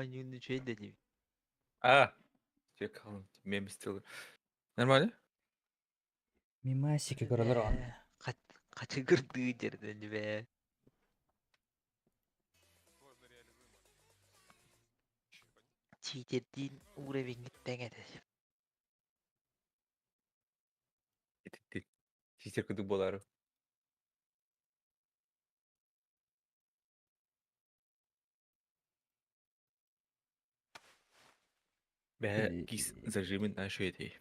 Оонньууну үчүгэй да диибин. А, мем сделал. Нормально? Мимасики көрөлөр оҕон. Хачыгырдыы дьэрдэн бээ. Читердиин уровеҥҥит тэҥ этэ. Ититти. Читер кудук болары. Бэһэ кис зажимын ашуетей.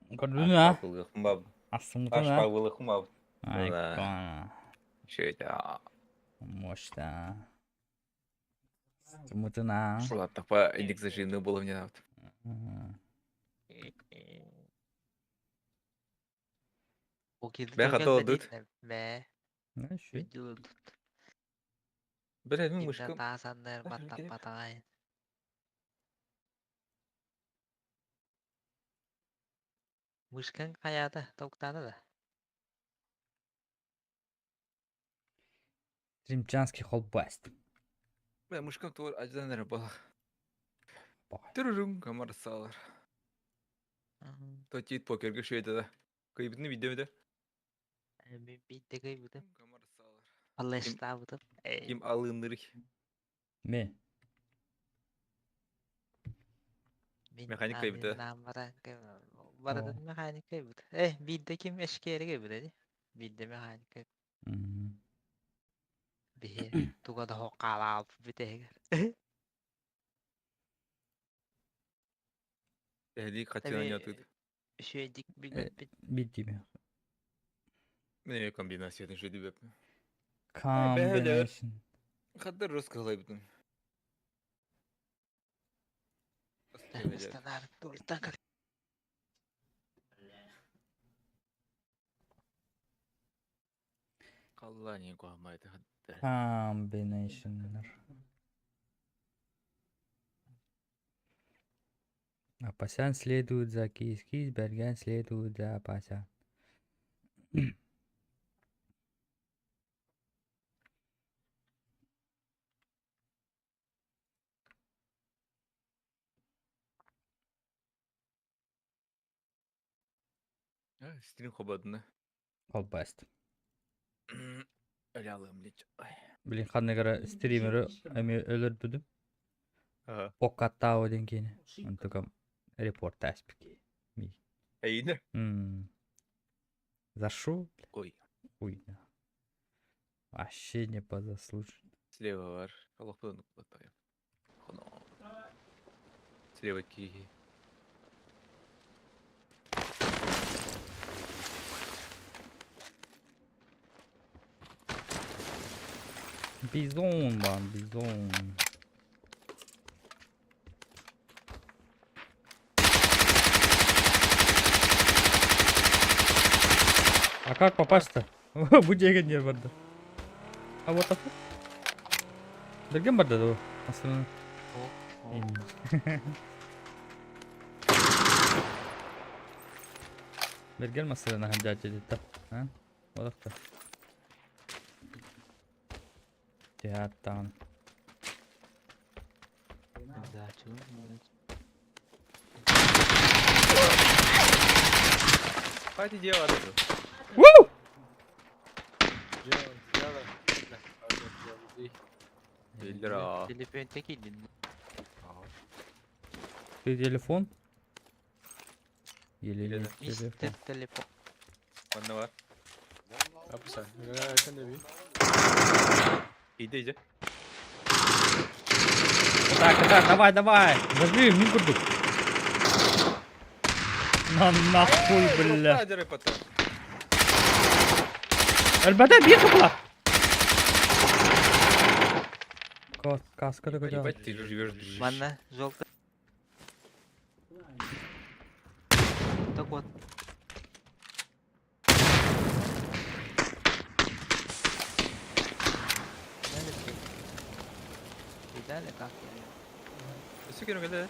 Көрдүн а? Ашпагылыхмаб. Ассымытын а? Ашпагылыхмаб. Айкона. Шөйте. Мощно. Сымытын а? Ладно, индекс зажимный было мне надо. Бэха тоодут. Мэ. Бля, ну мышка. Таасаннар баттаппатаҕай. Мышкаҥ хайаата толуктаата да? Римчанский холбаст. Бля, мышкам туор аждан эрэ буолах. Түрүрүҥ камарсалар. Тотит покерге шуйда да. Кыйбытын видео да. Мин биирдэ кыйбытым. Флештаабытым. Ким алыннырый? Ме. Механик кыйбыта. Барытын механик кыйбыт. Э, биирдэ ким эшкиэри кыйбыт ини. Биирдэ механик кыйбыт. Биһи туга да хаалаалпыт бүтэһигэр. Эһэлии хаччынан ятыт. Үчүгэйдик билбэппит. Билдим. Мен комбинациятын шөдүбэп. Combination. Хаддар рус кылайбытын. Қалла не куамайды хаддар. Combination. Апасян следует за киз, киз Берген следует за Апасян. Стрим хобадына. Холбаст. Өлялым лич. Блин, ханныгара стримеры эми өлөрбүдүм. Покаттао диэн киини. Онтукам репортаж пики. Ми. Эйне. За шо? Ой. Ой. Вообще не по заслуженному. Слева бар. Аллах Слева киһи. Бизон бан, бизон. А как попасть-то? Бу дьиэгэ не барда. А вот так. Берген барда да Астана. Берген масырына ханжаачы дитта. А? Олохто. Театтан. Хватит делать. Ву! Телефон киирдин. Ты телефон? Или нет Мистер телефон? телефон. Манна бар. Апса. Кэннеби. Иди, иди. Так, так, давай, давай! Зажги, мин курдук. На нахуй, бля. Ребята, бьет была! Каска такой Ебать, ты живешь, дружище. Манна желтый. Так вот. Видали, как я? Өссө кем кэлэ?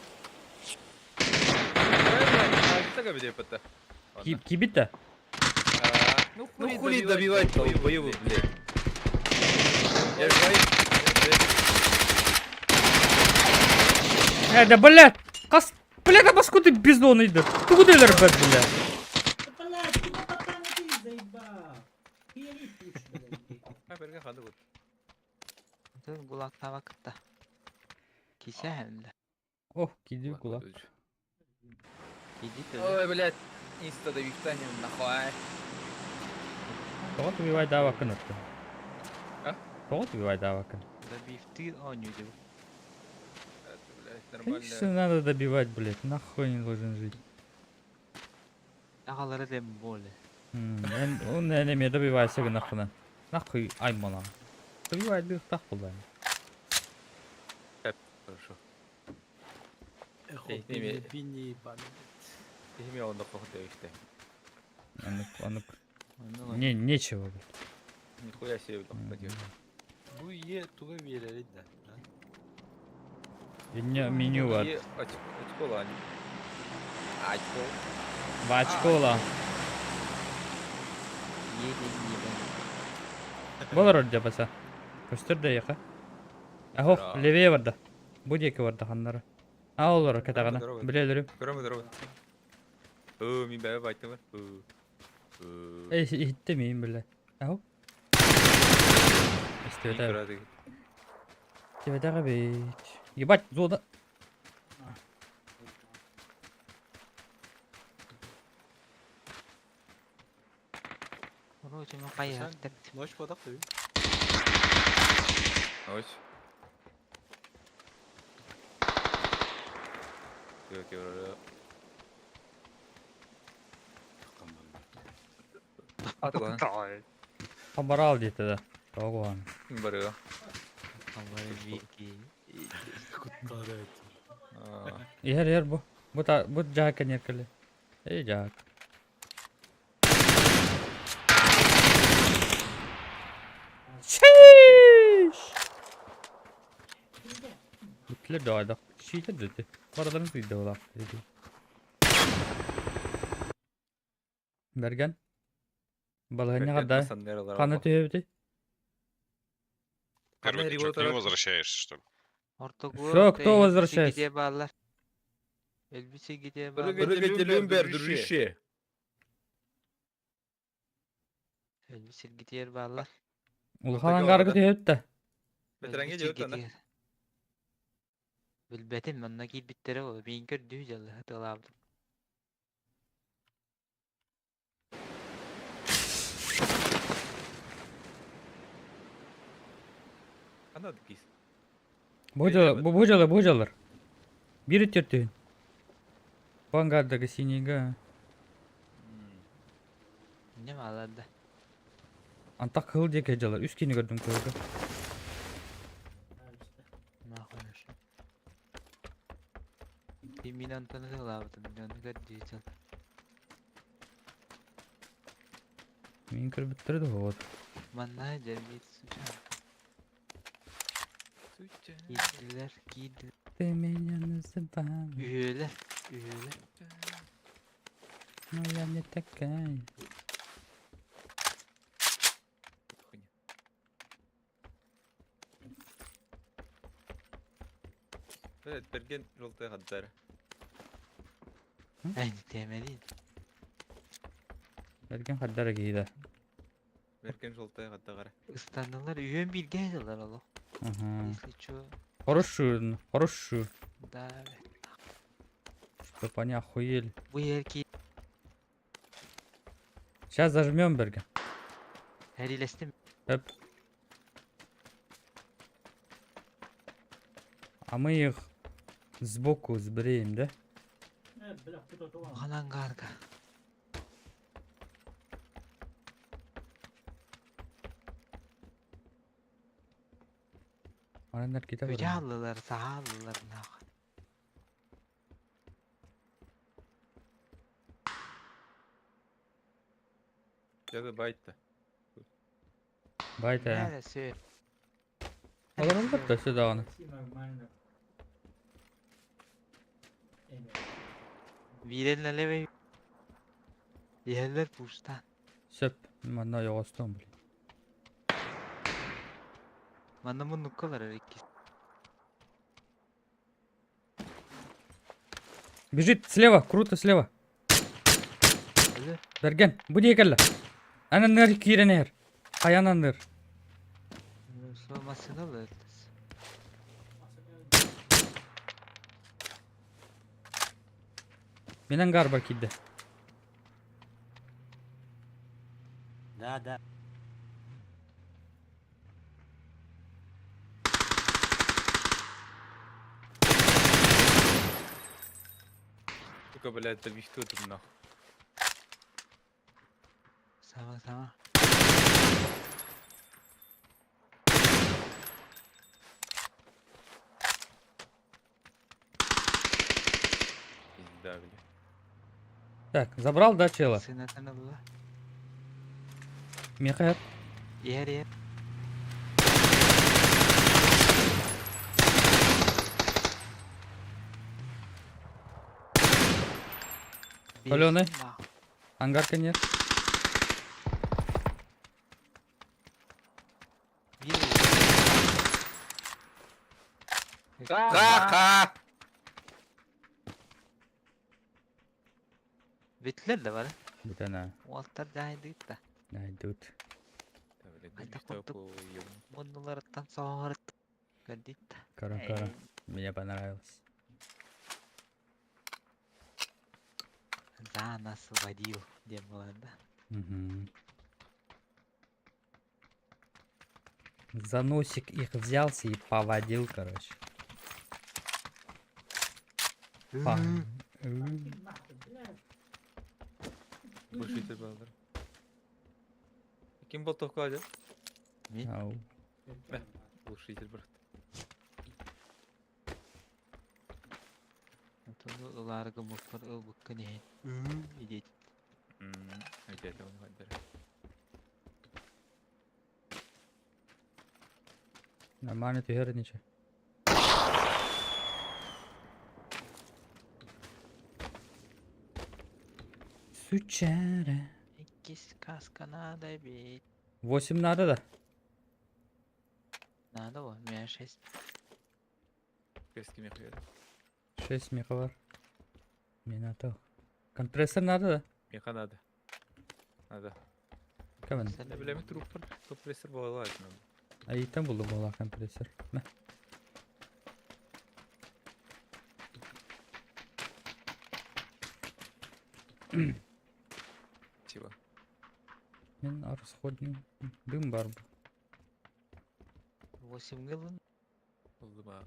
Кибит-то? Ну хули добивать долбоёбы, блядь. Я же. Э, да блядь! Хас, блядь, а баску ты бездон идет. Ты куда өлөрбөт, блядь? Да блядь, куда пацаны ты заебал? Хуярить лучше, блядь. Ha Bergen ханды бут. Атын гулактаба кытта. Кисә хәмдә. Ох, киди кулак. Киди төзө. Ой, блядь. Инста да вихтанем нахуй. Тоҕо убивайдаабаккын отто? А? Тоҕо убивайдаабаккын? Добивтыр оню деп. Это, блядь, Конечно, нормально. надо добивать, блядь. Нахуй не должен жить. Агалары тем более. М, Он не добивайся нахуй. Нахуй аймана. Добивай бих так булай. Хорошо. Эхо, Эй, неме- бини, ебаный. Кихими онда кохты вихте. Анук, анук. Онну Не, нечего, блядь. Нихуя себе М. блядь. Бу е туга биэрэрий да. Меню, меню бар. Очко лани. Очко. Вачкола. Еден ебен. Болар ордя баса. Көстөр да яка. Ахох, Здорово. левее барда. Бу диэки барда ханнары. А олар катагана. Здорово. Билелерим. Көрөмө здорово. Өө, мин бәбе байтым. Өө. Өө. Эй, итте мин биле. Ахо. Истебете. Истебете бит. Ебать, зода. Короче, мен кайгы деп. Ночь бодох дуу. Ой. Көө көө. Хабарал дейті да. Тоғуан. Барыга. Амары вики. Куттары. Ер ер бу. Бу та бу жаак неркеле. Эй жаак. Шиш! Бүтлер да айдак. Шийтер деди. Барадан күйді олақ деди. Берген. Балыгыня кадай. Каны түйөбүтүй? Первый, ты что, к ним возвращаешься, что ли? Ортогу. Всё, кто возвращается? Гиде баллар. Элбисе гиде баллар. Прыгайте, Люмбер, дружище. Элбисе гиде баллар. Улахан ангарга түйөбүт да. Бетеренге жебет анда. Билбетим, манна киирбиттере ол. Мин көрдүү жалла тылаабдым. Анда кис. Бу бу жалар, бу жалар. Бири төртүйүн. Бу ангардагы синийга. Эмне аларды? Антак кыл диэки жалар. Үс кини көрдүм кылга. Нахуй ошо. Мин Антоны тылаабдым. Мен аны көрдүү жалла. Мин көрбүттөр да вот. Манна жер бир Кийдилер, кийдилер. Ты меня называй, Үйөлөр, үйөлөр. но я не такая. Блядь, Берген желтый гаддар. Ай, темелин. Берген хаддара кийди. Берген желтый гаддар. Ыстанылар үйөн бирге жылар оло. Ага. Если чё, Хорошую, хорошую. да. Чтоб они охуели. Бу ерки Сейчас зажмем Берген. Хәриләстем. Эп. А мы их сбоку сбреем, да? Э, бля, куда то Улахан ангарга. Арандар кете Өтө барар. аллылар, саха аллылар нахуй. Жады байтты. Байта. Нәле сө. Алар албатта сюда аны. Нормально. Эме. Бирен леве. Ерлер пуштан. Сөп. Манна йогостон, блин. Манна муннуккалар икки. Бежит слева, круто слева. Өлөр. Бэргэн, бу диэки кэллэ. Ан анныгар киирэн иһэр. Хайан анныыр. Суо массыына ылла. Мин ангарбар киирдэ. Да, да. Сука, блядь, да кто тут нахуй? Сама сама. Пизда, блядь. Так, забрал, да, чела? Сынатын ылла. Миэхэ Иһэр иһэр. Алены? Ангарка нет. Ха-ха! Бүттүлэр да бары. Бүтэн аа. Уолтар дьаһайдыгыт да. Найдут. Да, блядь, Айда да курдук. Муннуларыттан соһоҥоруттан көрдүт да. Кара кара. Мне понравилось. За нас водил диэн буолар да. Мгм. За носик их взялся и поводил, короче. Па. Глушитель балдар. Ким болтовка алды? Мин Ау. Глушитель брат. отону ылаары гыммыппар ылбыккын иһин. Идиэт. Опять он гадер. Нормально түһэр ничего. Сучара. Иккис каска надо бить. Восемь надо, да? Надо во, у меня шесть. Кески мехуя. Шесть меховар. Минато. Компрессор надо, да? Меха надо. Надо. Кавен. Sen Да, бля, ми труп компрессор была надо. А и там было была компрессор. На. Типа. Мен расходный дым бар. Восемь гылын. Улдума.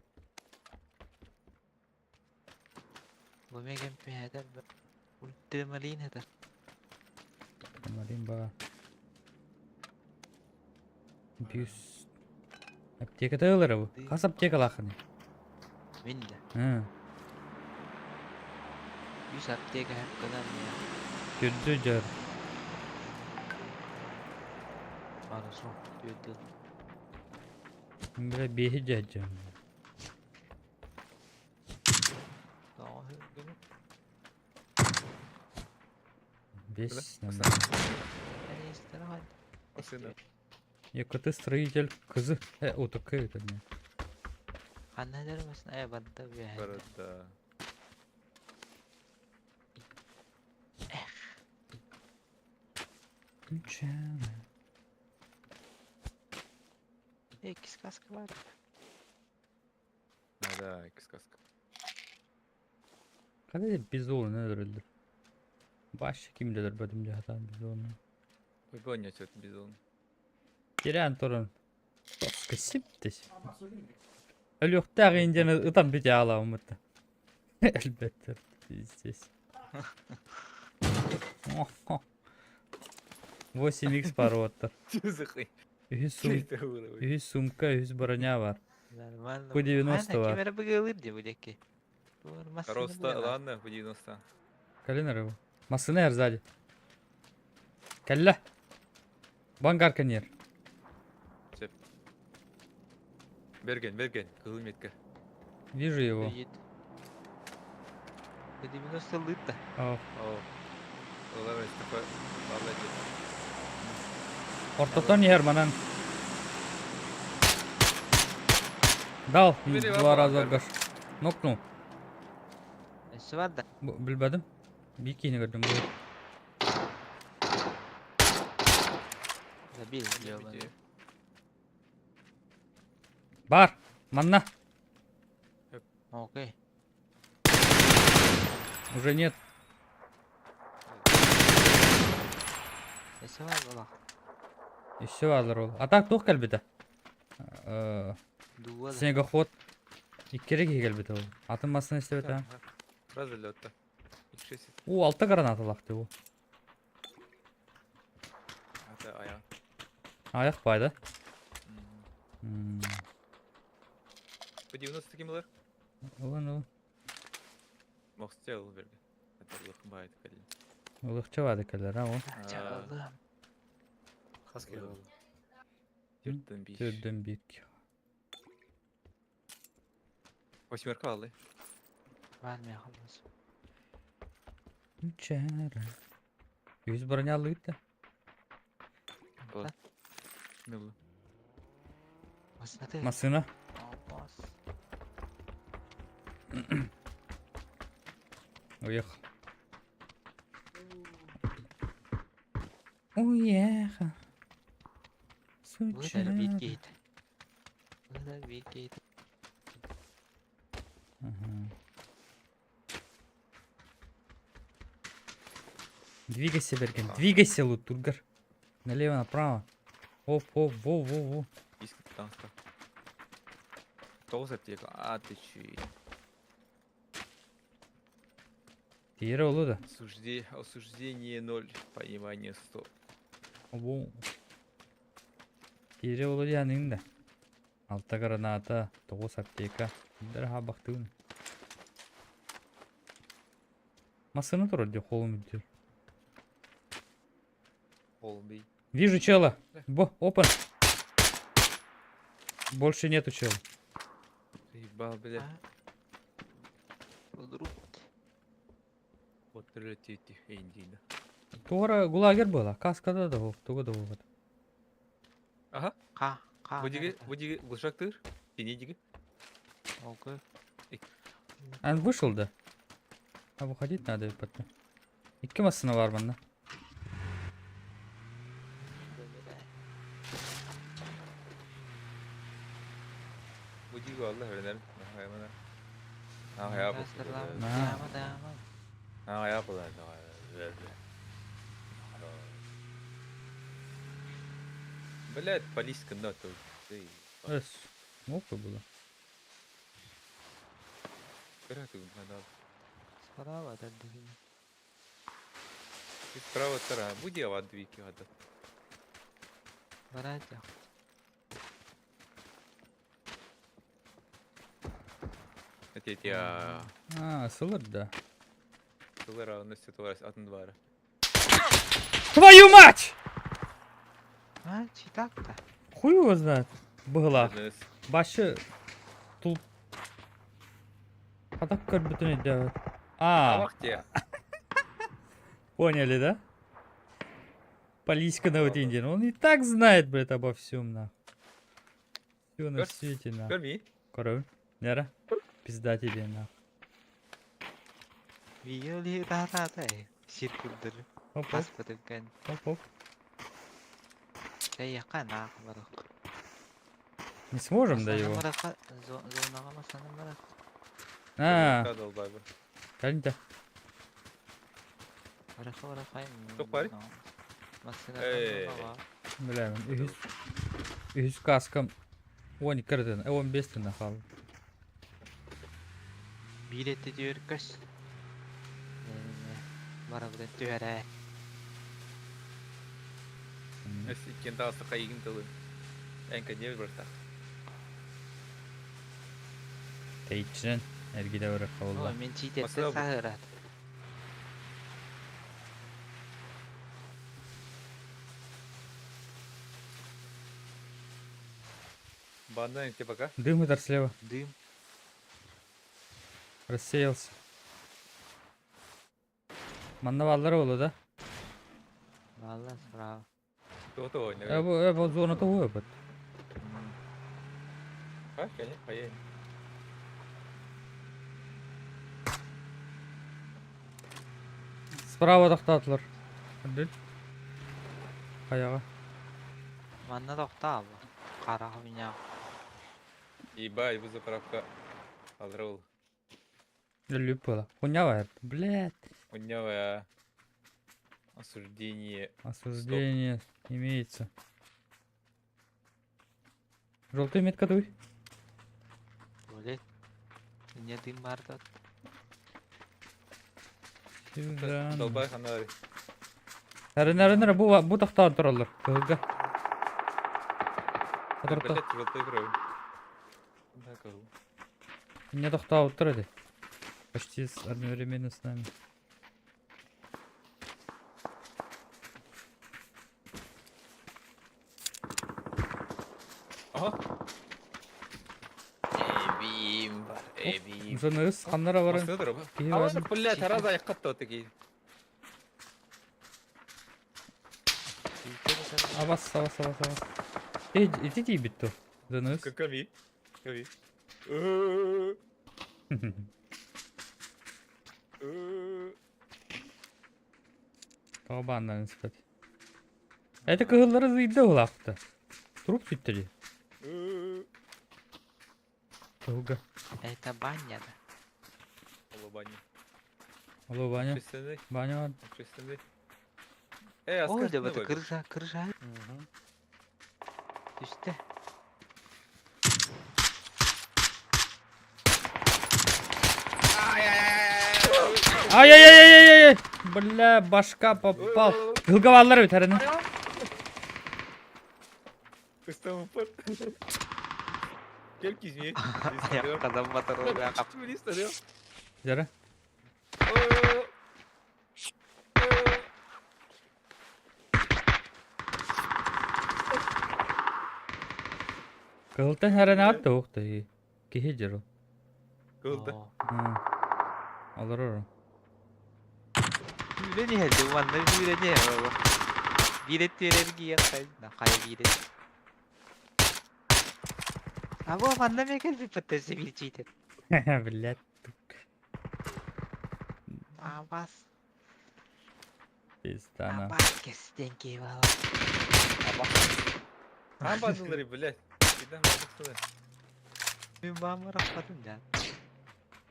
Бу мегем пиһэтэр Ультрамарин этэр. Марин ба. Бюс. Аптека тылары бу. Хас аптека лаханы. Мин да. Hı. Үс аптека хэп гынан я. Түрдү жар. Хорошо. Түөрдүн. Бля бехи жаджам. Тоҕо гыммыт. Бес. Эстер хад. Машина. Якоты строитель кызы. Э, утукы это не. Ханна дермесин э барда биһэ. Барда. Иккис каска бар. Надо, сказка. Когда бизон öldürüldü. Baş kimdedir bölümde hata bizonu. Ой, понять это бизон. Кирен турun. Кысиптес. Өлүөхтээх индияны ытан бүтэ аалааммыт. Элбэттэр здесь. 8x пароттар. Че за хуй? Үһүс сум, Это уровень. үһүс сумка, үһүс броня бар. Нормально. По 90 бар. Ким эрэ быгылыр дии бу диэки. Роста, ладно, по 90. Калина рыбу. Массына сзади. Кэллэ. Бангар канер. Берген, Берген, кызыл метка. Вижу его. По 90 лыта. О, О. Давай, такой. Молодец. Ортотон иһэр манан. Дал Бери два вопрос, раза Альберт. гаш. Нокнул. Өссө бар да. Бу билбэтим. Биир киһини көрдүм бу. Забил, ёбаный. Бар! Манна! Окей. Уже нет. Өссө бар буолах. Еще баалар ол. А так туох кэлбитэ? Дуга да. Снегоход. Иккиэрэ киһи кэлбитэ ол. Атын массыына истибэтэ. Сразу лётта. X6. Уу, алта гранаталаах дии бу. Это аян. Аяқ бай да? М, По 90 таким лэр? Ылын, ылын. Мохстел берге. Это лохмайт кэлин. Ылыхча баады кэлэр, а ол. Чалым. Хас киһи буолла? Төрдөн биш. Төрдөн биир киһи. Восьмерка алды. Бар мен холос. Үчээрэ. Үс броня алыыта. Была. Милу. Массыната. Массыына. Босс. Уехал. Уехал. Бұл да биир Сучара. киһитэ. Бұл да биир киһитэ. Ага. Двигайся, Берген, двигайся, Лутургар. Налево, направо. Оп, оп, во, во, во. Диск таҥаска. Тоҕус аптека. А ты чүй. Тиэрэ олу да. Осуждение 0, понимание 100. Во. Тиэрэ олу дианың да. Алта граната, тоҕус аптека. Дэр бахтыын. Массыына турар дии холум үрдүгэр. Полный. Вижу чела. Бо, опа. Больше нету чела. Ебал, бля. Вдруг. Вот летите, индина. Туора гулагер была. Каскада да ол, туга да ол. Ага. Ха, ха. Будиги, будиги, глушак тыр. Синий Окей. Он вышел, да? А выходить надо потом. Икки массыына бар манна. Будиги алла öğrenelim. А я был. На. А я был. Блять, полиска на то. Эс, мог бы было. Справа дадыгин. Справа тара. Буди ават двики гада. Баратя. Это я. А, сылыр да. Сылыра, на ситуация атын двара. Твою мать! А, читак-то. Хуй его знает. Была. Башы тул Хатак көрбүтүн өйдөбөт. А, Авахте. поняли, да? Полиська на вот Индиан. Он и так знает, блядь, обо всем, нахуй. Все на Көр- свете, нахуй. Көрми. Көрөбүн. Нера? Пизда тебе, нахуй. Виоли та-та-та. Сир күрдір. Оп, оп, Хас бітінген. оп, оп. Тәйяққа нақ барық. Не сможем, да, его? Зонаға масаны барақ. А, кәлінті. Бараққа бараққа. Тоқ бари? Масына Эй. Бля, үһүс үһүс каскам 12 кырдын, 15 тына қалды. Билетті дүйір көс. Бара бұдан түйәрі. Иккен тағасы қайығын тылы. Әнка не бір тақ. Тейчинен эргиде барар кабылла. Мен читетті Масына сағырат. Бандан тебе пока. Дым удар слева. Дым. Рассеялся. Манна баллар болду да? Валла справа. То-то. Э, бу зона того бит. А, конечно, поедем. Справа тохтоотулар. Үрдүн. Хайаҕа. Манна тохтообо. Харах меня. Ебать, бу заправка. Алрол. Өлүп буола. Хуйня Блядь. Хуйнявая. Осуждение. Осуждение имеется. Желтый метка дуй. Блядь. Не дым барда. Сюда. Долбай ханары. Әрін бу бу тохтоон тураллар. Кыһылга. Оторто. Блять, желтой крови. Да, кого? Не тохтообуттар этэ. Почти одновременно с нами. Ага. Эбим бар, эбим. Жонырыс ханнара баран. Машина дорога. Киһи А баран. он, блядь, араза аяққатты такие. Абас, абас, абас, абас. Эй, ити тиийбит дуо? Жонырыс. Каками? Каками? Тоҕо бааннарын сыпат. Это кыһыллара зыйда улаахта. Труп сүттэ дии. Кыһылга. Это баня да. Алло, Алло, Ваня. Общественный, Ваня бар. общественный. Эй, Ой, а да это крыша, крыша. Түстэ. Ай-яй-яй-яй-яй! Бля, башка попал. Кыһылга бааллар эбит әрін. Кыстам упар. Кел кизми. Аяққадан батырылға қап. Жара. Кыһылтан әрін атты уқты. Киһи жыру. Кылды. Олорор. Сүүрэн иһэлди, манна сүүрэн иһэ. Биир өттүгэр эргийэн хайна, хайа биир А бу манна эмиэ кэлбиппит өссө биир чиитин. Блядь. Абас, Пизда на. абас кэстен киһи буолла. Там базылары, блядь. Кидан базылары. Мин бааммар аппатым да.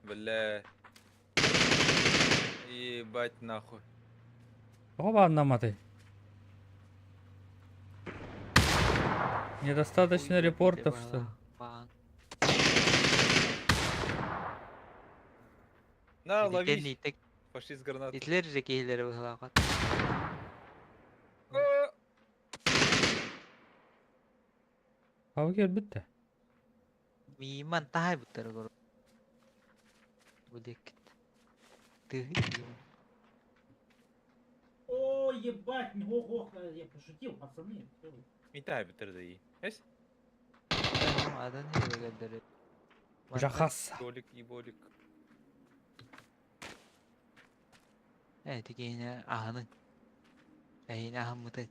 Бля. Ебать нахуй. Тоҕо бааннамматый? Недостаточно репортов, что ли? Баан. На, лови. Итик Фашист гранат. итилер же киһилери быһылаахат. Хава кэлбит да. Мииман таһай буттары көрө. Бу диэккит. Тыһы О, ебать, ох, ох, я пошутил, пацаны. Всё. Митай битер Эс? Адан иһэ Жахас. Болик и болик. Э, тикиһине аһынын. Эйин аһыммытын.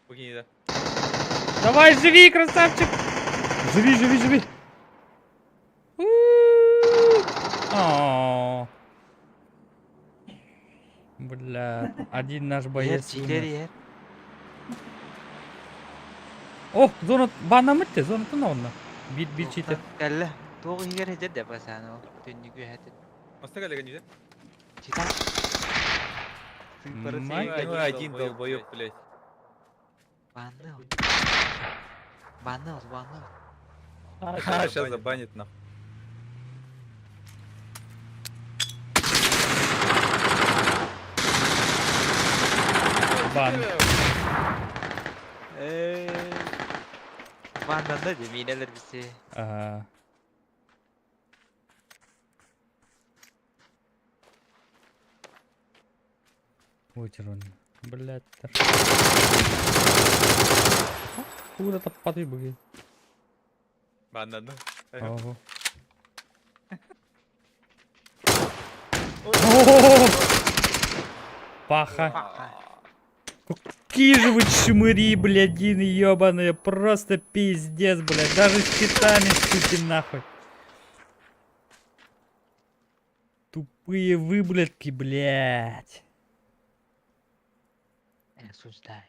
Букини да. Давай, живи, красавчик! Живи, живи, живи! У-у-у. О. Бля, один наш Иһэр, боец читер умер. иһэр. О, зона баннамыт те, зона тына онна. Бит бит читер. Кэллэ. Туох иһигэр иһэр да басааны ол. Түннүк үөһэтин. Маста коллега не Чита. Сыыппара Май. сыыппара. Ну, один долбоеб, блядь. Банны ол. Банны ол, банны ол. А, сейчас забанит нахуй. Бан. Э. Баннан да же миинелер биси. Ага. Вытер Блять. Куда таппаты буги. Баннан. Ого. О! Паха. Какие же вы чмыри, блядины ебаные. Просто пиздец, блядь. Даже с щитами, суки, нахуй. Тупые выблядки, блядь. Осуждаю.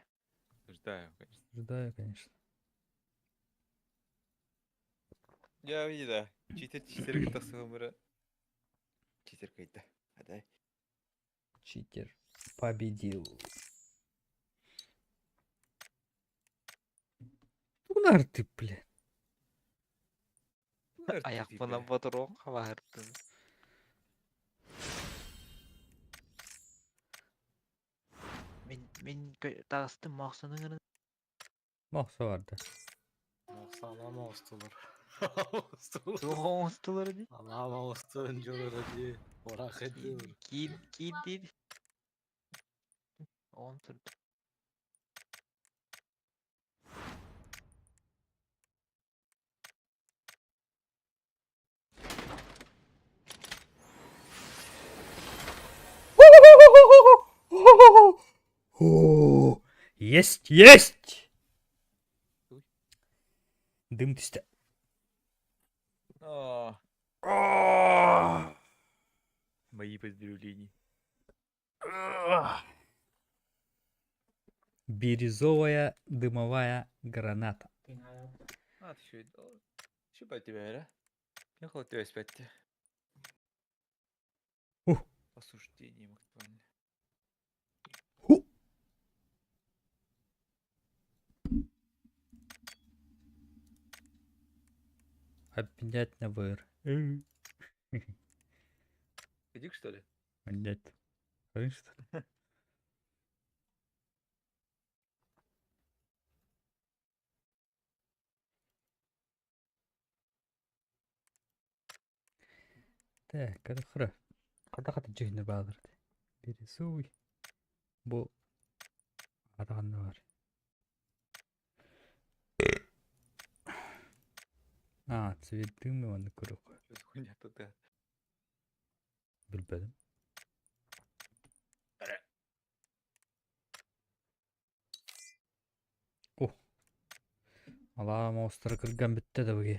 Осуждаю, конечно. Осуждаю, конечно. Я видела. Читер читер тахсыбыра. Читер кайда. Адай. Читер победил. Тунар ты, блядь. Айахпына ботурук хабаһыртын. Мин мин таҕыстым мохсонун Мохсо барда. Саалаам оҕустулар. Оҕустулар. Туох оҥостулар дии? Алаам оҕустун дьолоро дии. Орах этилэр. Киин киин диир. Оҕом турда. О, Есть, есть! Ой. Дым түстэ. А, Мои поздравления. Бирюзовая дымовая граната. А, ты еще Еще тебя, да? Я хотел тебя спать. Ух. Осуждение актуально. Ху. Обменять на ВР. Иди, что ли? Нет. Что ли? Так, хорошо. Хата хата дьүһүнэ баалар. Бирюзовый. Бу араҕанна бар. А, цвет дыма оны көрүөх. Что за хуйня тут? а? Билбэтим. О. Алаа моустары кырган бүттэ да буги.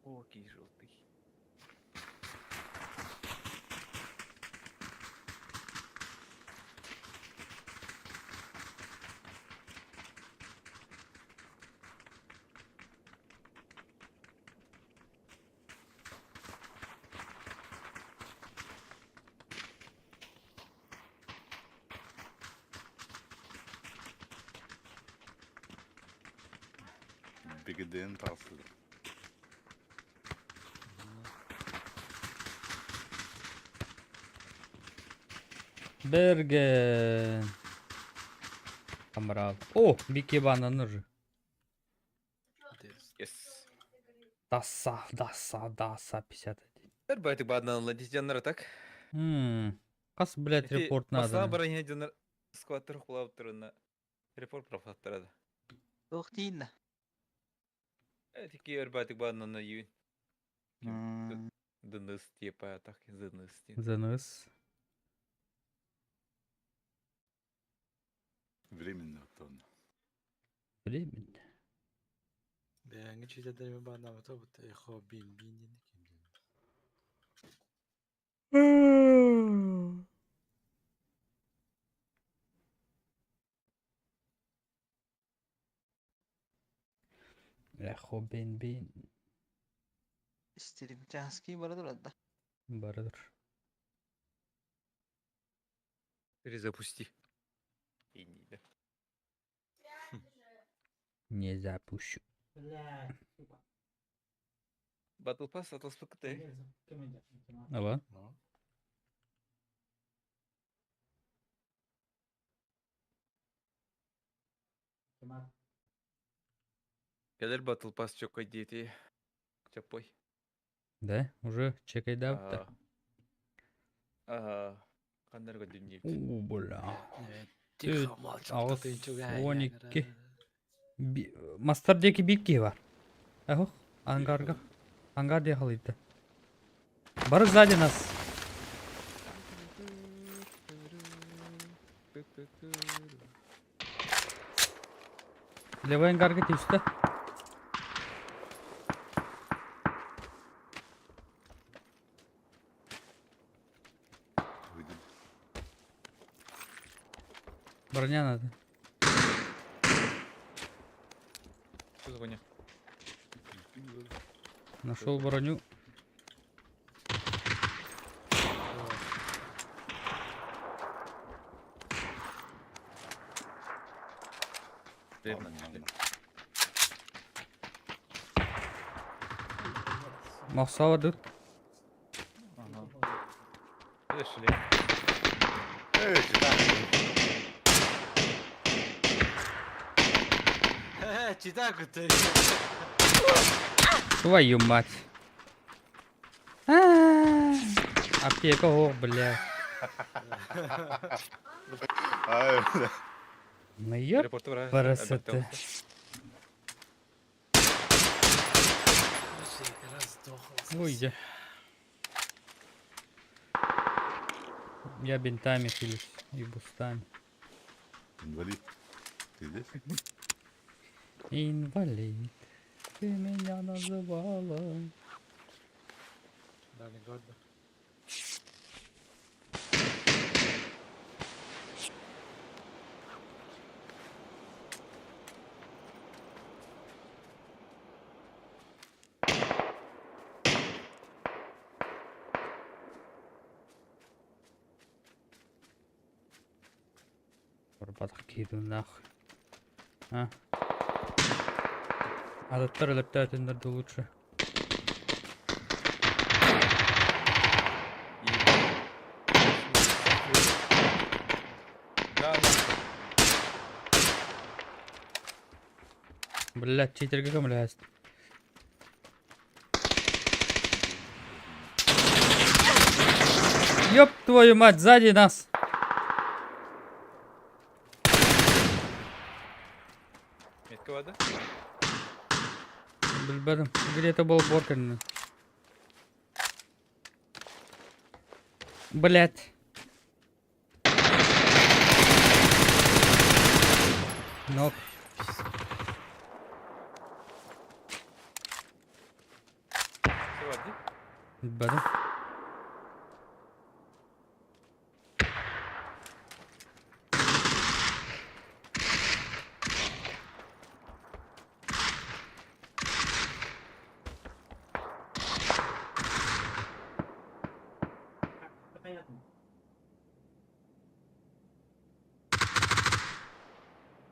О, какие желтый. Бигден тасыды. Берген. Амрал. О, Бики бананыр. Yes. Даса, даса, даса 51. Эрбайтик баднан ладитяннар так. Кас, блядь, репорт надо. Басна барыня дьоннор скваттер хулап турuna. Репорт профаттарада. Туох диин Этики эрбайтик баднан юин. Дыныс типа так зыныс. Заныс. Временно тон. Временно. Бэйэҥҥэ чиитэрдэрими бааннаабыта бут эхо бин бин диэн ким диэн. Эхо бин бин. Истерим часки бара турар да. Барыдыр. Перезапусти. И не да. Не запущу. Блядь, сука. Battle Pass атаспыкты. Ала. Ну, Кэлэр Battle Pass чокой дети. Чапой. Да, уже чекай да. Ага. Каннарга дүннеп. О, бля. э, Тихо, молчок. 8, 12. Мастар диэки биир киһи бар. Эхох, ангарга. Ангар диэки халыйда. Бары сзади нас. Левый ангарга түстэ. Выйдем. Броня надо. Что за хуйня? Нашел броню. Ладно, не надо. Махсава тут. Ага. Это шлем. Эй, читай. Читай ты. Твою мать. А, Аптека, о, бля. Ай, бля. Ну ёп. Аэропорты врага. Красота. Ой, я. Я бинтами хилюсь и бустами. Инвалид. Ты здесь? Инвалид. Ты меня называла. Дальний город. Барбатах киду нахуй. А. Адаттар өлөптөөтүндөрдү лучше. Да, да. Блядь, читерге көмөлөст. Ёб твою мать, сзади нас! Метка вода? Билбэтим. Где-то был Боркин. Блять. Нок. Все воды? Билбэтим. Понятно.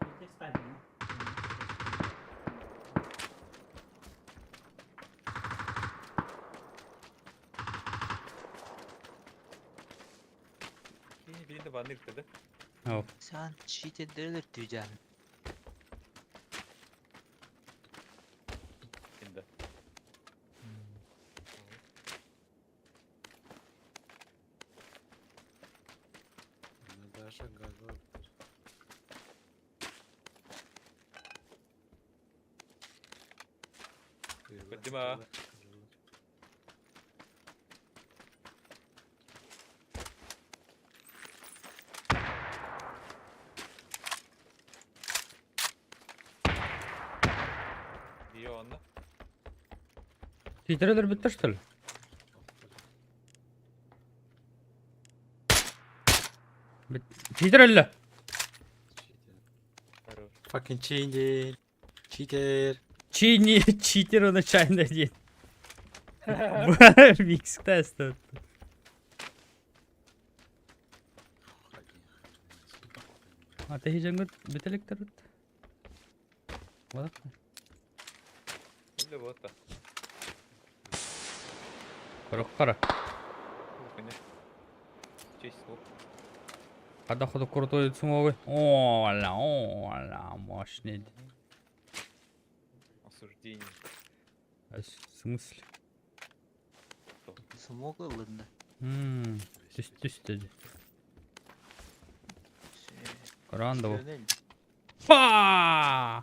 It takes time, no? Биринде баннер да? О, Sen cheaterleri tüyeceğim. Инда. Даша город. Дима. Ее онно. Читер өлөрбүттэр что ли? Читер өллө. Хорош. Fucking cheater. Cheater. Чини, читер он чайный день. Микс тест. А ты хиженгут бителектерут? Вот. Или вот так. Корок кара. Хуйня. Честь слов. Когда ходу крутой сумовый. Оля, оля, мощный. Осуждение. А В смысле? Смог ылынды. Ммм, түс түс dedi. Рандово. Көрүнэн. Па!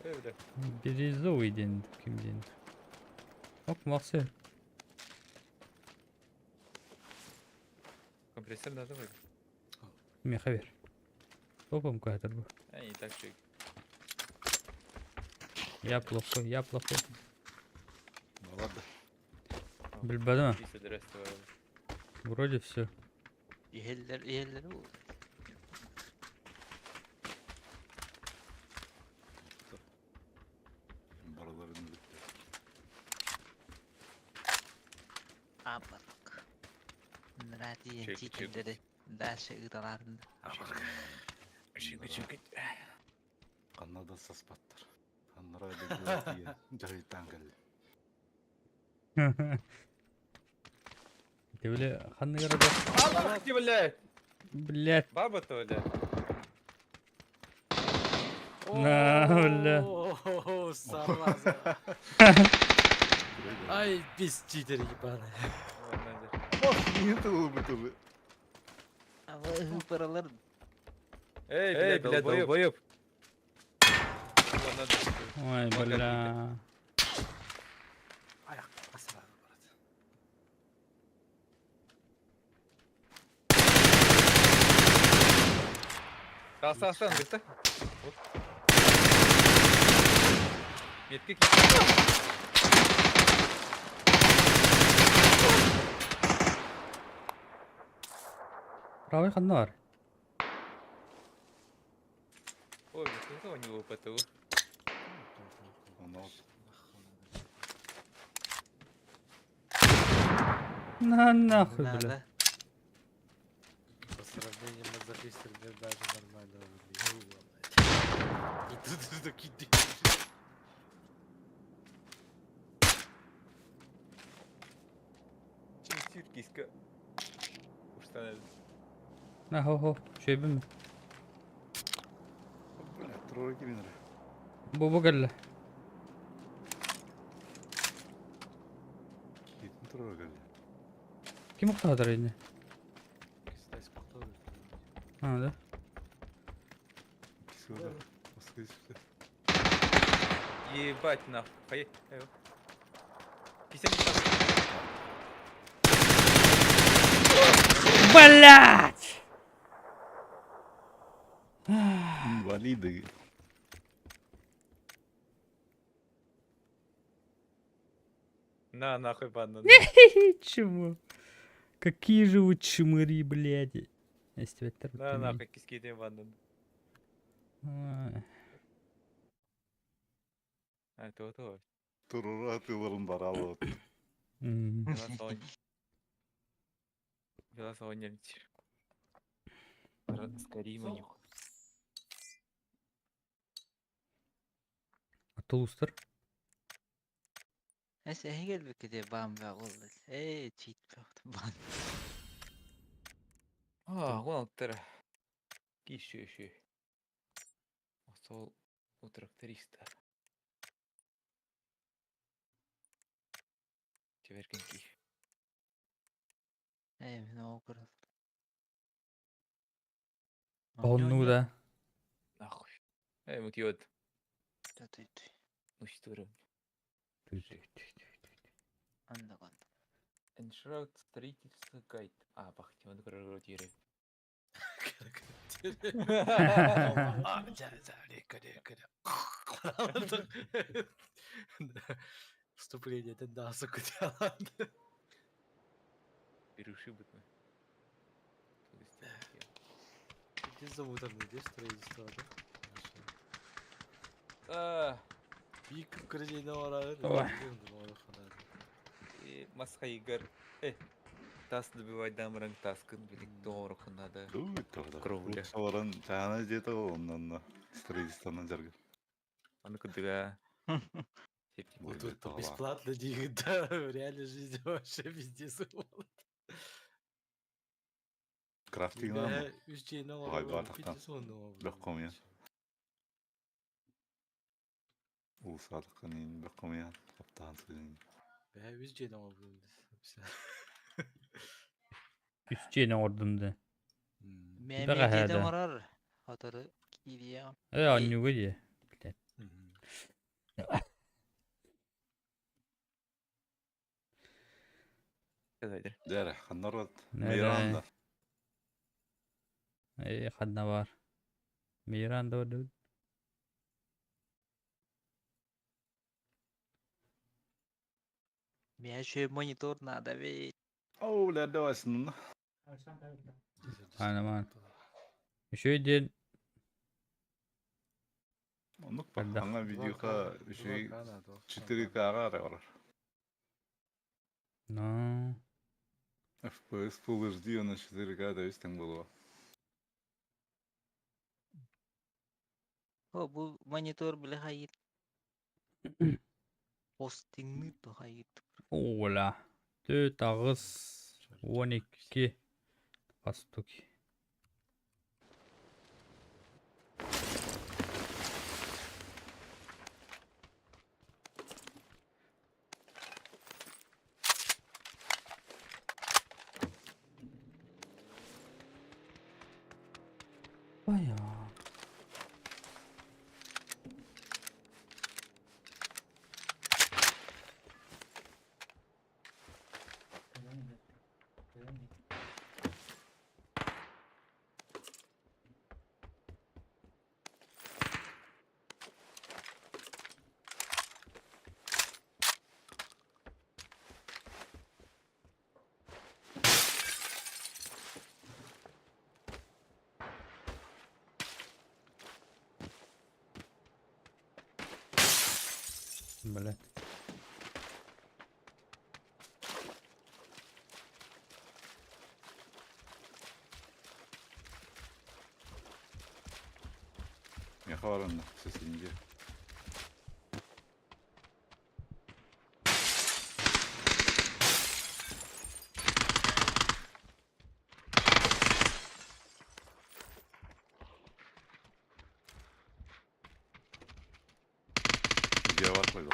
Эй, бля. Бирюзовый диэн ким диэн. Оп, Максы. Компрессор надо вроде. Меха бер. Топом катер бу. А, не так чуть. Я плохой, я плохой. Ну ладно. Билбэдим. Если здравствуй. Вроде все. Иһэллэр иһэллэр ол. Барыларын bitti. Аппак. Нрати Чек, чек. читердери. Дальше ыталарын. Чик, чик. Канада саспаттар. Аннара дегүө жайытан келди. Ты бля, ханны города. Аллах ты, блядь! Блять. Баба-то, блядь. На, бля. О, зараза. Ай, без читер ебаный. Ой, надо. Niye тылы бу? Паралар Эй, блядь, блядь, долбоёб. Ладно, Ой, бля. Аяқ, сразу, брат. Асан, асан, говорит, да? Вот. Метки Правый ханны бар. Ой, блядь, ну у него ПТУ. Оно На нахуй, бля. надо. По сравнению мазохистер мне даже нормально выглядел. И тут такие Чем сюркиска? Уж надо. На хо хо. Шөйбүм. бля, трое киминер. Бу бу кэллэ. Китин трое келди. Ким уктаатар инде? Кстати, кто А, да. Киси бар. Баскы сүптө. Ебать нахуй. Поехали. 50 Блять! Инвалиды. На, нахуй, банда. Чему? Какие же вы чмыри, блядь. Если На, нахуй, киски ты банда. Ой. А, это вот вот. Турура тыларын баралы. М. Велосонь. Скорее нюх. А Тулустар? Эс эһигел биките бам ба ол. Эй, чит бан. А, вон тер. Еще, еще. Сол у тракториста. Теперь Эй, мен окур. Ну да. Нахуй. Эй, мутиот. Ты Ну что Анда кон. Enshroud строительство гайд. А, бахти, он коротире. Вступление, это да, сука, дело. Перешибы мы. Где зовут там, где строительство, да? А, Бик кредит ора. Ой. Масхайгар. Э, тас добивать дам ранг таскын, блин, дорого надо. Кровля. Оларын жана жете оннан строительствонан жаргы. Аны кудыга. Ой, Тут это бесплатно деньги, да, в реальной жизни вообще пиздец. Крафтинг Үч жейін Ой, бардақтан. Легко мне. Улсадыкын бөккөмө каптаан сыйын. Бә, үч жейін алып. Үс дьиэни оҥордум да. Мэ Бэҕэһээ дьиэтэ да. оҥорор. Сотору киириэҕим. Э оонньууга дии. Блядь. Дьэ, ханна рот? Нэ Миранда. Э ханна баар? Миранда бар дуу? Миэхэ үчүгэй монитор наада эбит. Оо, бля, давай сынна. Аанамаан. Үчүгэй диэн Оннук ба. Элбэх. Аңа видеоха үчүгэй 4К-га эрэ барар. Но. FPS Full HD уонна 4К да үс тэҥ буолуо. О, бу монитор били хайыт Хостиҥныыр да хайыт. Ола. Төрт аҕыс 12 хастук. Bayağı. Блядь. Миэхэ баранна, соседние. Видео бар қойды.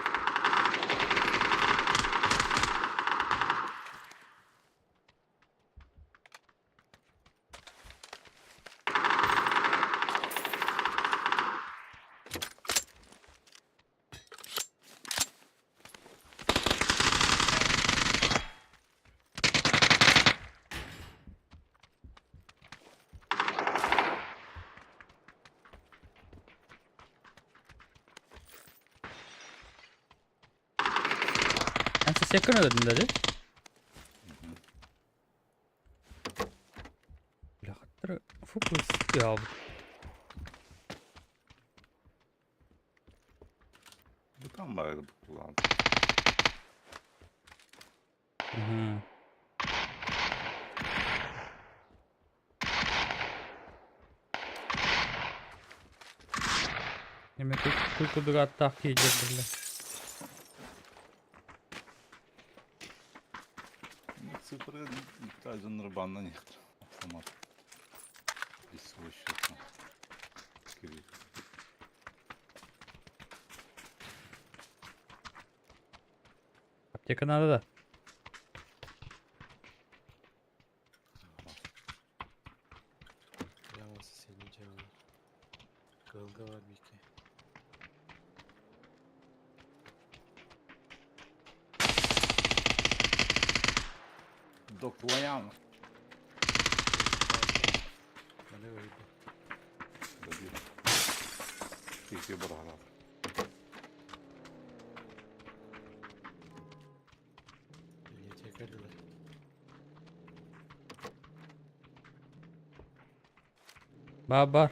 Эн сосеккын ödedin dedi. Бляха, фу я. Бутан баар букулаан. Мгм. Эме куй курдук аттаах киирдэр биллэ. Цифры дьоннор баннан иһэр. Автомат. Лицевой счет. Кирилл. Аптека надо да? Прямо соседний дьиэҕэ. Кыһылга бар биики. Доклаян. Маны өлдө. Добил. Киһи быраҕалаат. Библиотека дылы. Баар бар.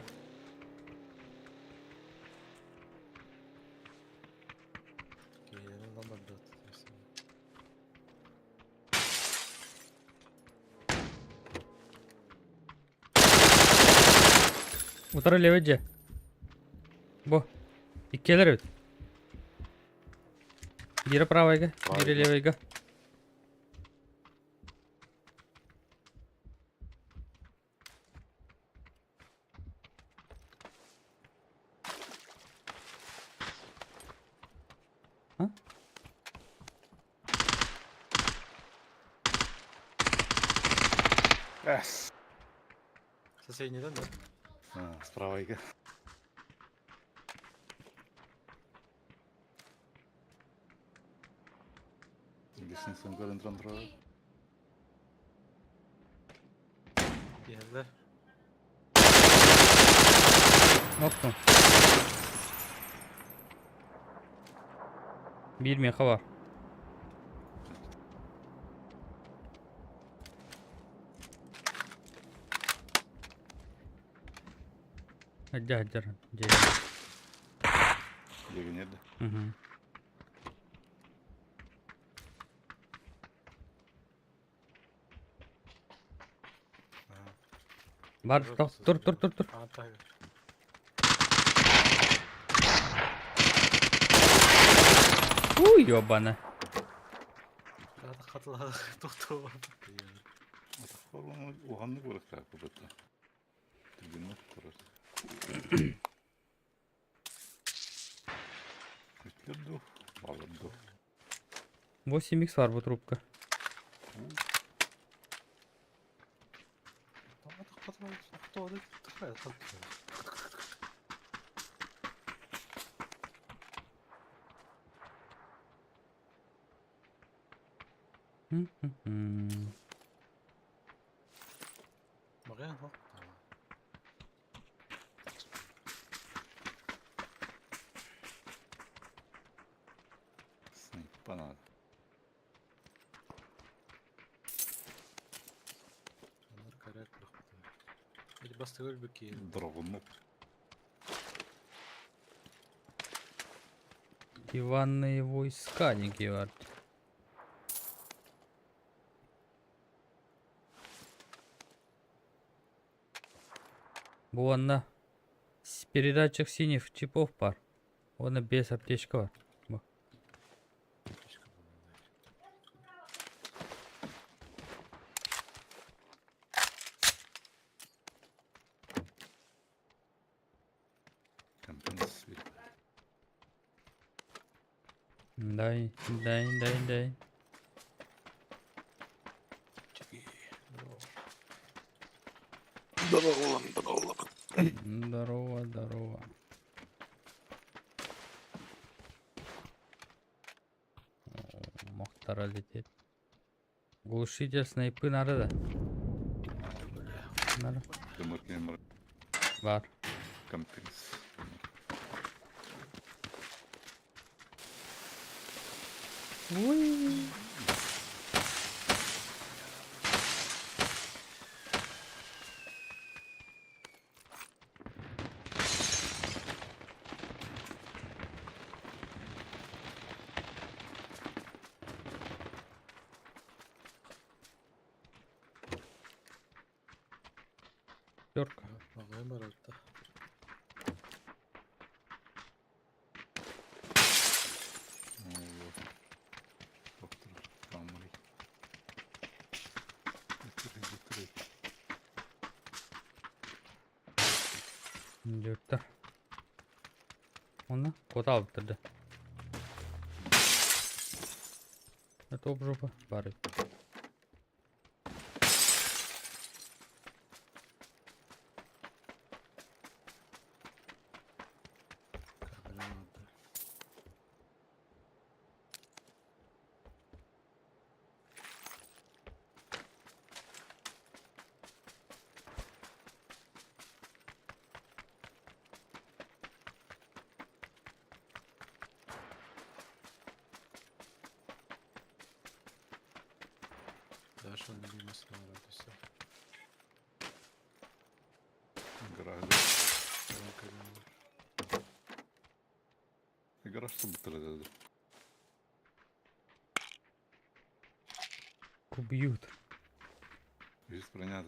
Киһилэрин ылан барбыт. Утары левый дьиэ. Бу. Иккиэлэр эбит. Биирэ правайга, биирэ левыйга. А? Эс. Соседнийдан да? А, справа ига. Лестницаны көрөн туран турар. Иһэллэр. Оттон. Биир миэхэ бар. Сылдьа сылдьар дьиэ. Дьиэгинэр да. Мгм. Бар, тур, тур, тур, тур. Уй, ёбана. Улаханнык барыктаах бу Түргэнник турар. Үттэр дуу, балыр дуу. 8 х бар бу трубка. М-м-м. Снайпа надо. Драгунок. Диванные войска, не Георг. Бу онно передатчик синих чипов баар. Уонна биэс аптечка бар. Бу. Компенсирует. Дай, дай, дай, дай. Здорово, здорово. О, Мохтара летит. Глушитель снайпы надо, да? Надо. Көмөр Бар. компенс. Ой. Пятерка. Дьүттэр. Онно куота алыптар да. Это жопа бары. Гараж. Гараж бытырды. Убьют. Здесь броня.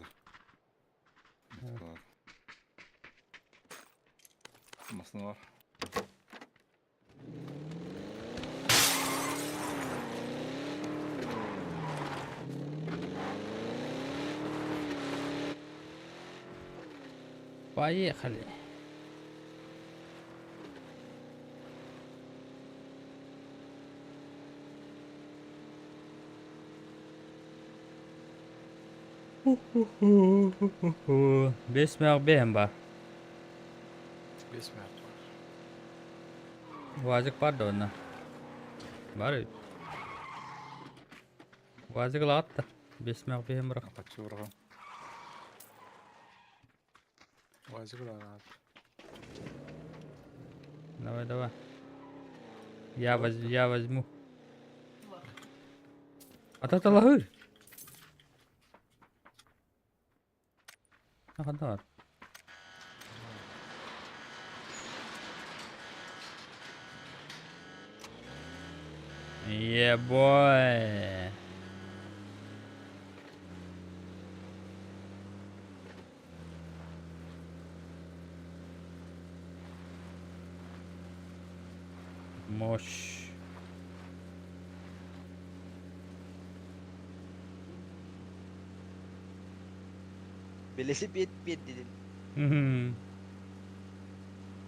Массыына бар. Поехали. Бес мэх бэйэм бар. Бес мэх бар. Вазик бар да онно. Бар эбит. Вазик ылаҕыт да. Бес мэх бэйэм бырах. Хаччы быраҕан. Вазик ылаҕыт. Давай, давай. Я, воз... я возьму. Ататалаһыр. Ханна бар? Yeah, boy. Мощь. Бэлэсипиэт биэрдилэр.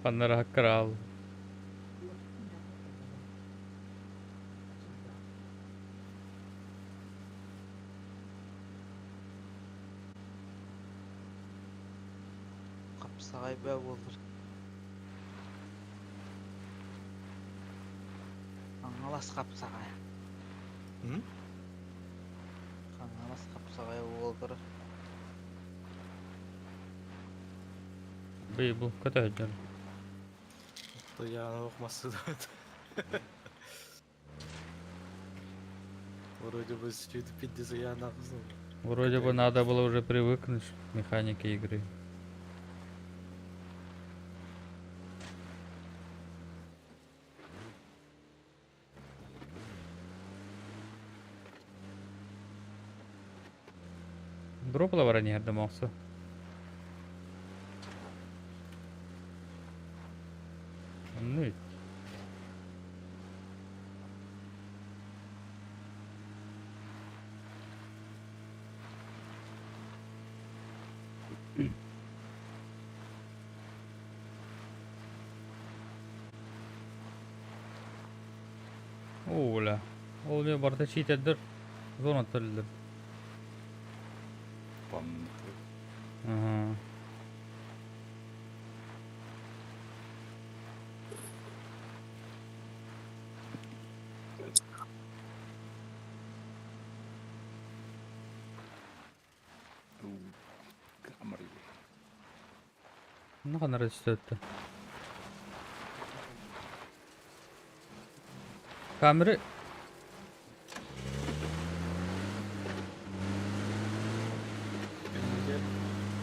Ханнара крал. Хапсаҕай баа буоллар. Хаҥалас хапсаҕай. Хаҥалас хапсаҕай уоллара. Бый бу көтөһүддэр. Туйаана охмассыдат. Вроде бы чуть пиздец я нахуй. Вроде бы надо было уже привыкнуть к механике игры. Дропла баран иһэрдэм охсо. Оннук. Оо, Ол мен барыта читердер зона төллөр. Пан. Ага. Камера. Ну, ханара түстөттө. Камеры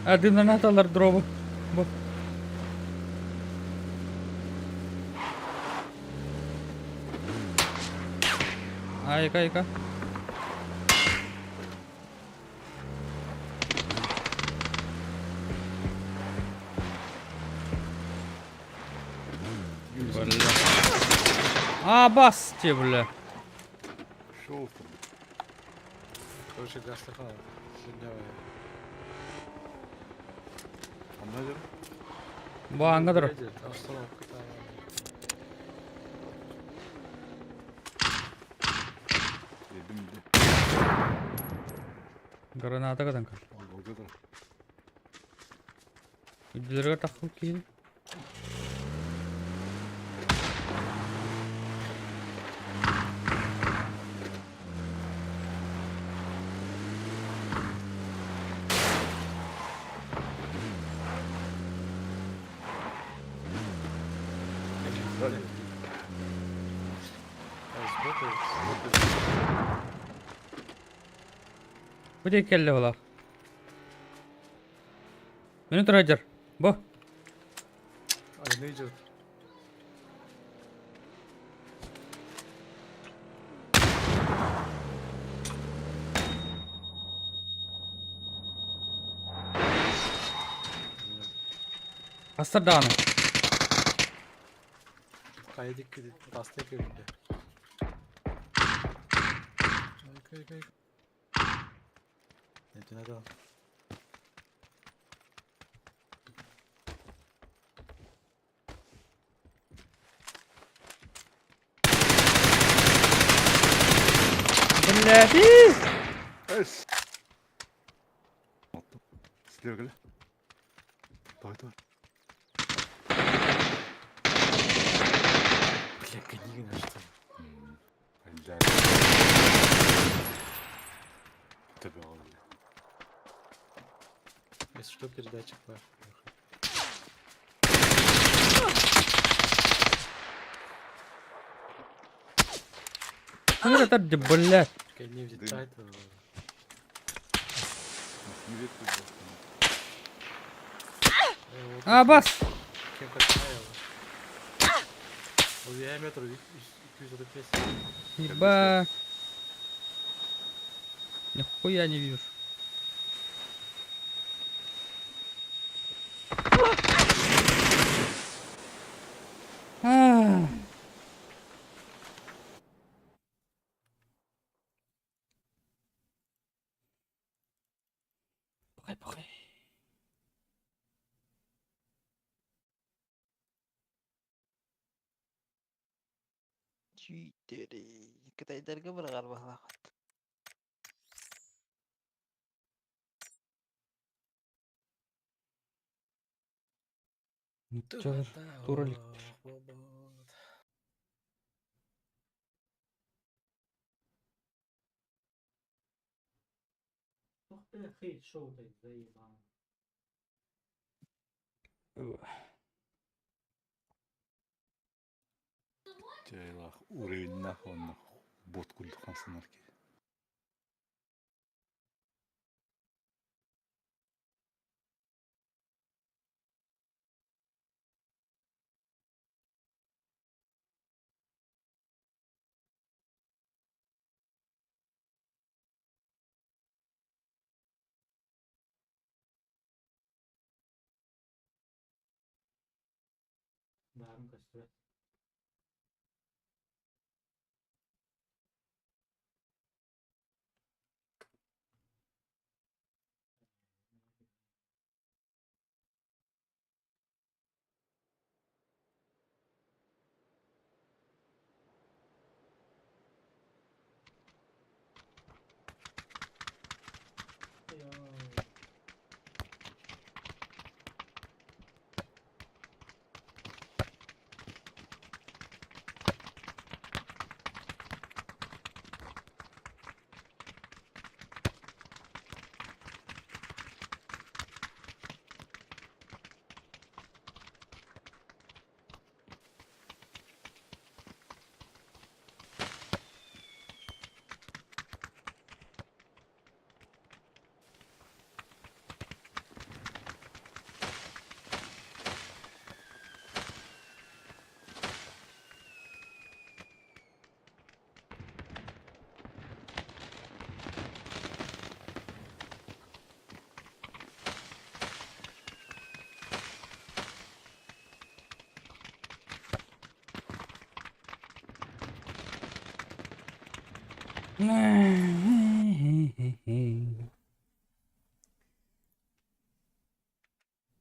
А, дымнан аталар дробу. Бу. Айка, айка. Бля. А, басти, бля. Шоу. Короче, гастахан. Сегодня Анна дер. Бу аңга Остановка там. Дедим. Граната кадан кал. Аңга Үдүлөргө тахыл киһи. Сбоку, сбоку. Бу диэки кэллэ буолар. Минут райдер. Бу. Ай, не идет. Астар даҕаны. Кайдик тасты кебинде. Ай, кай, кай. Не надо. Блядь. Эс. Слева кэлэ. Давай, давай. Бля, книга на что? М, Төбө. Если что, передатчик бар. Ну это блядь. Не взлетает. А, бас! Метр 235. Ебать. Нихуя не вижу. А. Пухай, пухай. Чиитери. Кытайдарга быраҕар баһылаахат. Чалыр, тура иликтэр. Ух ты, хедшоты заебал. Жайлах уровеннах онна бот курдук хамсанар ки. Баарым көстүбэт. Йоо.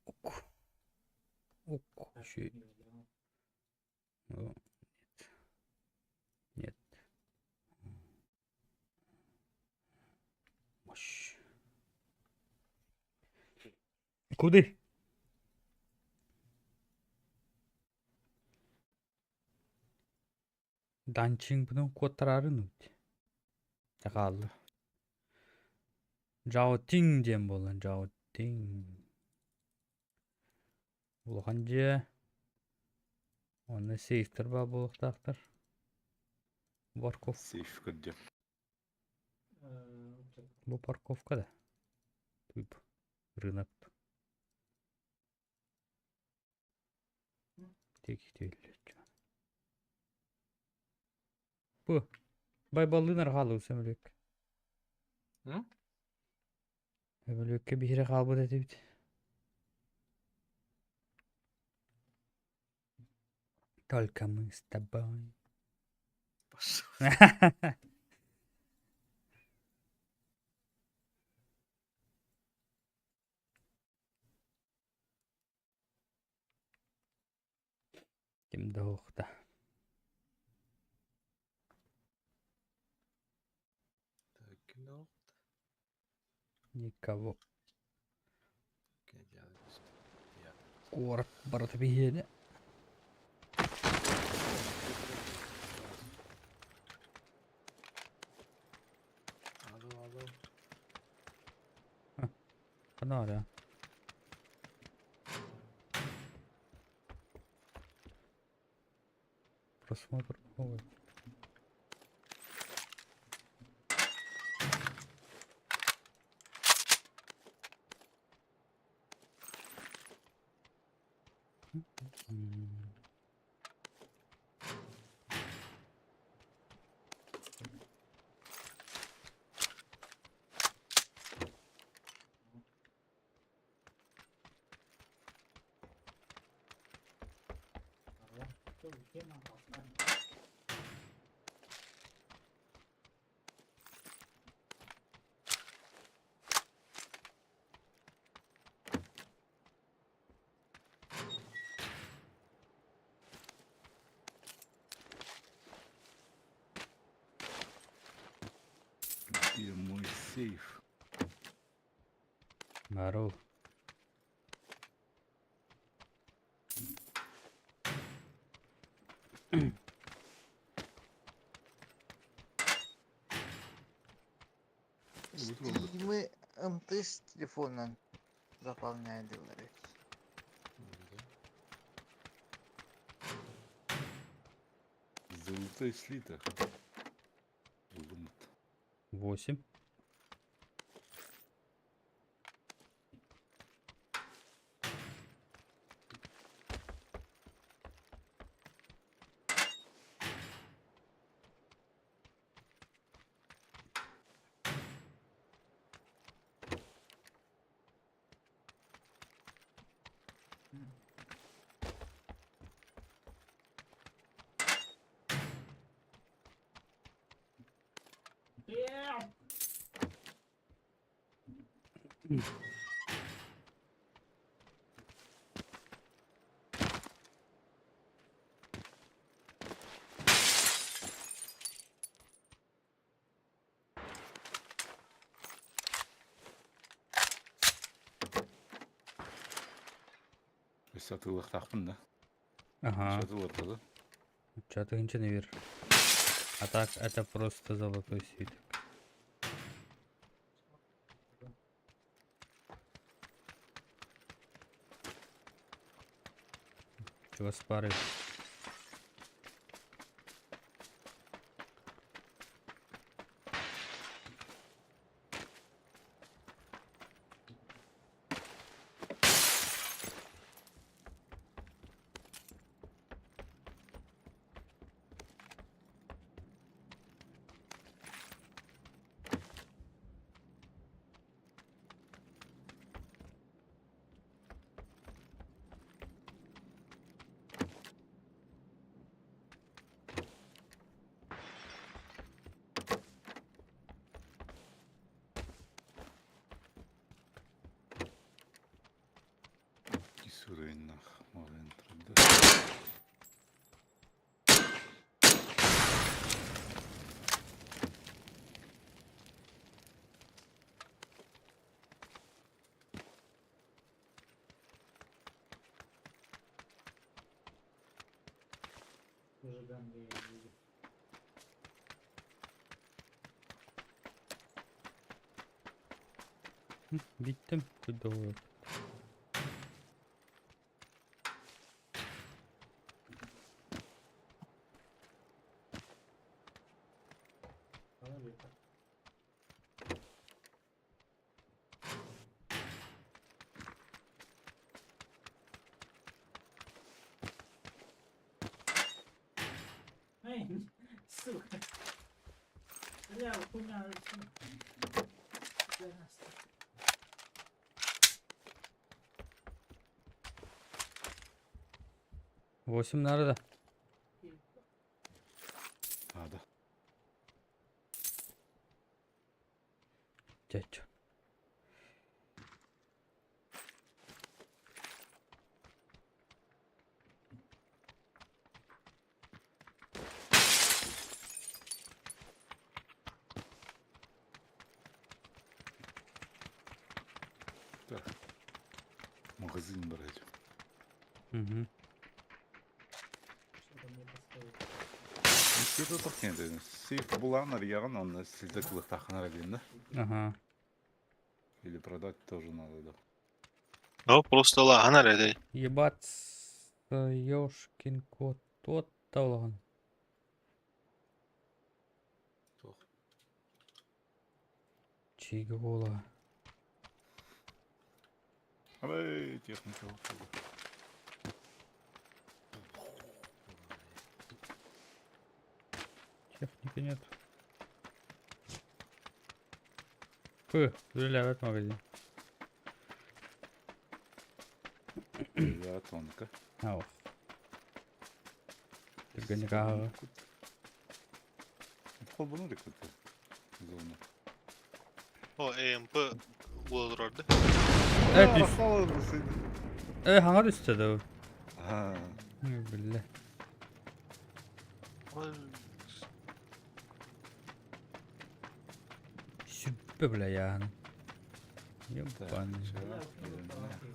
Ок. Ок. Еще. О, нет. Нет. Мощь. Куды? Данчинг бұны куоттарарын үт. Жағалы. Жао Тинг диэн буолан Жао Тинг. Улахан дьиэ. Онно сейфтер баар буолуохтаахтар. Парков. Сейф көрдүм. Бу парковка да. Туйп. Рынок. Бу. Байбаллыын хаалыы сөмөлүөк. М? Сөмөлүөккэ биһири хаалбыт этибит. Только мы с тобой. Пошел. Ким да уохта. Так, ну. Никого. Куорат барыта биһиэнэ. Алло, алло. Ханна Просмотр. Ой. М. Где мой сейф? Здорово. Steam'ы МТС телефонунан заполняйдылар. Золотой слиток. Лунт. 8. Сатылыктаахпын да. Ага. Сатылырта да. Что-то ничего не вижу. А так, это просто золотой свиток. Чего спары? Ис уровеннаах маҕаһыын турда. Тоже ганги люди. Биттим. Куда? Человека. Эй, сука. Бля, хуйня, Для нас. 8 nerede? Надо. Чачу. Так. Магазин брать. Угу. Что-то мне поставить. Ничего тут нет. Сейф булан арьяган, он сильдек лыхтаханар один, да? Ага. Или продать тоже надо, да. Ну, просто лаһан эрэ Ебать, ёшкин кот. Тот тавлаган. Туох. Чига буола. Эй, техника. Техники нет. Пы, үлэлээбэт магазин. Да, тонко. Ау. Түргэнник ааҕа. Холбону рекрутер. Зона. О, ЭМП буола турар да. Э, түс. Э, хаҥа түстэ да. А, Биллэ. Сүппэ бля яан. Ебаный. Я укину палаты.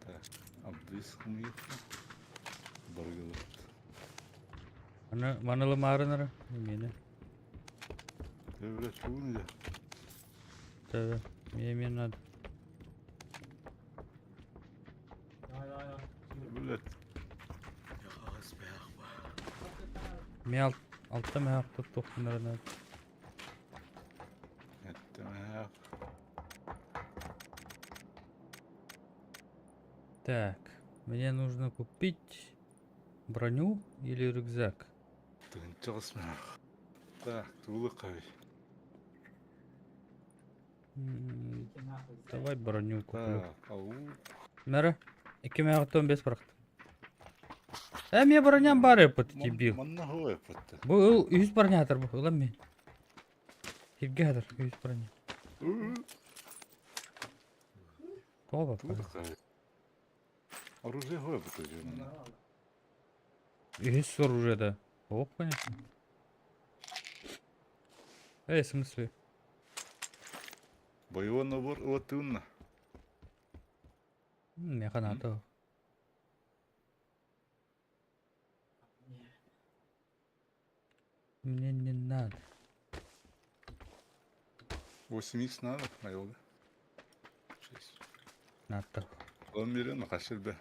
Так, абдыс хумиха. Баргылы. Аны манылы маарынара. Мені. Ты, блядь, чугун Да, мне мне надо. Давай, давай, давай. Блядь, Миэхэ баар. Мен алт алта мэ туттуохпунара надо. это... Так, мне нужно купить броню или рюкзак. Тынчалыс Так, тулы кай. М, Идите нахуй, зайцы. Давай броню куплю. Так, ау. Мэра, 2015 бырахтым. Э, мне броням баар эппит, дебил. Манна хуй эппит. Бу ыл үс бронятор бу, ылам мен. Сиргэ хатар үс броня. Тоҕо Тулы баппар. кай. Оружие хуй эппит же манна. Здорово. Үс оружие да. Ох, конечно. Эй, в смысле? Боевой набор латунна. Меха надо. Не. Мне не надо. 8 надо, майолга. 6. Надо. Он мирен, хашир бе.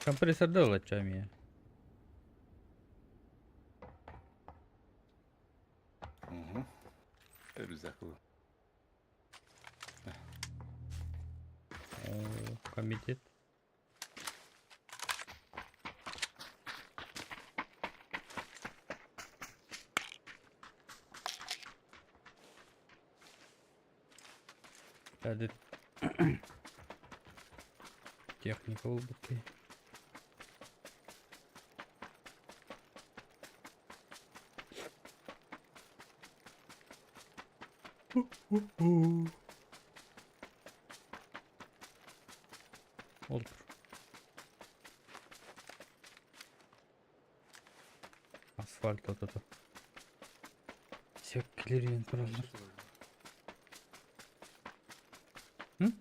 Компрессор дал меня. Угу. Рюкзак. Комитет. Hadi. Техника улыбки. Olur. Asfalt odada. Сөккілер тураллар. М?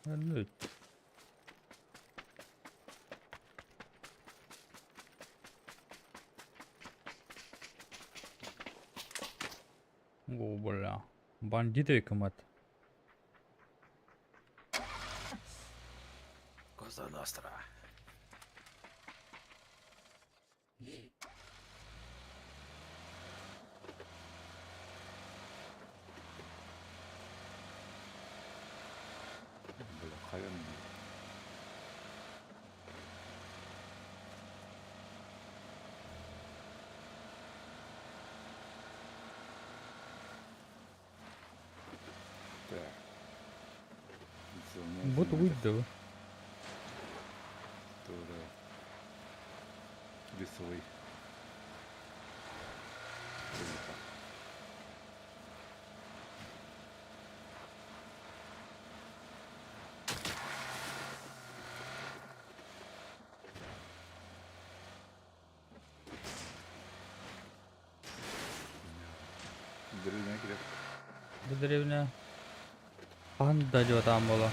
Nyt. О, бля. Бандиты кымат. Cosa Nostra. Бля, хаян. Так. Вот выйду. Туда. Лесовый. Деревня кирек. Бу деревня хаһан да дьуотаан буолуо.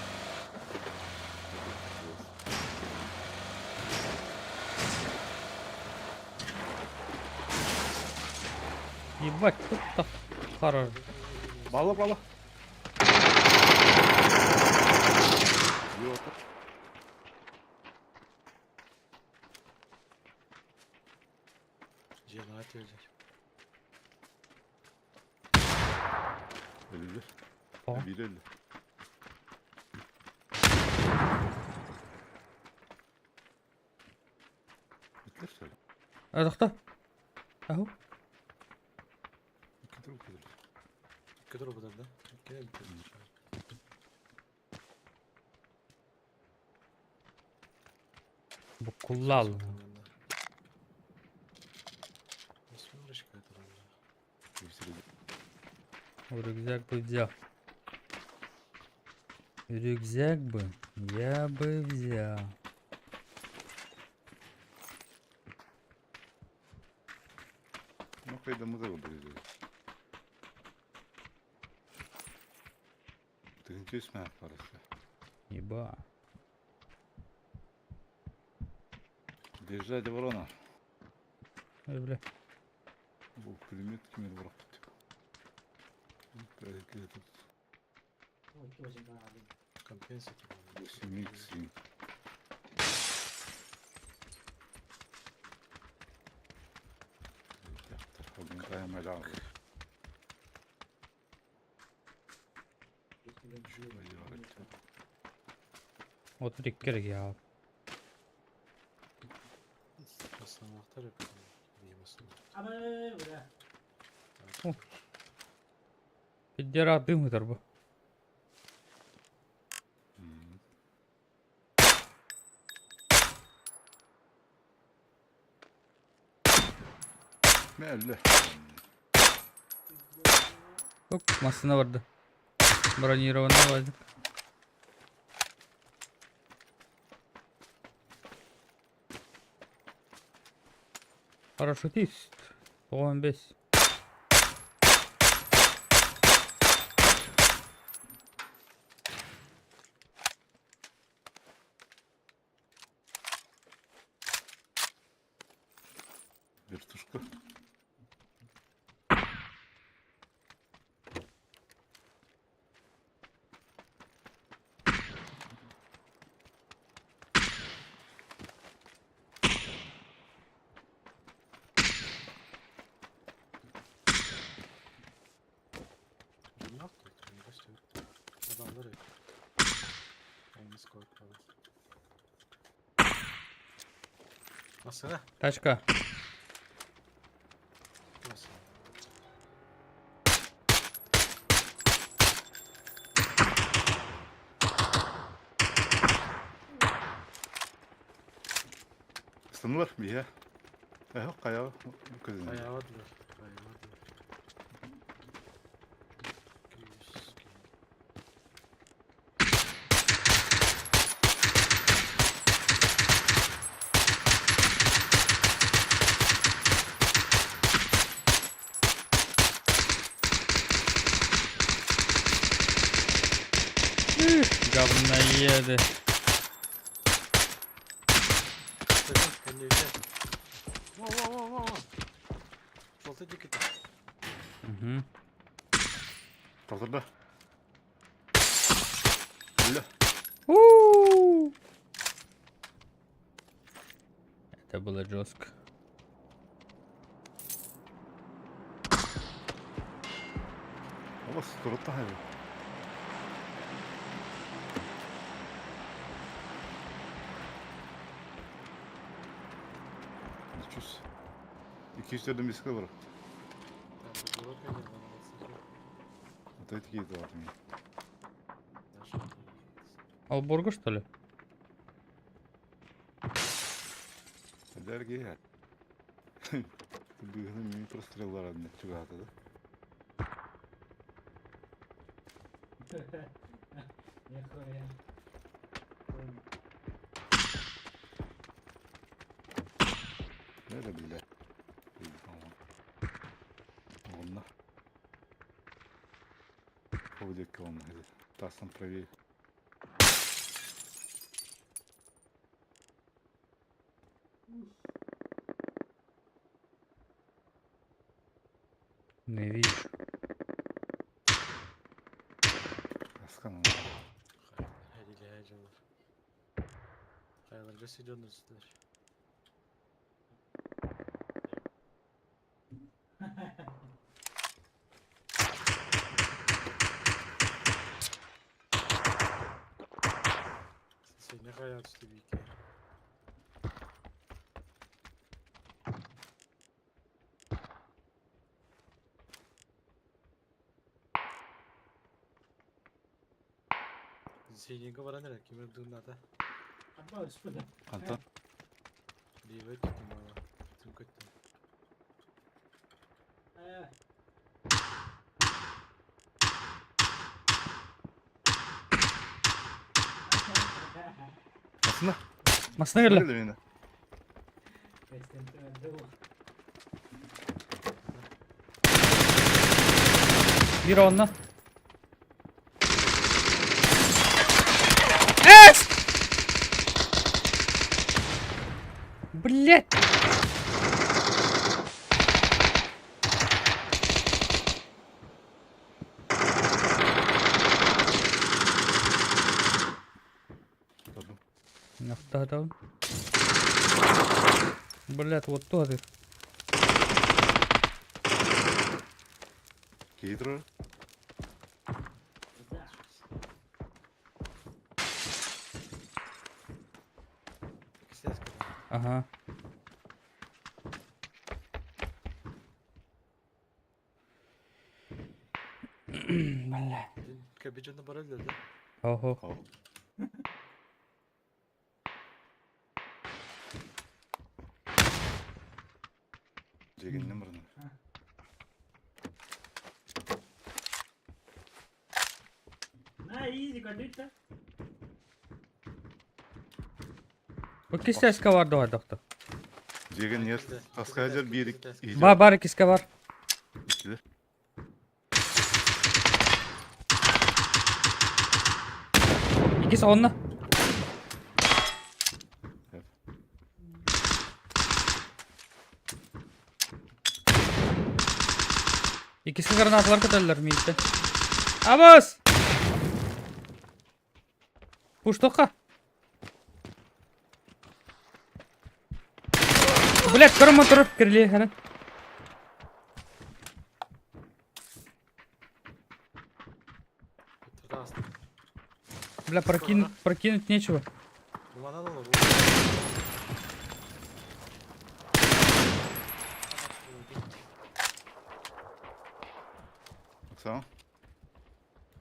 Ебать, тут так хорош. Бала бала. Yok. Cemaat ölecek. Öldü. Tamam. Biri öldü. Bitler söyle. Ардахта. Аху. İki durup gidiyor. İki dur bu da. İki de bitirdim. Буккуллал. Nasıl şikayet alalım? Hepsi Рюкзак бы взял. Рюкзак бы я бы взял. Ну, кайдамы да oldu. Тыгынчы үсмә парасы. Еба. Держать ворона. Ой, бля. Бу пулемет кимер бұрап кетті. Компенсия. 8 х Вот риккер я. Basamaklar yapıyor. Yemesin. Ama бля. Пидера дым bu. Мәлі. Оп, машина барды. Бронированный вазик. Парашютист. 95. Вертушка. Ne yaptı? Adamlar yok. Yalnız korkmadım. Nasıl ha? Тачка. Nasıl? Сынылар бия. Ә, кая көзін. Ayağı diyor. Ayağı diyor. 200 kilo. Говноеды. Sakın kendine gel. Во, во, во, во, во. Жолты дикіті. Угу. Тағдырда. Өлі. Это было жестко. Ала сұрытта хайы. Үч 204 беске бар. Атай тики бар. Алборга, что ли? Дәрге. Бүгін мен простреллар адны чугата да. Нихуя. Нәле биле. Онна. диэки уонна тастан правее. Не вижу. Аскан Хайдилэһэ дьоннор. Хайаларга сиденнэр сытар. Сеня хайа түсті бийке. Синега баран эрэ ким ырдыыннаата? Абба господа. Хантан? Левый өттүттэн буолла. Түҥ көттүм. Э, Масына. Масына кэллэ. Кэллэ миэнэ. Биир онно. Эс! Блять! Тордум. Нахтаатабын. Блять, вот то ты. Киһи турар. Ага. Бля. Кэбиджаны барар да? Ого. О. Дьиэгиннэн баран. На, изи, көрдүт да. Бу кистээскэ бар дуо доктор? Дьиэгин нет. Таска дьэр биир Ба бар киске бар. иккилэр. Иккис онно. Иккискэ гранаталар көтөллөр мииттэн. Абыс! Пуштокка. Блять, көрөм отырып кирли ханан. Бля, прокинуть нечего. Манан olur. Оксана?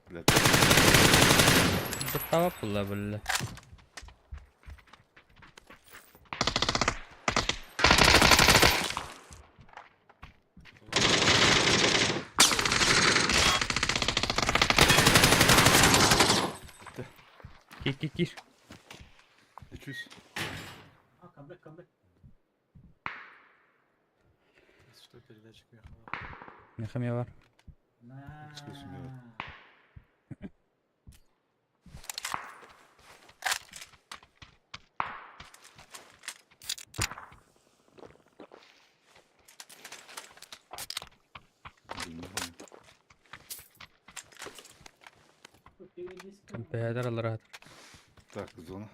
Блядь. Баттава була бля. Кир, кир, кир. 300. А, камбэк, камбэк. Что передатчик мехала. Мехамия бар. На. Компьютер алар. Так, зона.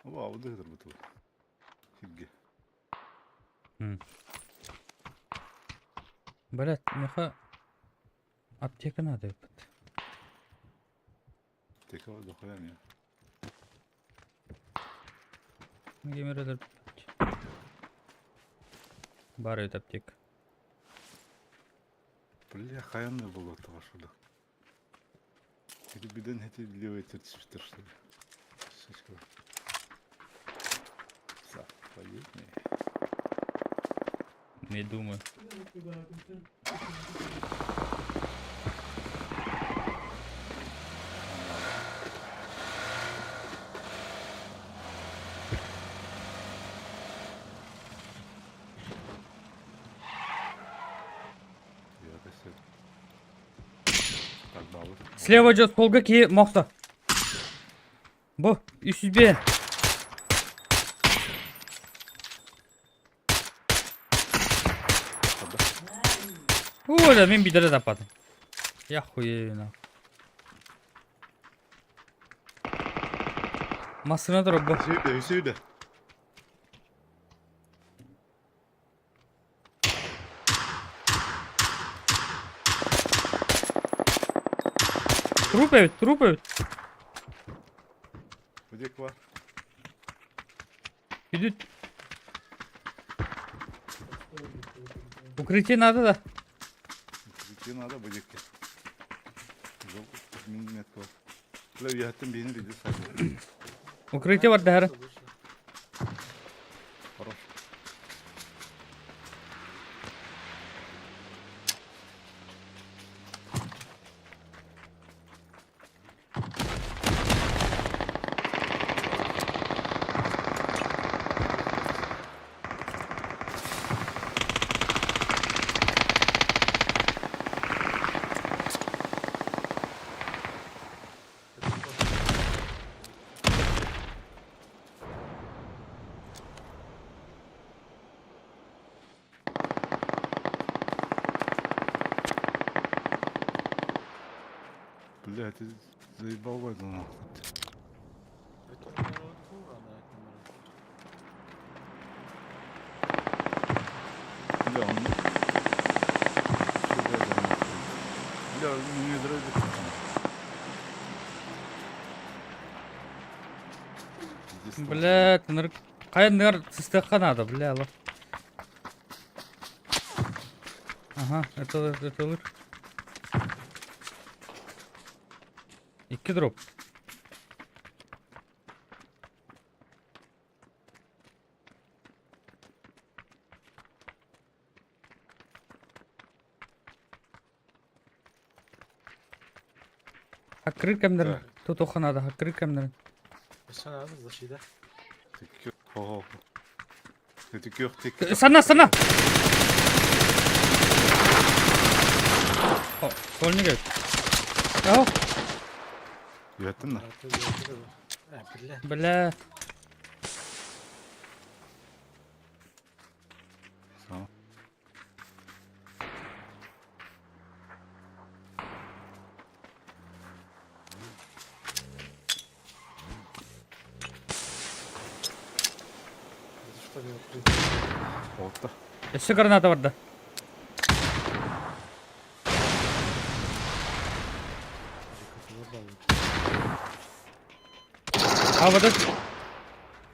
Вау, дыгдыр бу тыл. Хигге. Блять, меха аптека надо. ебать. Аптека дохуя мне. Геймерлер. Бар это аптека. Бля, хаянный было того, что ли. Или беден эти левые 34, что ли. Сучка. Совпадение. Не думаю. Так, бабы. Слева идет полга ки мохто. Бу, 305. Оля, мен бидere таппатым. Я хуею на. Массына дроп бу. Үсүйдэ, үсүйдэ. Труп эбит, труп эбит. Где ква? Идут. Укрытие надо да. Где надо будет. Минметка. Бля, я там бейін видел сразу. Укрытие бар дәһәрі. Хорош. Бля, ты заебал войну нахуй. Бля, он... Чё это нахуй? Бля, мне нравится. Бля, тыныр... Кайныр сыстыққа надо, бля, лох. Ага, это, это лучше. Икки дроп. Хакрыр кемдерин. Так. Тут надо, хакрыр кемдерин. Защита. Хо-хо. Ты кёх, ты Сана, сана! О, Сольник эбит. Ау, Яттым на. Бля. бля. Сам. Что ли, укрытие? Отта. Өссө граната барда. А вот это...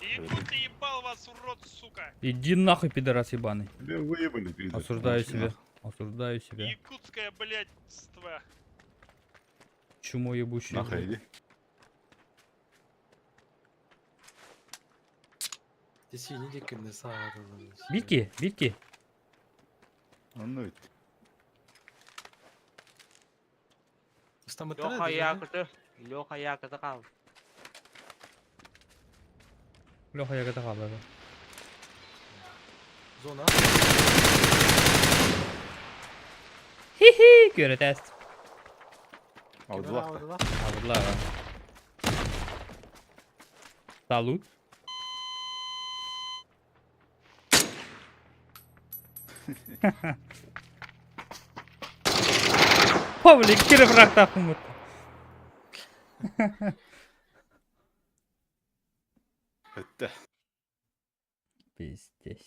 Якут ебал вас, урод, сука! Иди нахуй, пидорас ебаный. Бля, выебали, пидор. Осуждаю Вообще себя. нахуй. Осуждаю себя. Якутское, блядство! Чмо ебучее. Нахуй иди. Битки, битки. Онно ведь. Леха якыты. Леха якыты кал. Леха ягода қалды. Зона. Хи-хи, көрі тест. Алдылақ та. Алдылар. Салут. Павлик, кіріп рақтақым ұтты. Бітті. Пиздец.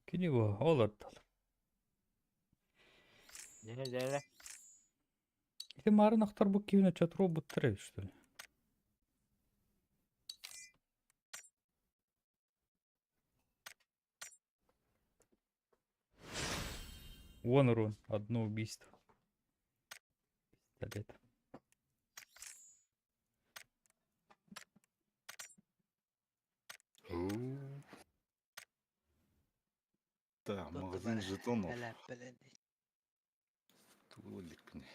Күні бұл, олар дал. Не, не, не. Ты марын ақтар бұл күйіне чат робот что ли? Вон урон, одно убийство. Пистолет. Оу. Да, магазин жетонов. Бля, бля. Тулик мне.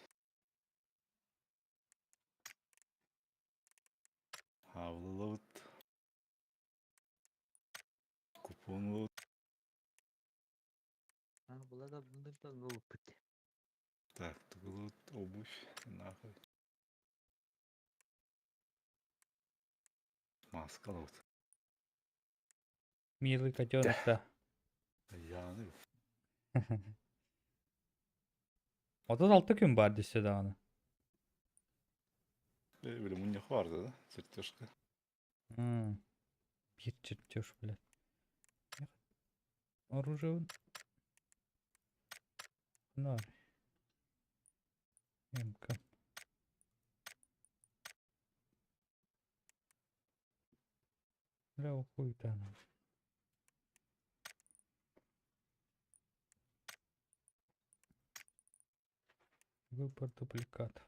Хавлалавыт. Купон ловыт. Була да bundan da bu pıt. Так, тугулут обувь, нахуй. Маска вот. Милый котенок, да. Яны. 36 күн баар дессе даҕаны. Били мунньах барды да, чертежка. Биир чертеж, блядь. Оружие. На. МК. Бля, хуй там. Выбор дубликатов.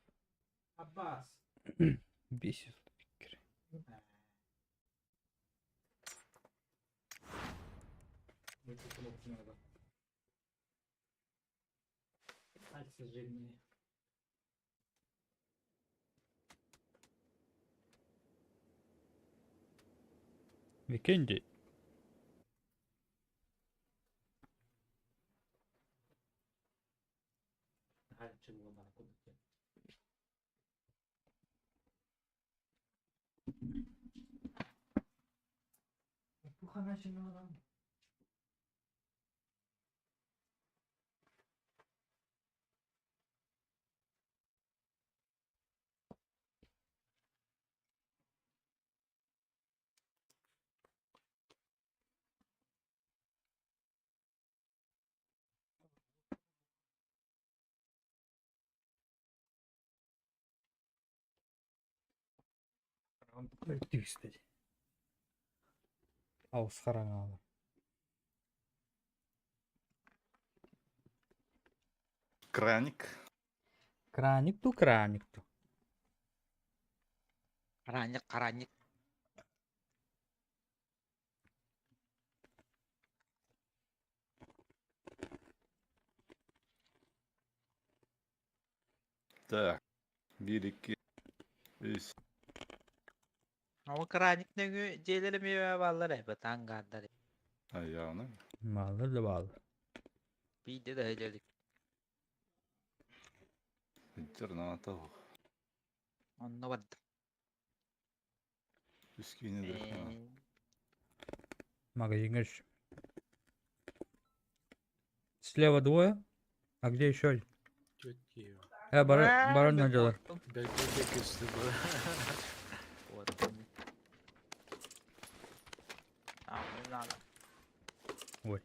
Аббас. Бесит. Пикеры. Эти кнопки надо. Пальцы жирные. Викенди. Раньше было надо куда-то. Кстати. Аус хараҥаалар. Краник. Краник ту, краник ту. Хараанньык, хараанньык. Так. Биир, икки, үс. Ол краник нөҥүө дьиэлэр эмиэ бааллар ээ, ангаардар. Айааны. Бааллар да бааллар. Биирдэ да илик. Интерната. Онно бардым. Үс киини Ээ, Магазин говоришь. Слева двое. А где еще один? Четкие. Барон, Ээ, барон мен наделар. куоттум. Бэлгэ көстө бу. Куоттум. А, не надо. Ой.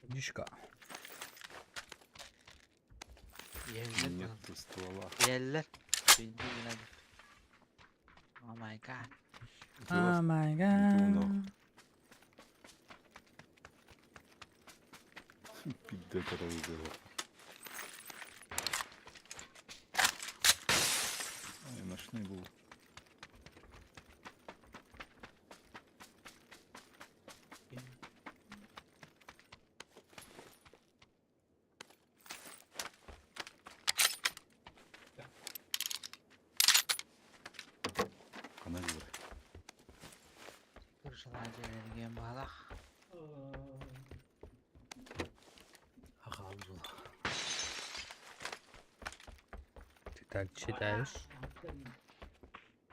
Дишка. Иһэллэр Нет баҕар. ствола. Иһэллэр. Бүндүү гынабын. Oh my god. Oh my Нету god. Пизда дорогой. Ай, ночной был. Она говорит. Кыршалаа дьиэлэригэн баалах. Аҕам була. Ты так читаешь?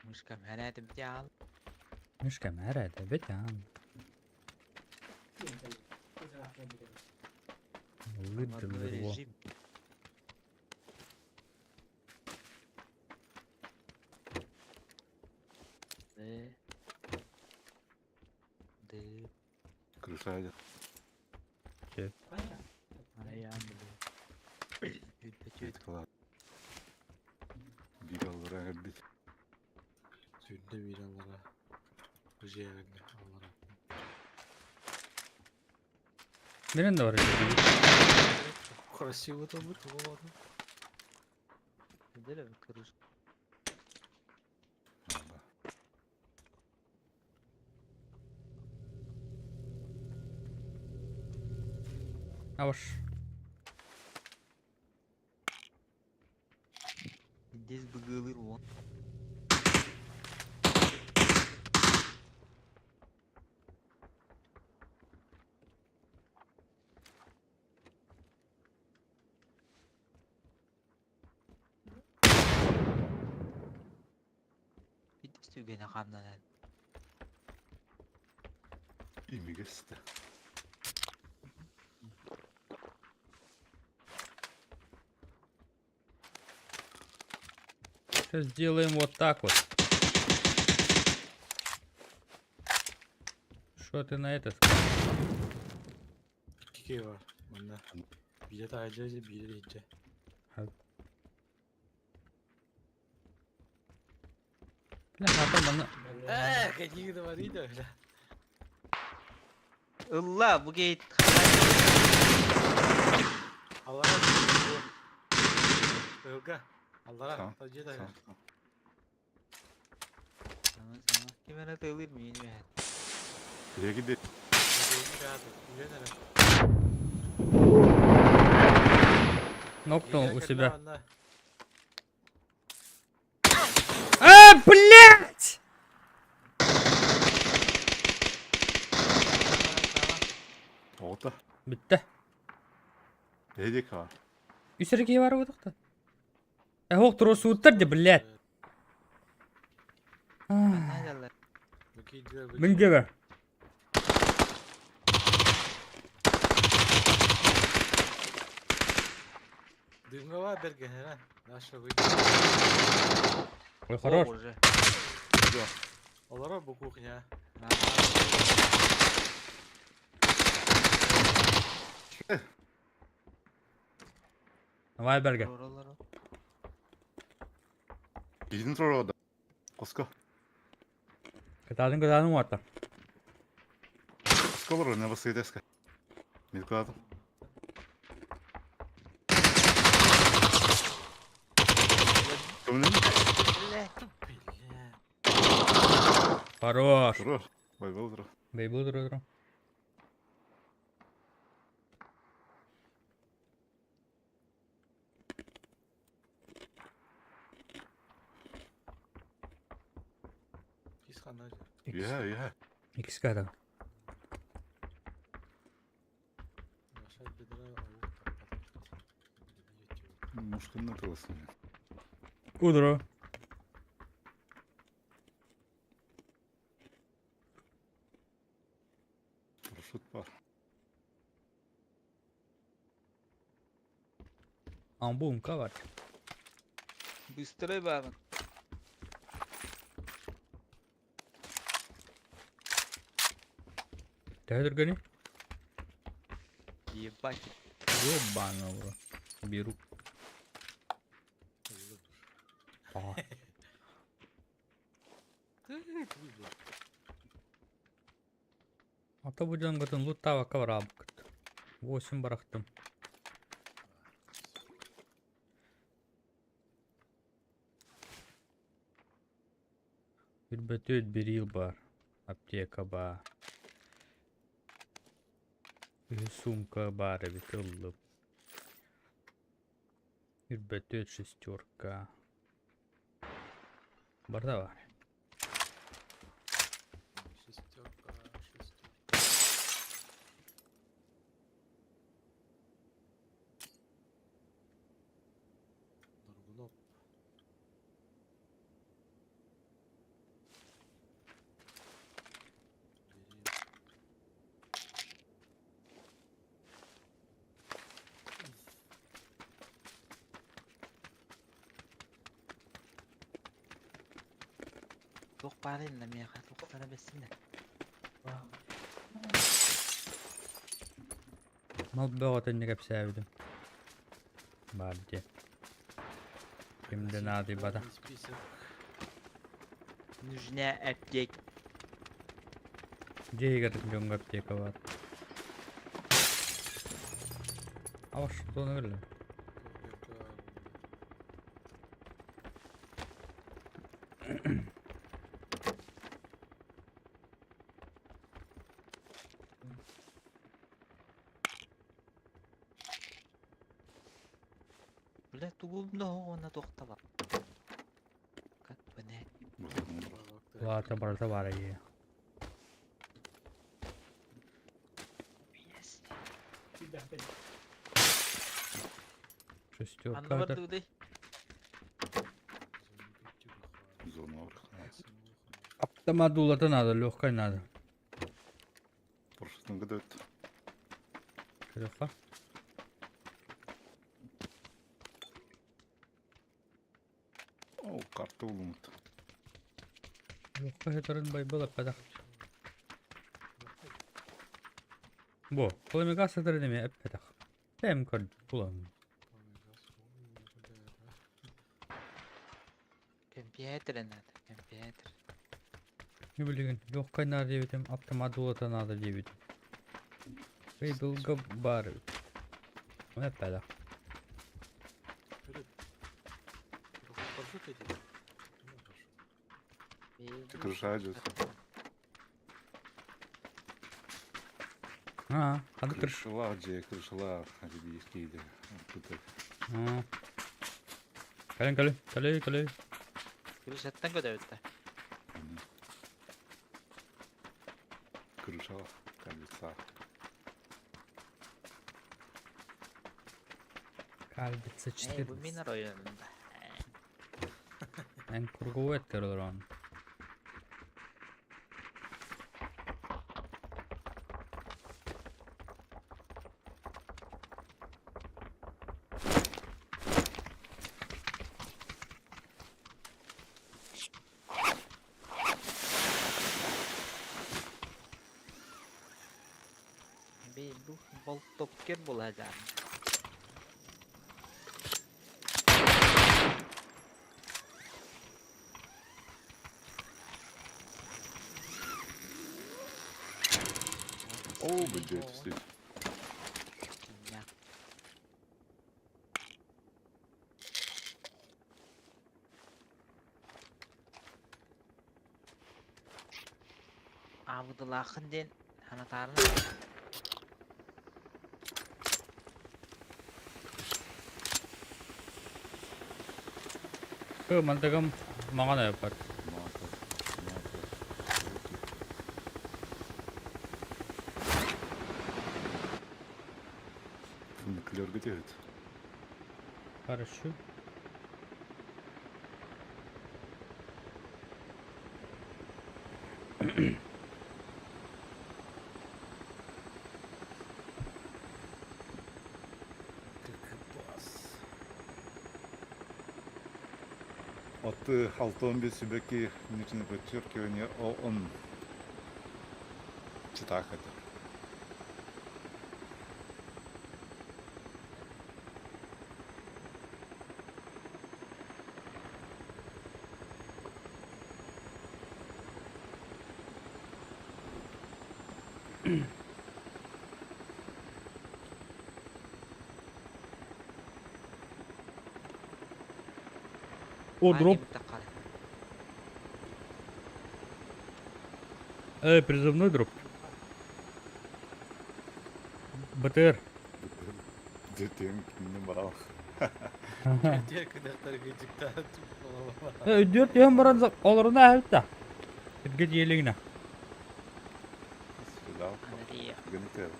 Мышка мэрээти битяал. Мишка мэра, это бетян. Модной Лыдыло. режим. Д. Д. Крыша идет. Араян, блин. Чуть Клад. Бигал врага бить. Сүүрдэ биир аллара. Дьиэҕэ аллара. Мирен да бар. Красиво там будет, ладно. Неделя крыша. Да. А ваш. Здесь бы вон. Түргэнэ хамнанан. Имигэс да. Сейчас сделаем вот так вот. Что ты на это скажешь? Икки бар. Манна. Биирэ таһырдьа, биирэ иһирдьэ. Бля, хата манна. Э, какие говорите, бля. Ылла, бу гейт. Аллара. Ылга. Аллара. Tamam, Таһырдьа таһырдьа. Tamam, tamam. Tamam tamam. Ким эрэ тыалыыр миин үһэн. Nereye gidiyor? Нокнул у себя. А, блядь! Оҕото. Бүттэ. Nereye var? Үс эрэ киһи баар буолуохта. Э, ох, туруорсубуттар дии, блядь. Хайдаллар. Мин дьиэбэр. Дымгова бергенера. Наша выйдет. Ой, хорош. Уже. Олоро бу кухня. Давай, Берге. Gidin orada. Koska. Кытаатын кытаатын уота. Koska var ne basaydı eski. Milkadım. Көмүнен? Бля. Бля. Хорош. Тур. Байбал тур. Бейбу тур тур. Кис ханна же. Я, я. Икс ката. Наша бедра ауыр Мушканна тыласың. Удро. Парашют бар. Амбумка бар. Быстрый бабын. Төһө түргэний? Ебать. Ёбаный в рот. Беру. А. А то будем готов лутава коврабкат. 8 барахтым. Үрбөтөт берил бар. Аптека бар. Сумка бар эбит ыллым. Үрбөтөт шестерка. Барда бар. Шестерка, шестерка. Доргунов. Бери. Туох баарын да миэхэ туохтара бэссинэ. Мал бөҕөтө инники кэпсээбитим. Бар дии. Кимде наадыйбата. Список. Нужна аптека. Дьиэ иһигэр дьоҥҥо аптека бар. А что наверное? Бля, тугум да оҕуна туохтаба. Как бы Лата барыта бар ии. Yes. Сидахпет. Шестерка. Анны это- бардыбыдай. Зона бар. Тамадулата надо, легкая надо. Прошлом году это. Легко. О, карта улумут. Легко хетерин байбыл эппэтэх. Бу, полымега сытар неме эппэтэх. Тэм көр булан. Компьютер надо, компьютер. Не билигин, легкай надо диэбитим, автомат дулата надо диэбитим. Байбылга баар эбит. Эппэтэх. Ты крыша идет. А, ханнык крыш. Крышала, где крышала, где Тут Аа. Кэлин кэлин, кэлин кэлин. Крышаттан көтөбүттэ. крышала, колеса. Кальбица Эй, бу 14. мин районунда. Эн круговой терророн. Би бу болтопкер булажан. О, блядь, здесь. Я. Абдуллахын диэн ханатаарына Кы мантагам маҥан эппэт. Мата, мата. Фуникулер где это? Хорошо. От Халтомби Сибеки, нижнее подчеркивание, ООН. Читах это. О, дроп. Эй, призывной дроп. БТР. Детен не брал. Өйдүөр түһэн баран олоруна эһэлтэ. Сиргэ дьиэлигинэ. Сюда. ГНТ.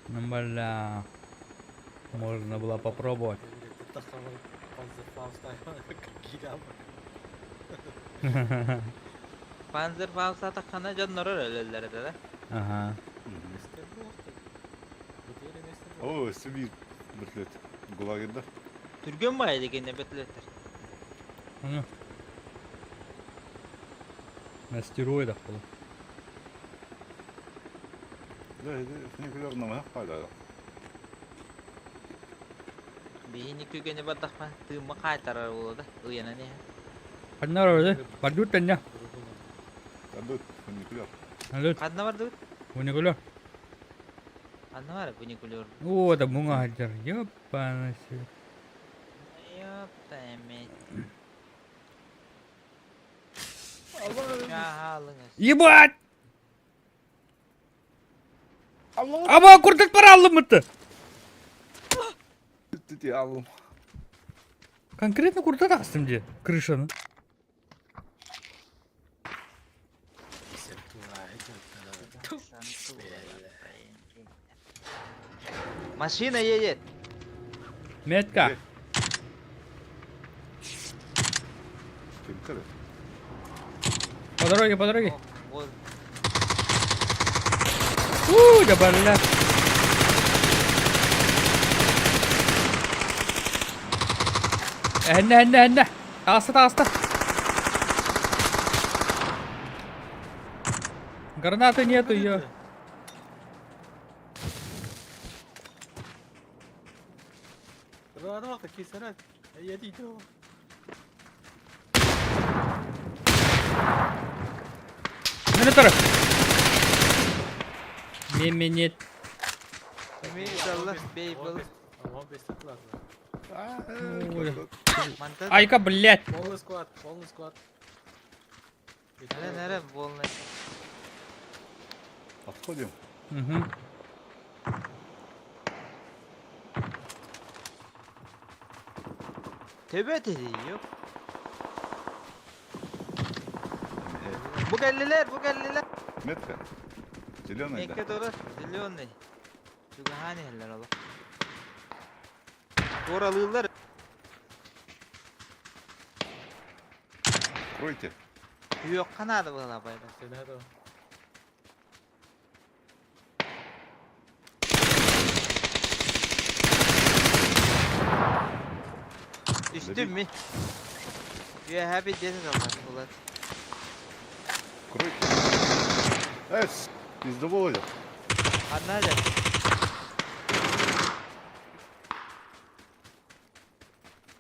Ну, бля. Можно было попробовать. Panzerfaust атаххана дьоннору өлөллөр этэ да. Ага. О, Сибирь. Бөртлет. Гулагерда. Түргэн баайы дегенне бөтүлөттөр. Ну. На стероидах было. Да, это фуникулер на моих пайда. Биһини күгэни бардахма тыымма хаайтарар буолла да ыйанан иһэ. Ханна барбыт? Бардут тэннэ. Дадут фуникулер. Алло, Ханна бардыбыт? фуникулер. Ханна бар фуникулер? О, это муҥа сылдьар. Ёпана себе. Ёпта эметь. Чаалыңыз. Ебать! Аба куртат бараллымыты. Ты алым. Конкретно куртат астым же крышаны. Машина едет. Метка. Ким кыры? По дороге, по дороге. О, вот. У, да бля. Энне, энне, энне. Таҕыста, таҕыста. Гранаты нету, ё. Минутары. Меменет. Айка, блядь. Полный склад, полный склад. Нэрэ полный. Отходим. Угу. Төбө yok. Bu geldiler, bu geldiler. Метка. Зеленый, да? Мекке doğru, зеленый. Чугахани хеллер ола. Туоралыыллар. Кройте. Күөххэ наада буолла байда. Түстүм ми? Үөһэ бидиэти талбат булат. Кройте. Эй, пиздобол Ханна дьэ?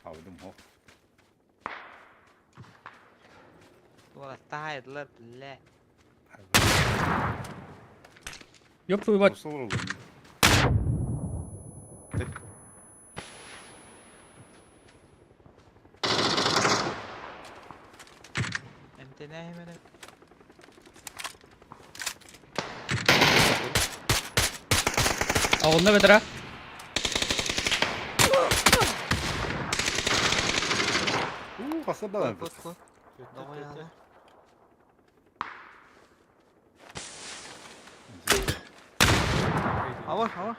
Алдым, хо. Уолаттаһайдылар, бля. Ёб твою мать. Эмтэнэ эрэ. А онно бэтэрэ. Уу, хасардан. Ауыр, ауыр.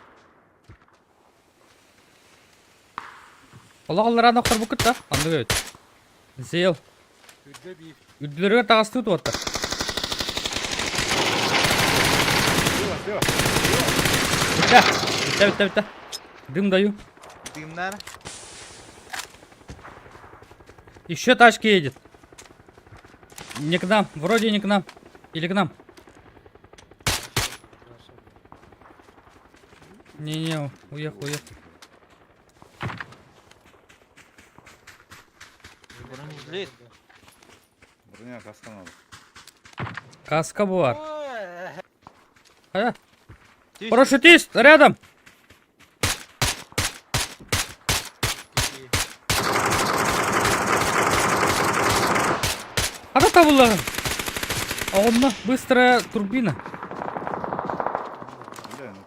Олох аллараа охторбуккут да? Оннук эбит. Зел. Үрдүлэригэр таҕыстыы туоттар. Слева, слева. Бүттэ. Бүттэ, бүттэ, бүттэ. Дым даю. Дымнар. Еще тачки едет. Не к нам. Вроде не к нам. Или к нам. Не-не, уехал, уехал. Бронежилет. Броня, каска надо. Каска бар. А? Парашютист, рядом! А как было? А он на быстрая турбина. Бля, ну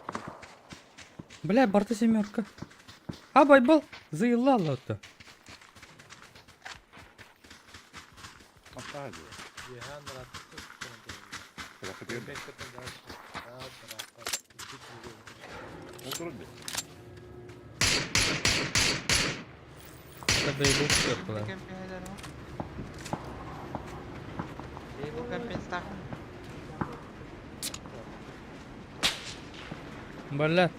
Бля, барта семерка. А байбал заелала то. Бля.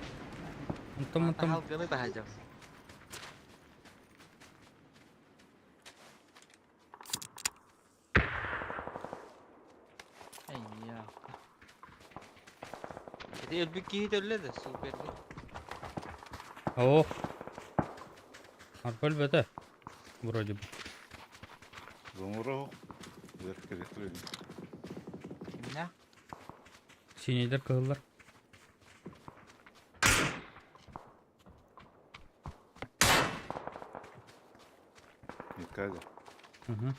Онтон онтон. Халгыны таһадьам. Эй, Ити өлбүт киһи төллө да суперди. Ох. Арбал бөтө. Вроде бы. Зомура. Кимнэ? Синейдер кыһыллар. Никада. Угу.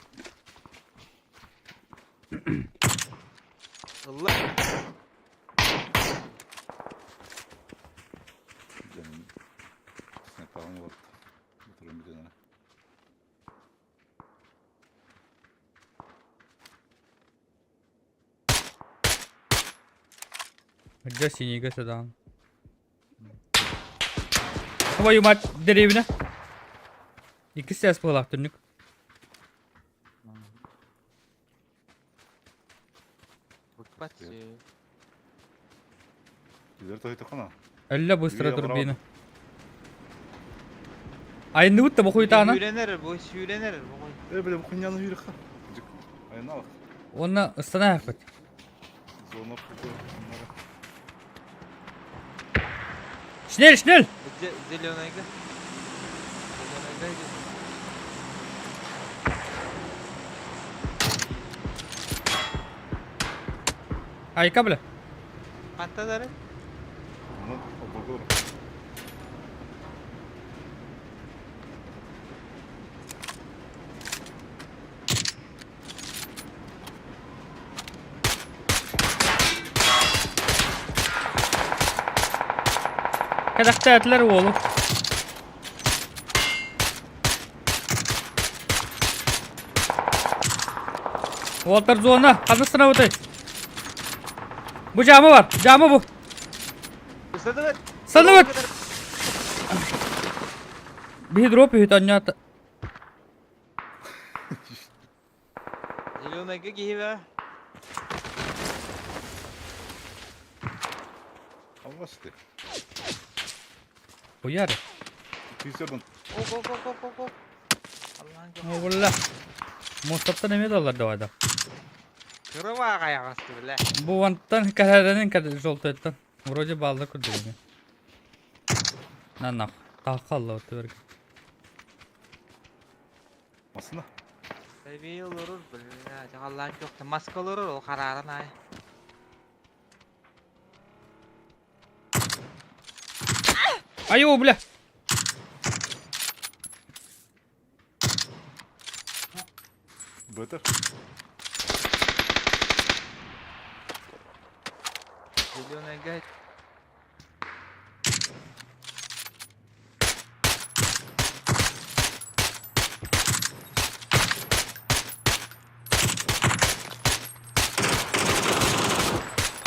Ылла. Снайпалым вот. Отрубили. Где синийга сюда? Твою мать, деревня. Икки сээс буолаах түннүк. Илер тоһуйтаххына. Өллө быстро Үйэ турбина. Айынныбыт да бохуйтаана. Сүүрэнэр бу сүүрэнэр бохуй. Э, бля, бу хуйняны үйрөххө. Айналах. Уонна ыстана аһаппыт. Зона куку. Шнель, шнель! Зеленайга. Зеленайга идет. Айка, бля. Ханта дары? Ну, обогор. Кэдэхтээтилэр уолу. Уолтар зона, ханна сынабытай? Бу дьаама бар, дьаама бу. Садыбыт! Садыбыт! Биһи дроп үһүт анньаата. Зеленайга киһи бе. Алласты. Хуяр. Күйсерден. Оп оп оп оп оп оп. Аллаһын көр. О, Мостаттан эмиэ да аллар давайда. Кырыва кайаҕасты билэ. Бу вантан кэһэрэнин желтойтан. Вроде баллар курдук эми. На нах. Таах халла отты Масына. Эбии олорор, бля, Аллаһын көхтө маска олорор, ол харааран аай. Айуу, бля! Бөтөр. Зеленайга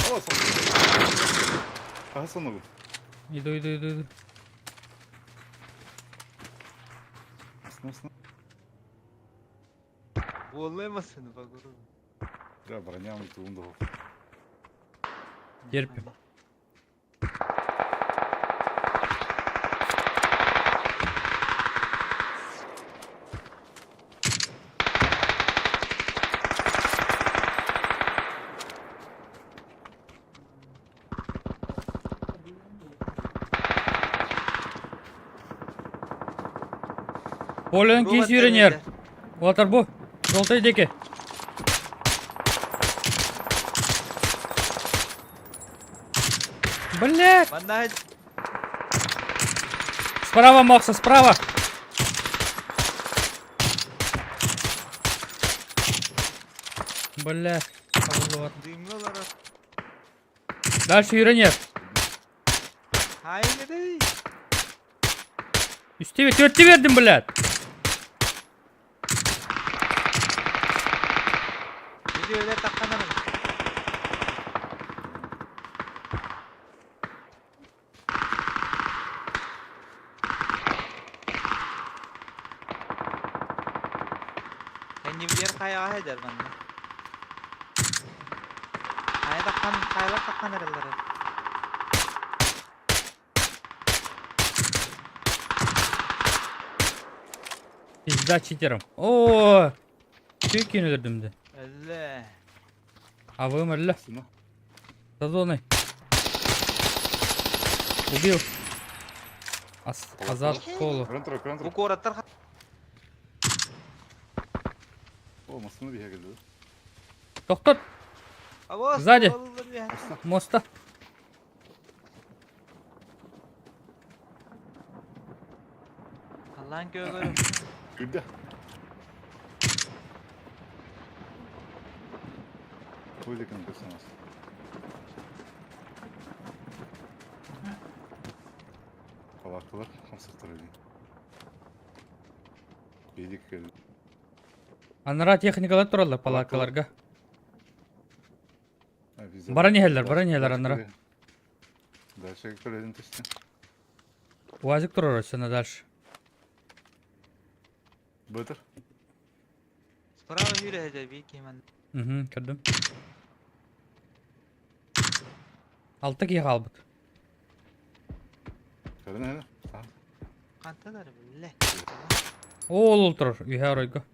Ала сон. Ага соногу. Иду, иду, иду, иду. Масына, масына. буолуймасын багуру. Бля, броням туун да. Терпим. Полен кис үйренер. Уолтар бу. Желтый диэки. Блядь! Манна Справа, Мокса, справа! Бля, табыллыбат. дымҥа олорор. Дальше үйренер. Хайгыдый. Үстебе, төртте бердим, блядь. Видеолар тахханарын. Кэннибитигэр хайаҕа сылдьар манна. Хайа таххан, хайалар таххан эрэллэр. Пизда читером. О, Чүкін өлірдім де. Өллө. Абым өллө. Масына. За зоной. Убил. Ас, азат колу. Кран тура, кран Бу тура. куораттар О, масына биһэ келди. Тоқтат. Абос, Сзади. оллар биһэ. Моста. Аллаһын көөгөрүм. Күлдэ. Көйлекін көрсеңіз. Палаткалар хамсықтар еді. Бейлік келді. Анара техникалар тураллар палаткаларга. А, везде. Баран иһэллэр, баран иһэллэр анара. Дальше көрөдүн түстү. Уазик турар өссө дальше. Бөтөр. Справа жүрө сылдьар биир киһи манна. Угу, көрдүм. Алта киһи хаалбыт. Көрөн эрэ. Хантан биллэ. Ол ол турар үһэ оройго.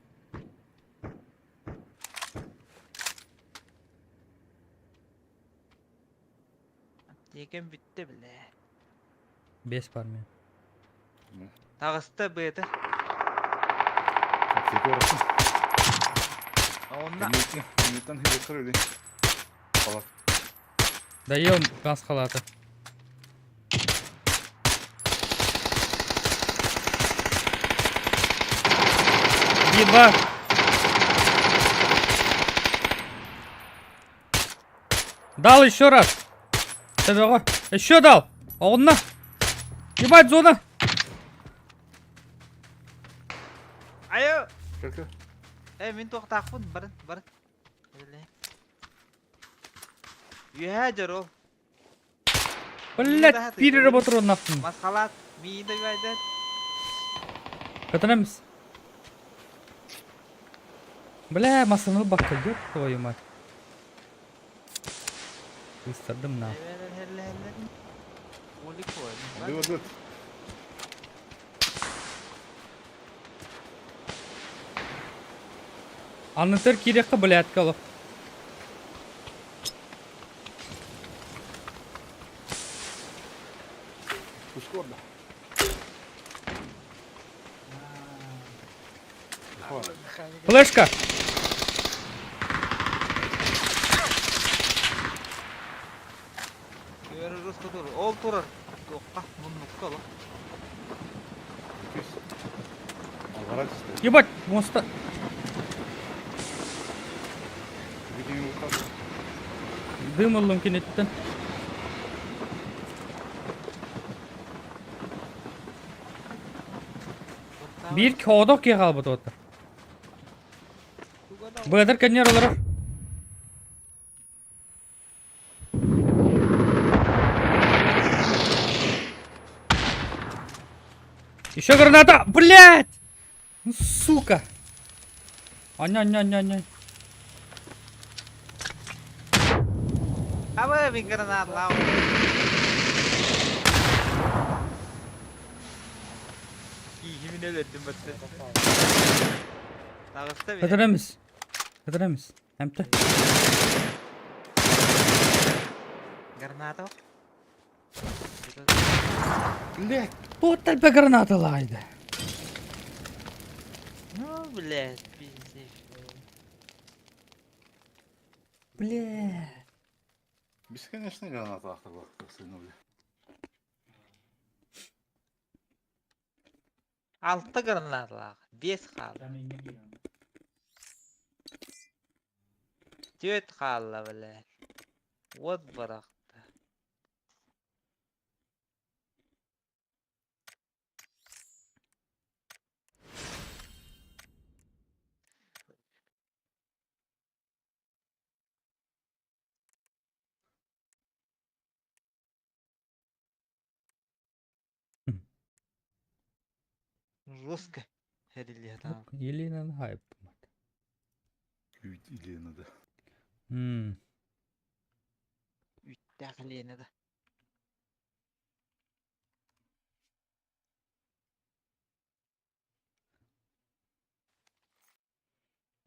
Тиэкэн бүттэ билэ. Бес бар мен. Таҕыста быата. Аптека оросун. Онна Кэнниттэн хилеттер өлүй. Халат. Даем газ халаты. Еба! Дал еще раз. Төбөҕө. Еще дал. Оҕунна. Ебать, зона. Айо! Көр көр. Э, мин туохтаахпын, барын, барын. Үөһээ дьоро. Блять, пире работал нахуй. Масхалат, миин да үөйдэн. Катанамс. Бля, масаны бакка, ёб твою мать. Ыстардым на. Дыва дыт. Аннытыр кириэххэ блядка олох. Пускорда. Флешка! Ол турар. Туохха, муннукка олох. Ебать, моста. Дым ыллым киниттен. Биир хоодох киһи хаалбыт уота. Быадар кэннер олорор. Еще граната! Блять! Ну, сука! Аня, аня, аня, аня. Абы мин граната Киһимин өлөрдүм батты. Таҕыста бile. Кытырамыз. Кытырамыз. Әмті. Граната. Блять! Тут тальпа граната лайды. Ну, блядь, пиздец. Бля. Бесконечная граната ахтар бля. Алта гранаталаах, биэс хаалла. Түөрт хаалла, блядь. Уот бырахта. Жестко. Эриллиэ там. Елена хайп. Үт Елена да. Үттээх Елена да.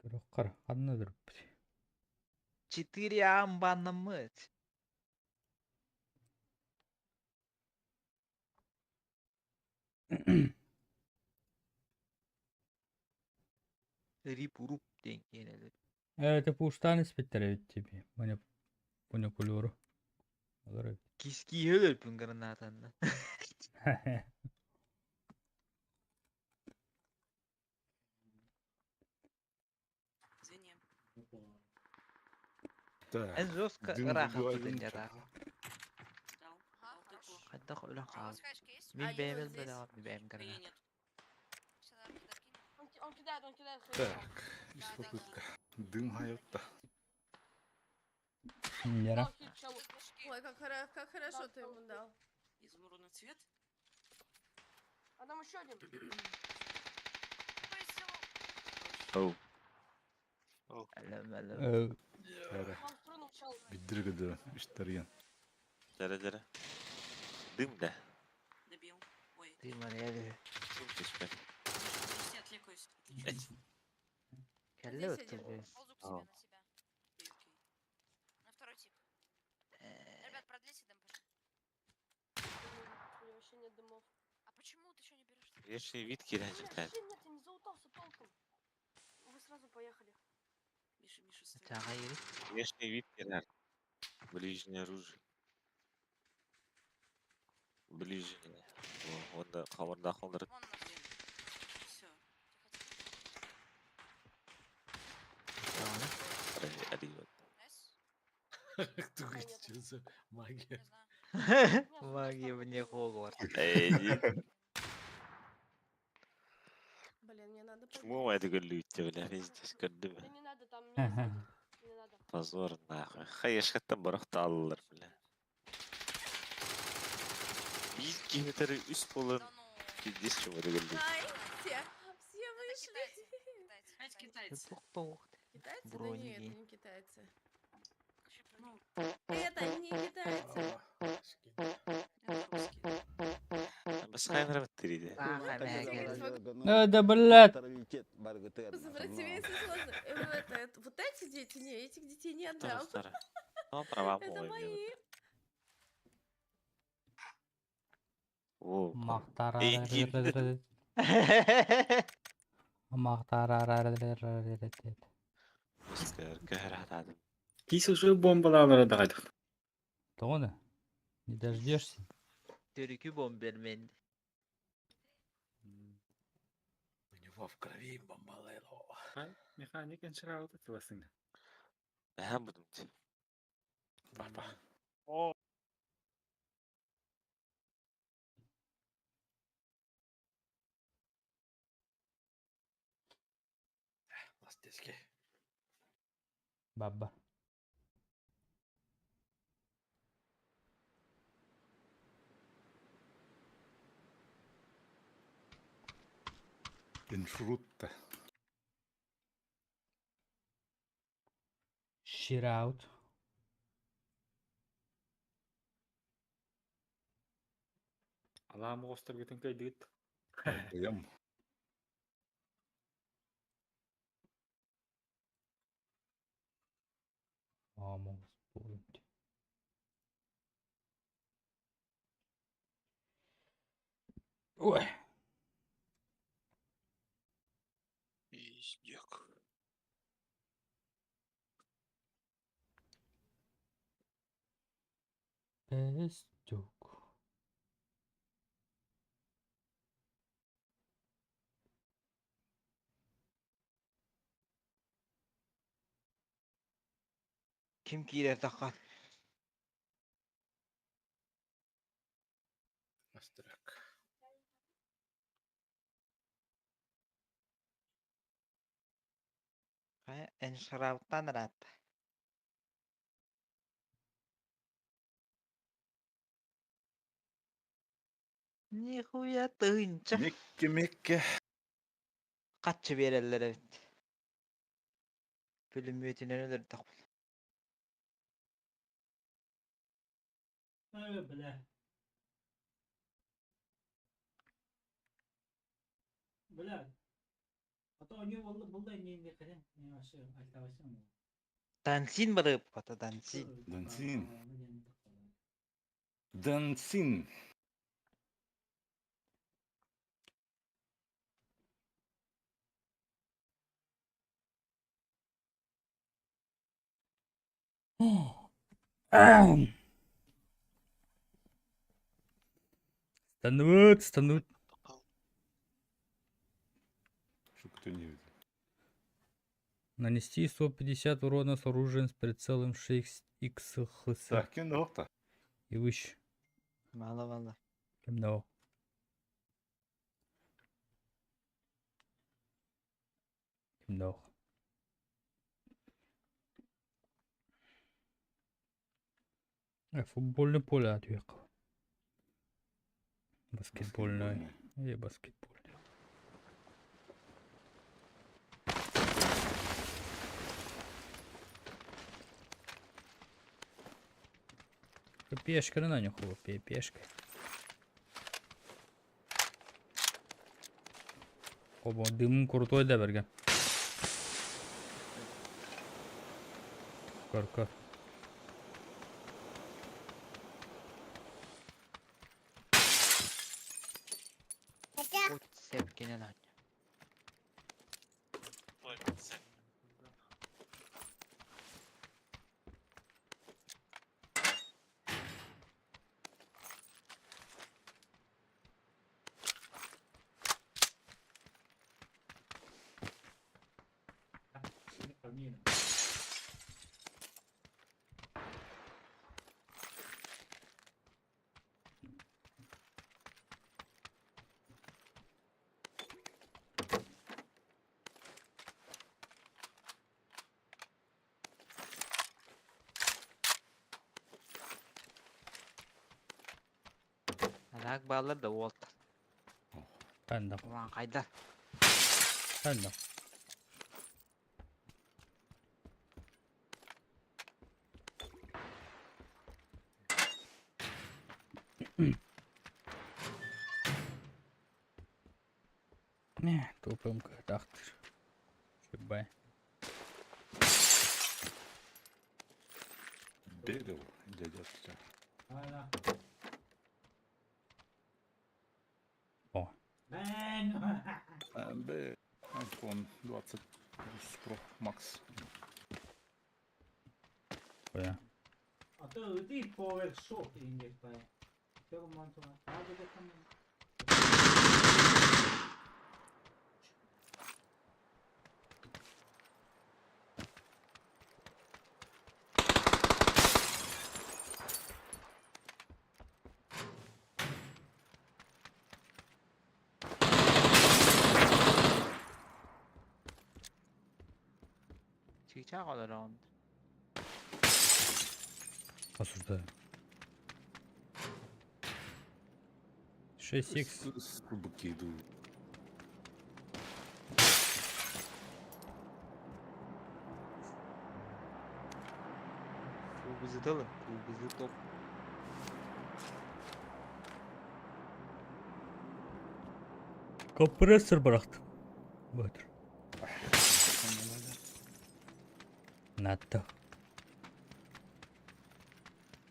Көрөххөр, ханна дүрпүт. Четыре амбаннаммыт. Рип-руп диэн киэнэлэр. Это пуштан испиттер эбит тебе. Мане понекулюру. Олор эбит. Кискииһи өлөрбүн гранатанна. Извини. Так. Эн жестко Дым ыраах добивай аппытын лучше. дьатаах. Дал. Ага, Дал тыкву. Хайдах өлөн А у хаал. вас хаешка есть? Мин А, бэйэм вот здесь. элбэдэҕим бэйэм Или граната. нет? Сюда, туда кинь. Он, он кидает, он кидает. хаешку. Так. Ис Да, да, попытка. Дым хайотта. Яра. Дал хит челу. Ой, как, как хорошо ты ему дал. Изумрудный цвет? А там еще один. Алло, алло. Эре. Он спрыгнул чел. Биддиргеді үстерген. Дьэрэ дьэрэ. Дым да. Добил. Ой. Ты Мария. Дым түспэт. Подожди, отвлекусь. Отвлечусь. Кэллэ Здесь один. өттүлбү. Ползу к А. себе на себя. Окей, окей. На второй тип. Ребят, продлите дым, пожалуйста. У меня вообще нет дымов. А почему ты еще не берешь? Внешний вид кирэн У меня дьиктэн. вообще нет, я не залутался толком. Вы сразу поехали. Миша, Миша, стой. Чаҕа ири. Внешний вид кирэр. Ближнее оружие. Ближнее. О, Онда хабардаах олорор. Вон нас. Блин. Все. Тихо, тихо. Даҕаны. Арыйбат. Найс. Тугай, что за магия? Не знаю. У меня Магия супер вне Хогвартса. Эй, Блин, мне надо чмо это көрдү бля, пиздец көрдүм. Да не надо, там меня сзади. Не надо. Позор нахуй. Хайышкаттан барахтааллар бля. Биир киһитери үс болан Да ну. пиздец чмо это көрдү. Ай, все, все вышли. Китайцы, Опять китайцы. Тух-тух. Китайцы? Да Брони. нет, это не китайцы. Ну, Это не китайцы. это русские. Басқайныр бітті Э, да блядь. Сопротивляться сложно. Вот эти дети, не, этих детей не отдам. Ну, права Это мои. О, Мактарарарарарар. Мактарарарарарар. Кис уже бомбалаалара даҕайдах. Тоҕо Не дождешься? Төрүкү бомбермен. У него в крови бомбалейло. Механик эншраута тыласың. Бәһәм будум ти. Папа. Ластески. Баба. Иншрутта. Shit out. Алаам оҕустар бүтүн кыйдыгыт. Ям. Амос будет. Ой. Пиздек. Пестюк. Ким киирэр таххан. Мастерак. Хайа эншрауттан ыраатта. Нихуя тыынча. Мекке мекке. Хатчы биэрэллэр эбит. Пүлүмүөтүнэн өлөрдөхпүн. Бля. Бля. А то они булла не не хрен, не вообще, альтавасен. Дансин барып бата дансин. Дансин. Дансин. Станут, станут. Что кто не видел. Нанести 150 урона с оружием с прицелом 6х Так, кем да и выше. Мало мало. No. No. Футбольное поле отъехал. Баскетбольное. И баскетбольное. Пешканы на нюху, пешкой. Оба, дым крутой да берген. Көр, көр. От сепкинен аня. Алак баллар да уолтар. Ben de. Ulan кайдар. Ben de. Ne, тупым тахтыр. Шибай. Берил, дядя отвечал. Hala. О. Ben. АМБ, iPhone 20 плюс Pro Max. Бля. А то ты повершок индекс. Чичак олорон. Осуждаю. 6х. С кубки иду. Кубызытылы, кубызы топ. Kompresör bıraktım. Budur. Natto.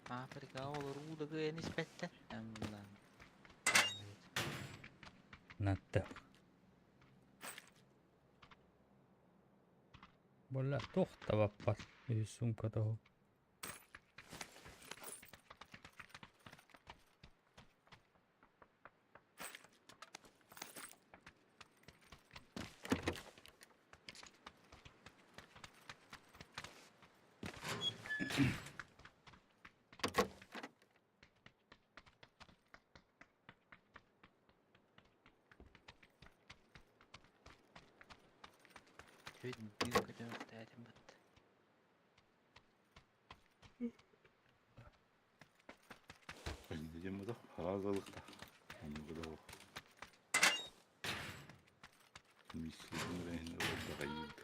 Afrika olur уудагы ниспетте. Амлан. Natto. Бола тохтаваппат. Сумка того. Бүт. Дем да, разалыкта. Аны да. Мисли рейн дагайд.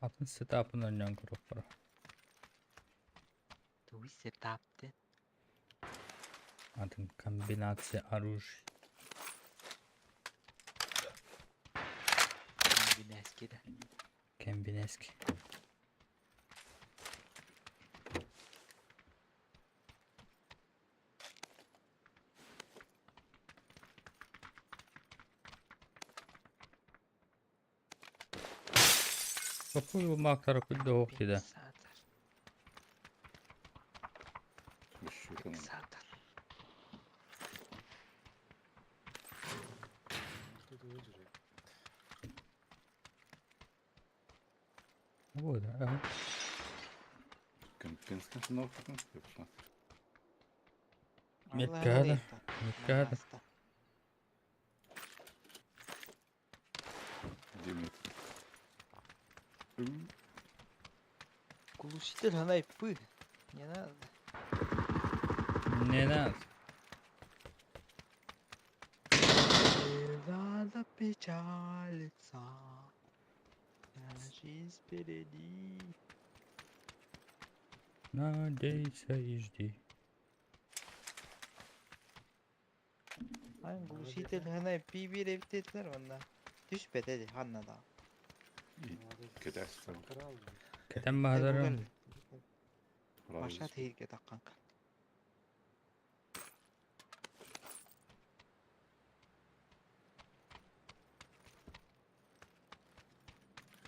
Атын сетапын önlen группара. Туй сетапты. Атын комбинация оружий. Комбинески да. Комбинески. Какую мактара куда охтида? Фиксатор. Фиксатор. Фиксатор. Кто-то выдержит. Вот, ага. Компенсация норка, я пошла. Меткада. Меткада. Где Глушитель она и пы. Не надо. Не надо. Не надо печалиться. Жизнь впереди. Надейся и жди. Айн глушитель хана пи репетитлер онда. Түспэт эди ханна да. Кэтэстэн. Кэтэн баһадарым. Маша тиһиргэ таккан.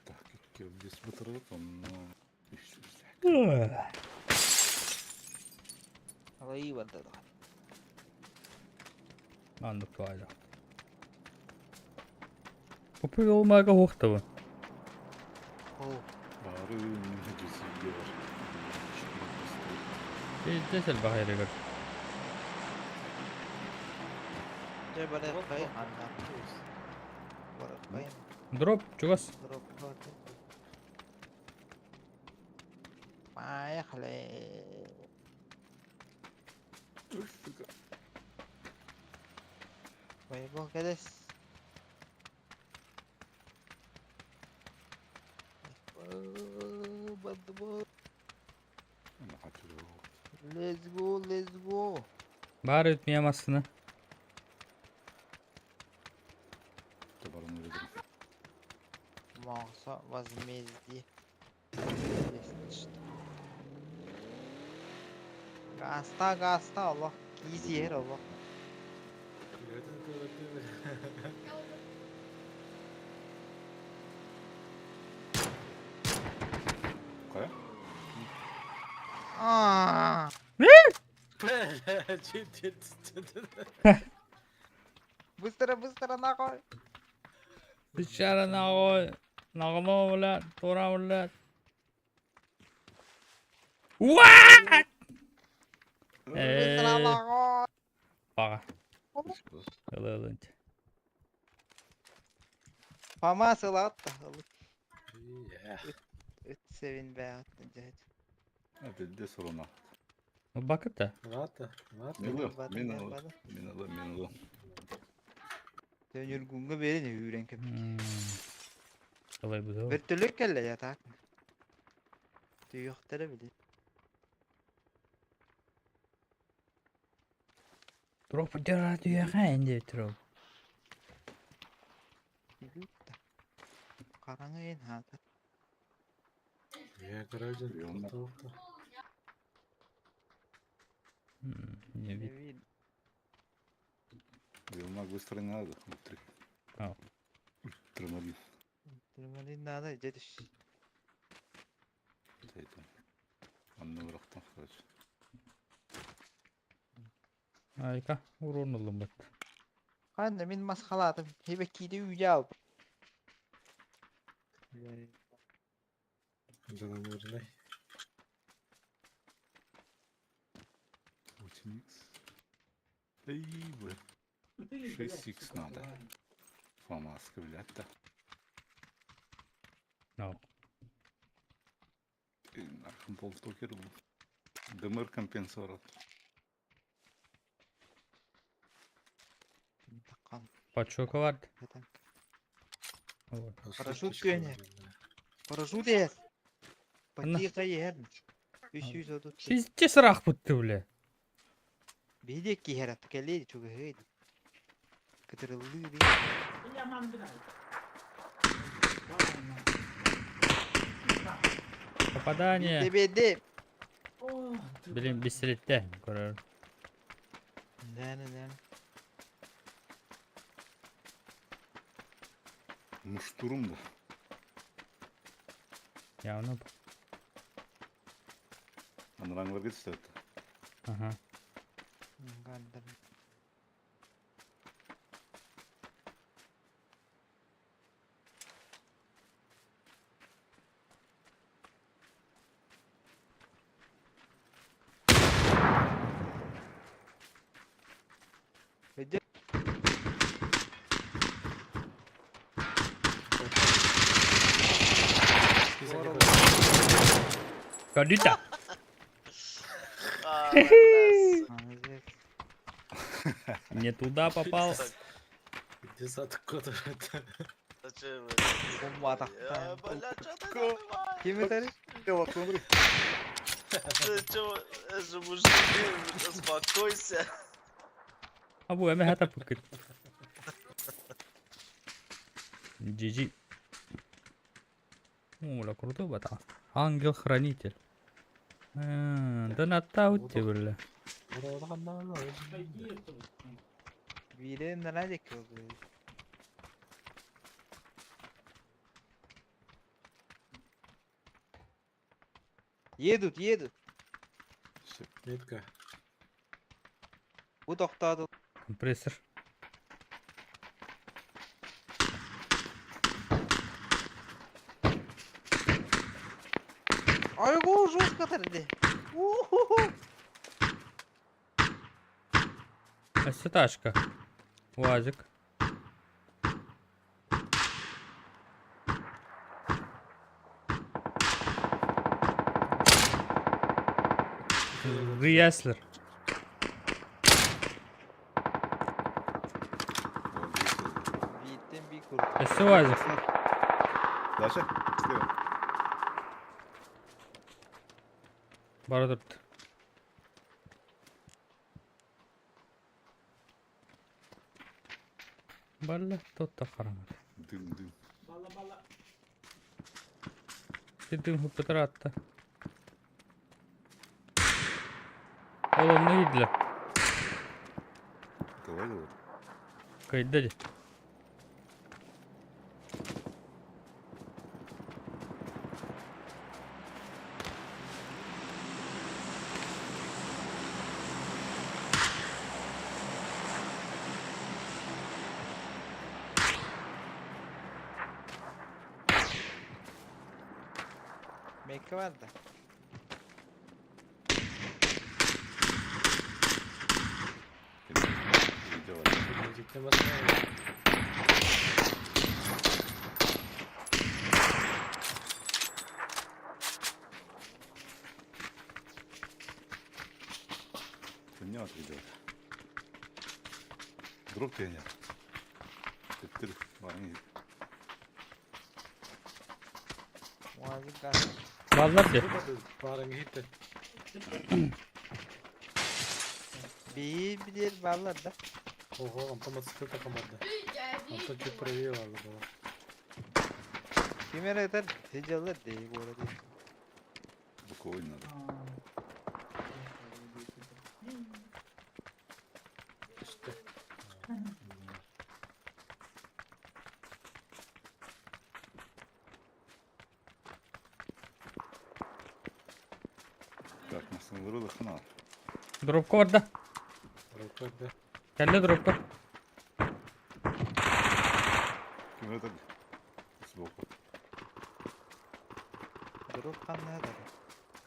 Так, здесь батарейка, но... Алай барда да. Маннык туайда. Попы олмага хуохтабын. Оо, Бары мин бар. Пиздец элбэх эригэр. Дьэ барыаххай ханна. Барыаххай. Дроп чугас. Дроп барды. Поехали. Боебол кэдэс. Бадбо. Let's go, let's go. Баар үтмиэ массына. Маса возмездие. Если что. Гаста, гаста, Аллах. Кизи Аллах. Хайа? Аа. Быстро, быстро, нахуй. Дышара нахуй. Нагно, блядь. Тура, блядь. What? Быстро, Э, нахуй. Баҕа. Ылы-ылы. Фама сылатта. Ыт севин бәят. Бедде сорона. Бакыта. Вата, вата. Милы, миналы, миналы, миналы. Төнүргүнгө берин үйрен кеп. Ылай бу. Вертолет келле я так. Түйөхтөрө били. Дроп дера түйэхэ энди дроп. Караңы эн хата. Я короче, тоқта. Не вид. Вилмак быстро не надо. Ультра. А. Ультрамарин. Ультрамарин надо, жетиш. Это. Анны бырактан, короче. Айка, урон ылым бат. Канда мин масхалатым. Хебе киде үйе алып. Жанамырнай. 8х. Эй, бля. 6х надо. Фамаска, блядь, да. No. Нахуй полтокер был. ДМР компенсатор. Подшока бар. Парашют көнө. Парашют ес. Потихо ер. 330. Пиздец ыраах бутты, бля. Биде киһэрат кэлиэ чугаһыйд. Кытырыллыы би. Попадание. Бедде бедде. Блин, бисилетте. Көрөр. Да, да, да. Муштурум да. Явно. Анраңлар кетсе это. Ага. Гандыр. Бедде. Кадита. Не туда попал. Десяток код это. Зачем это? Бомба Я, бля, чё ты забываешь? Ким этэр? Вот, смотри. Ты чё, это же мужики, успокойся. А бу эме хата пыкыт. GG. Оля, крутой бата. Ангел-хранитель. Да на тауте, бля. Биирин радик oldu. Едут, едут. Метка. Бу тохтооту. Компрессор. Айгу жестко тарди. У-ху-ху. Өссө ташка. Уазик. Рияслер. Бииттен бии курдук. Өссө уазик. Даша, слева. Бара турду. Балла тотта харамат. Дым, дым. Бала бала. Дым хуппутар атта. Ол онно киирдилэр. Давай, давай. Кыйда дии. Мекке бар да. Давай. Нет, ребят. Дроп пионер. Теперь барани. Уазик газ. Баллар дии. Барын хитте. Бии билер баллар да. Ого, антон мотоцикл команда. Антон чуть правее надо было. Ким эрэ этэр сидяллар дии город. Боковой надо. Что? Так, на самолета хана. Дропка барда. Рука, да. Кэллэ дропка. Ким это? Сбоку. Дроп ханна да.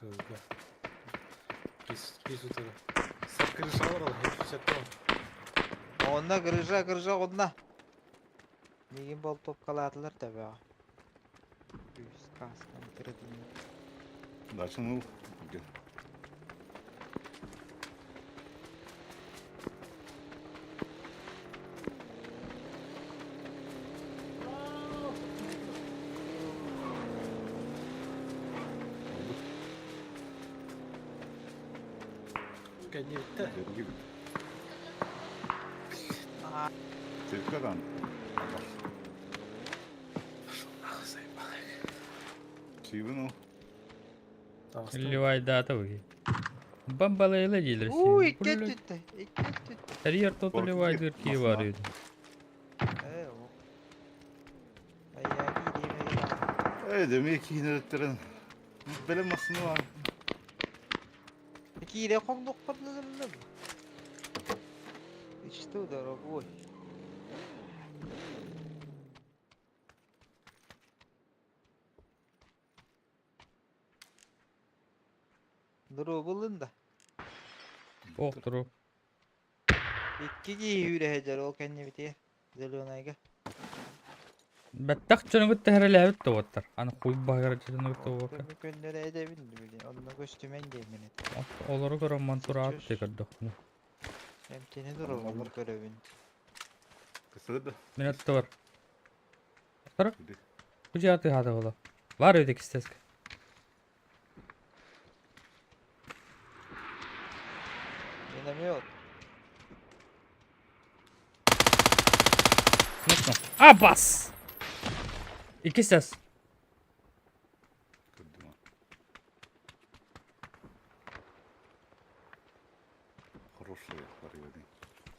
Да. Пис, пис вот это. Сап крыша барал, 62. Онна грыжа грыжа онна. Мигин бол топкалаатылар да Үс каскан кирдин. Дальше ну. Где? Конечно. Держи. Циркадан. Чивну. Ливайдата вы. Бамбалайла дииллэр Уй, син. Блядь. икки өттүттэ, икки өттүттэ. Тэрийэр тоту Порки ливайдыр кии масна. бар үһү. Э, о. Айа киирии Эй, демек киинертерин. Белем масны Киирэ хоҥнуохпар Ты что, дорогой? Дурубулун да. Ох туруп. Икки киһи үүрэһэ ол кэннибитигэр Зеленайга. Бэттэх дьонугут тэһэрэлээбит тоҕоттор. Аны хуй баһыгар дьонугут тоҕуокка. Көмү көннөрө эдэбин билин. Онно көстүмэн диэмин эт. Олору көрөн мантураат дии көрдөхпүнэ. Эмтини турабын көрөбүн. Кысылы да. Мин аттыбар. Тара. Иди. Бу жааты хата була. Бар öyle кистеска. Миномет. Нокну. Абас! Икки ses. Көрдүм. Хорошие хорьевый.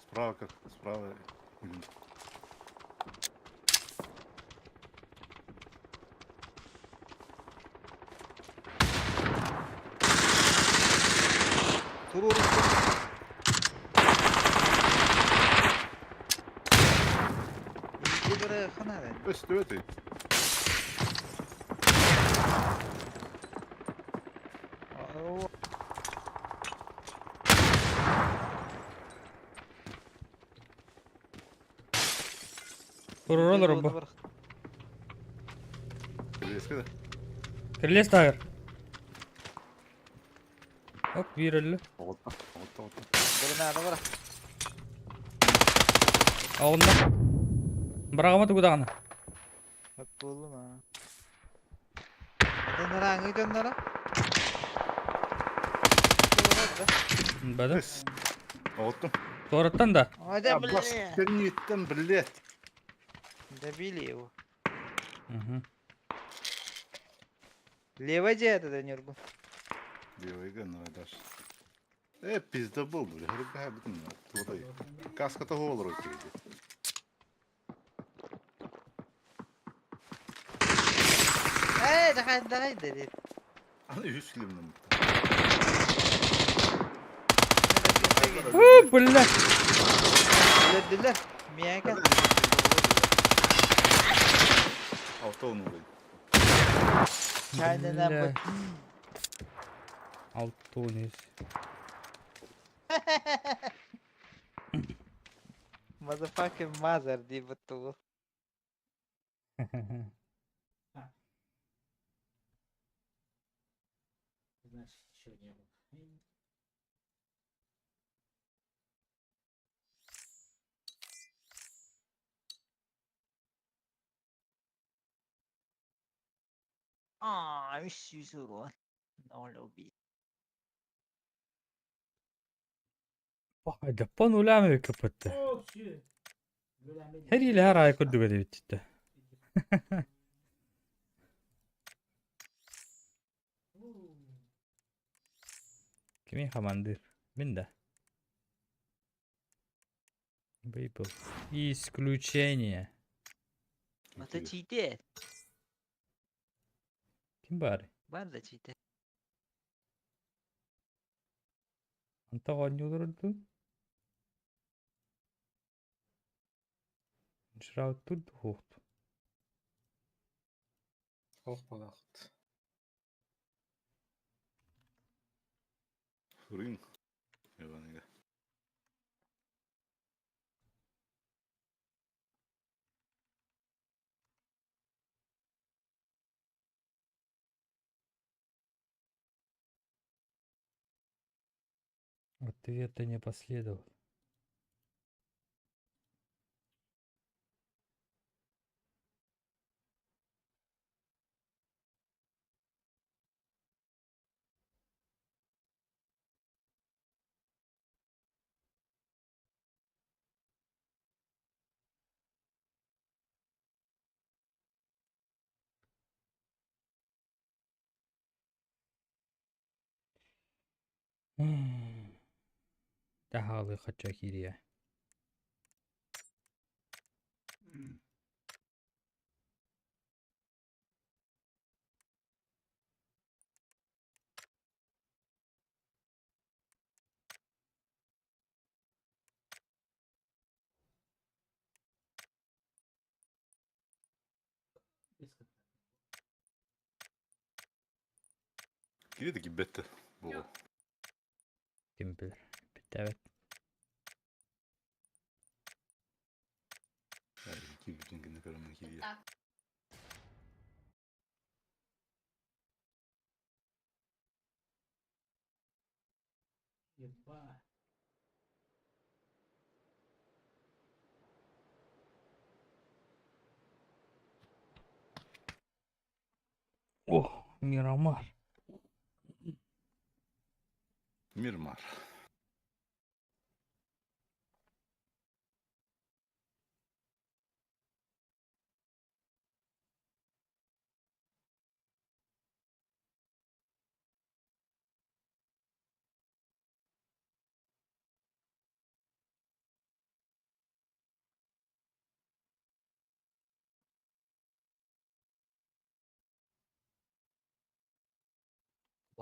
Справа как? Справа. Блин. Туруру. Иди бere хана бен. Өстү. Туруралар бу. Резко да. Кирилес тагыр. Оп, бир эле. Оғытта, оғытта, оғытта. Гранада бар. Агында. Барагама тугудагана. Hep buldum ha. Adamlara hangi dönlere? Бада. Оғыттым. Тораттан да. Hadi Бас, бля. Терниттен, блядь. Добили его. Мгм. Лево где это Нюргу? Левый ну дальше. Пиздобол, бля, рука, блин, вот Каска того руки. Давай, давай, давай. Аны үс лимнем. У, бля. Öldüler. Мияка. Автону, блин. Kendine Бля. bu. Алтонис. Motherfucking mother deyip bu. Значит, еще не было. Aa, 300 euro. Ne oluyor? Пон улами капытты. О, все. Her ile her ay kurdu böyle bitti. Kimin командир? Мен да. Бейбл. Исключение. Ата чийде. Ким бар? Бар да чийде. Антага ойнуулар дуу? Шраут хуухт. Ох, балахт. Фурин. Иваныга. Ответа не последовало. Тахалы хачахирия. Кири таки бетте. Бо. Ким билер. Битте Кири бүтүн генә көрөм кири. Еба. О, Мирамар. Мирмар.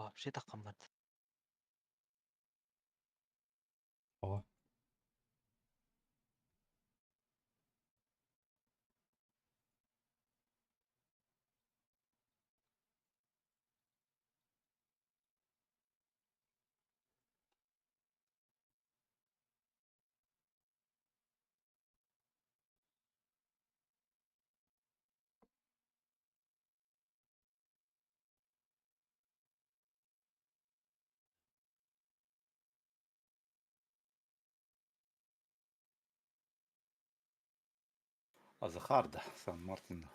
Вообще такаммат. О. А Захарда, Сан-Мартин.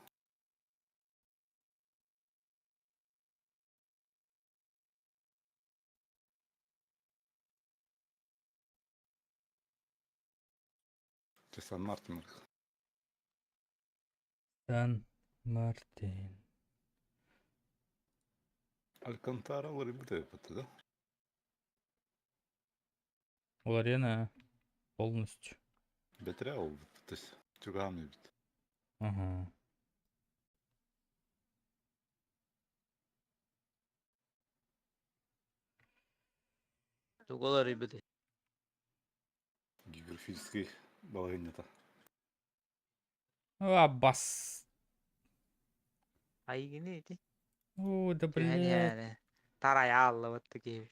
Ты Сан-Мартин. Сан Мартин. Алькантара уларыйбыт да? Уларена полностью. Бэтэрээ ол то есть чугаан эбит. Ага. Тугу уларыйбыт. Географический балаһыанньата. А, бас. Айгини ити. О, да Түһэн блядь. иһээри. Тарай аллыбыт киһи.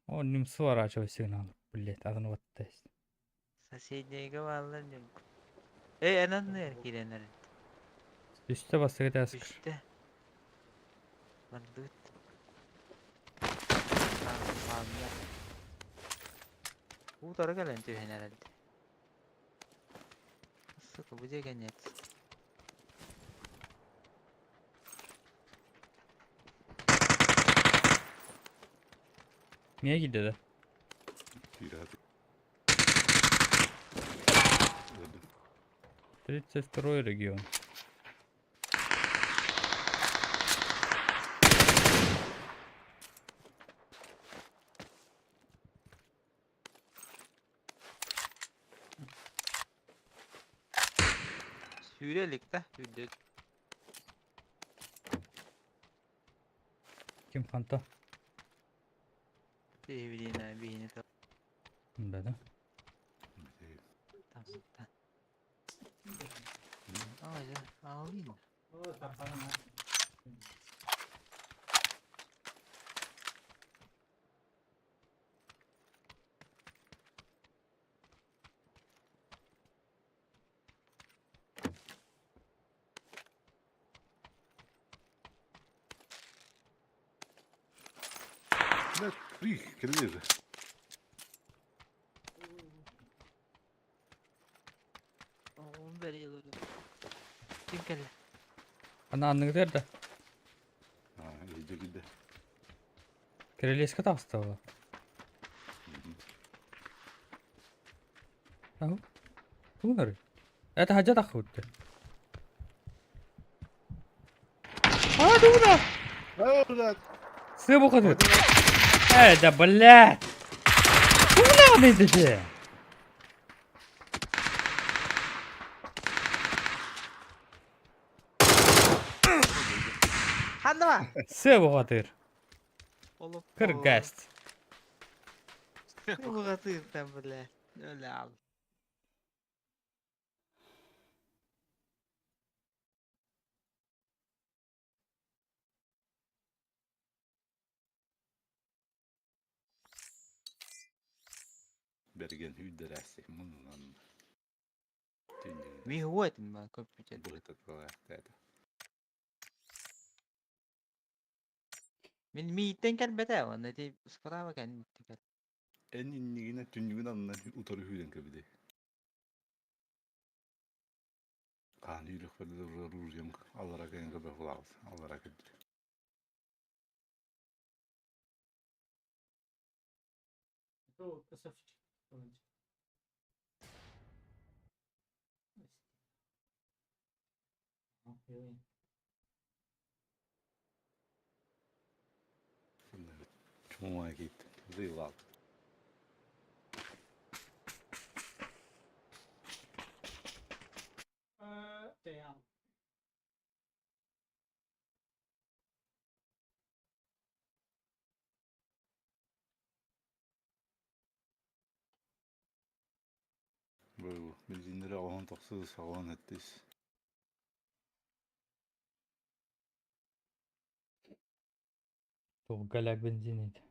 Он не сворачивай сигнал, блядь, а вот тест. Соседнийга бааллар дем. Эй, анан киирэннэр. Үстэ бастыгы тәскір. Үстэ. Бардыбыт. Утары кэлэн түһэн эрэлди. Сука, бу дьэ конец. Niye gitti de? Киирэ Өлдүм. 32 регион. Сүүрэ да, үрдүк. Ким ханта? Биһине биһине Да, да. там. Ай, алын. О, таппанам. Блядь, прих, кэллиэ. Оҕум бэрийэлэр. Ким кэллэ? Ана анныгы да. А, иһирдьэ киирдэ. Крылечко тахсты. Ау. Тугунары. Это хаджа тахыбытты. А, тугуна! А, блядь! Сыа бухады. Э, да, блядь! Тугуна дейdi. Ханна! Сыа бухатыр. Олоп. Кыргасть. Бухатыр там, блядь. Өлө ал. Берген үйдерәсик муннан. Түннүгүн. Ми хуэтим ба компьютер. Быһытаталаахтаата. Мин мииттен кэлбэтэ онно ти справа кэнниттен кэл. Эн иннигинэ түннүгүн аннынан утары сүүрэн кэбиһи. Хаан иилэхпэр оружием аллара кэлэн көбө аллара кэлбит. Это красавчик. Чумаа киит. Зыйлал. Damn. Бу бензиннери аҕаһын тахсыы саҕалаан эттис. Туох галяк бензин ити.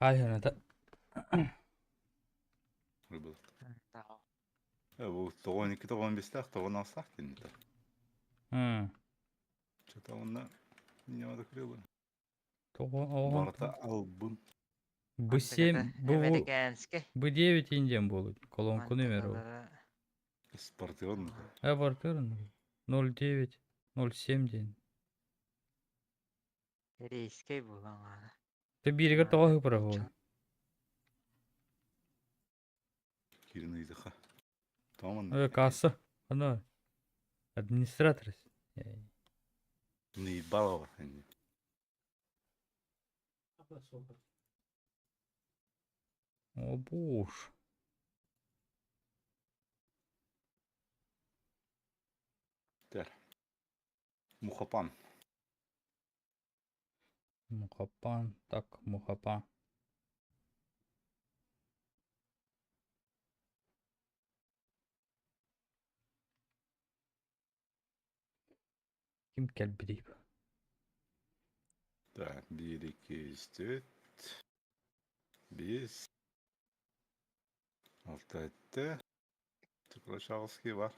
Хайһыната. Рыбыл. Бу тоҕон икки тоҕон бестээх тоҕон алсаах диэн Что-то онно не надо крыло. Тоҕо оҕон. Барыта албын. Б7, Б Американский. Б9 индиан буолут. Колонку номер ол. Спортивный. Э, бартырын. 09, 07 диэн. Рейскэй буолан. Ты бииригэр тоҕо ыпыра буол. Кирин ыйдыха. Томан. Э, касса. Ана. Администратор. Наебалова. О, боже. Тер. Мухапан. Мухапан. Так, мухапан. Ким кэлбитий? Так, 1, 2, 3, 4, 5, 6, 7, Чукрашалский бар.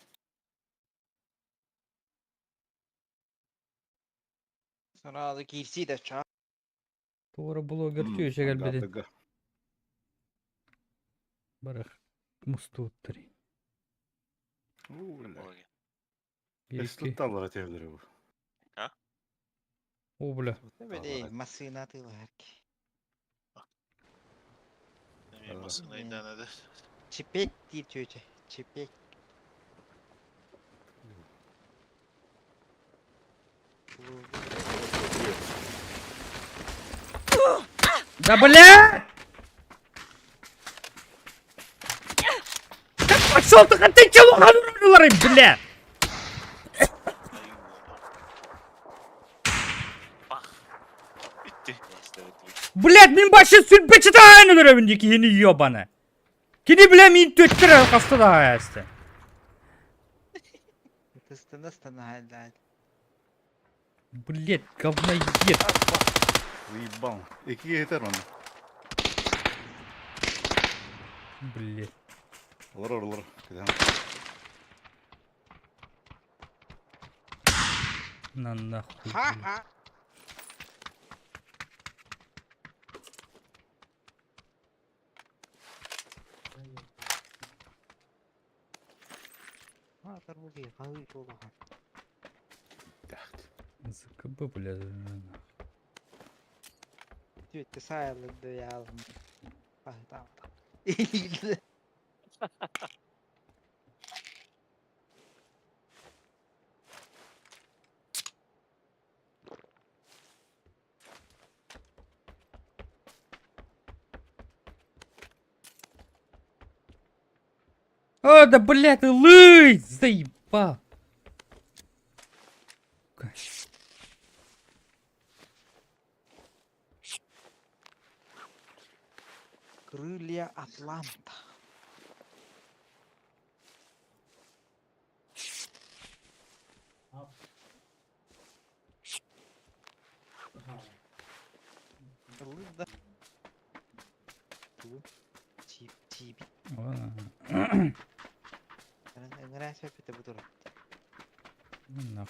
Сразу киирсии да чаа. Туора блогер түүшэ кэлбитин. Барах мустууттар. Bir iki. Тутталлара тевлери бу. О, бля. Били массыына тыылар ки. Массыына идээнэдэ. Чипек диир чүөчэ. Чипек. Да бля! Да пошел ты, ты чего бля? Блядь, мин башы сүлбе чытаайын өлөрөбүн дии киһини ёбаны. Кини бля мин төттөр хаста да хаайасты. Тыстана стана хайдаат. Блядь, говноед. Заебал. Икки этер оны. Блядь. Олор олор. Кыдан. На нахуй. Ха-ха. ЗКБ, бля. Түөттэ саайлы яалым. Пахтаам. О, да блядь, ты лый! Заебал. Крылья Атланта. Да. Чип, чип. Нах.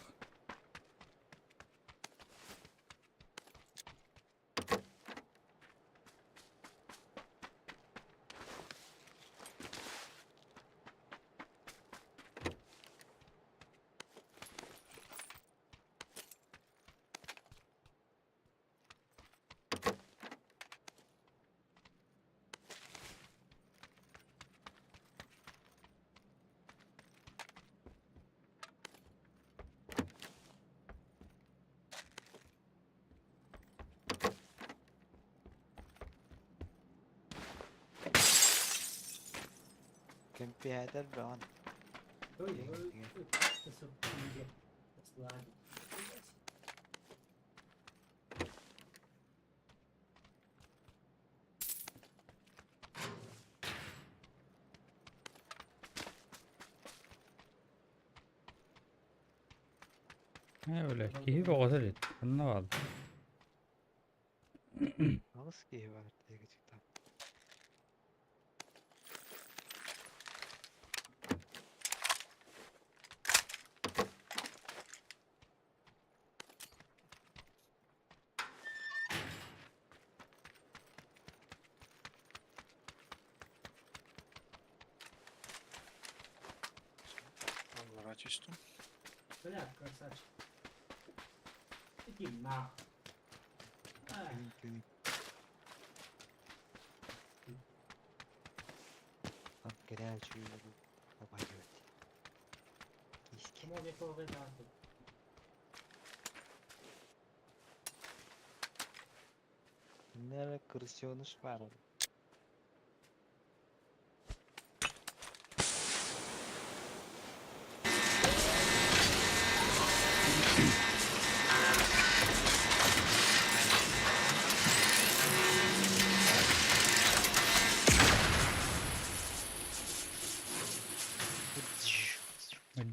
Кэмпиһээтэр бөҕөн. Ой, ой, ой, сладить. Ээ бля, киһи бөҕөтө эбит. Ханна баалла? Аҕыс киһи баар диэки Аллара түстүм. Бля, красавчик. Иди нахуй. Ай, Кэрэл чуйугу абайыт. Киски. кому не повезло, нахуй. Нere крысёныш бар.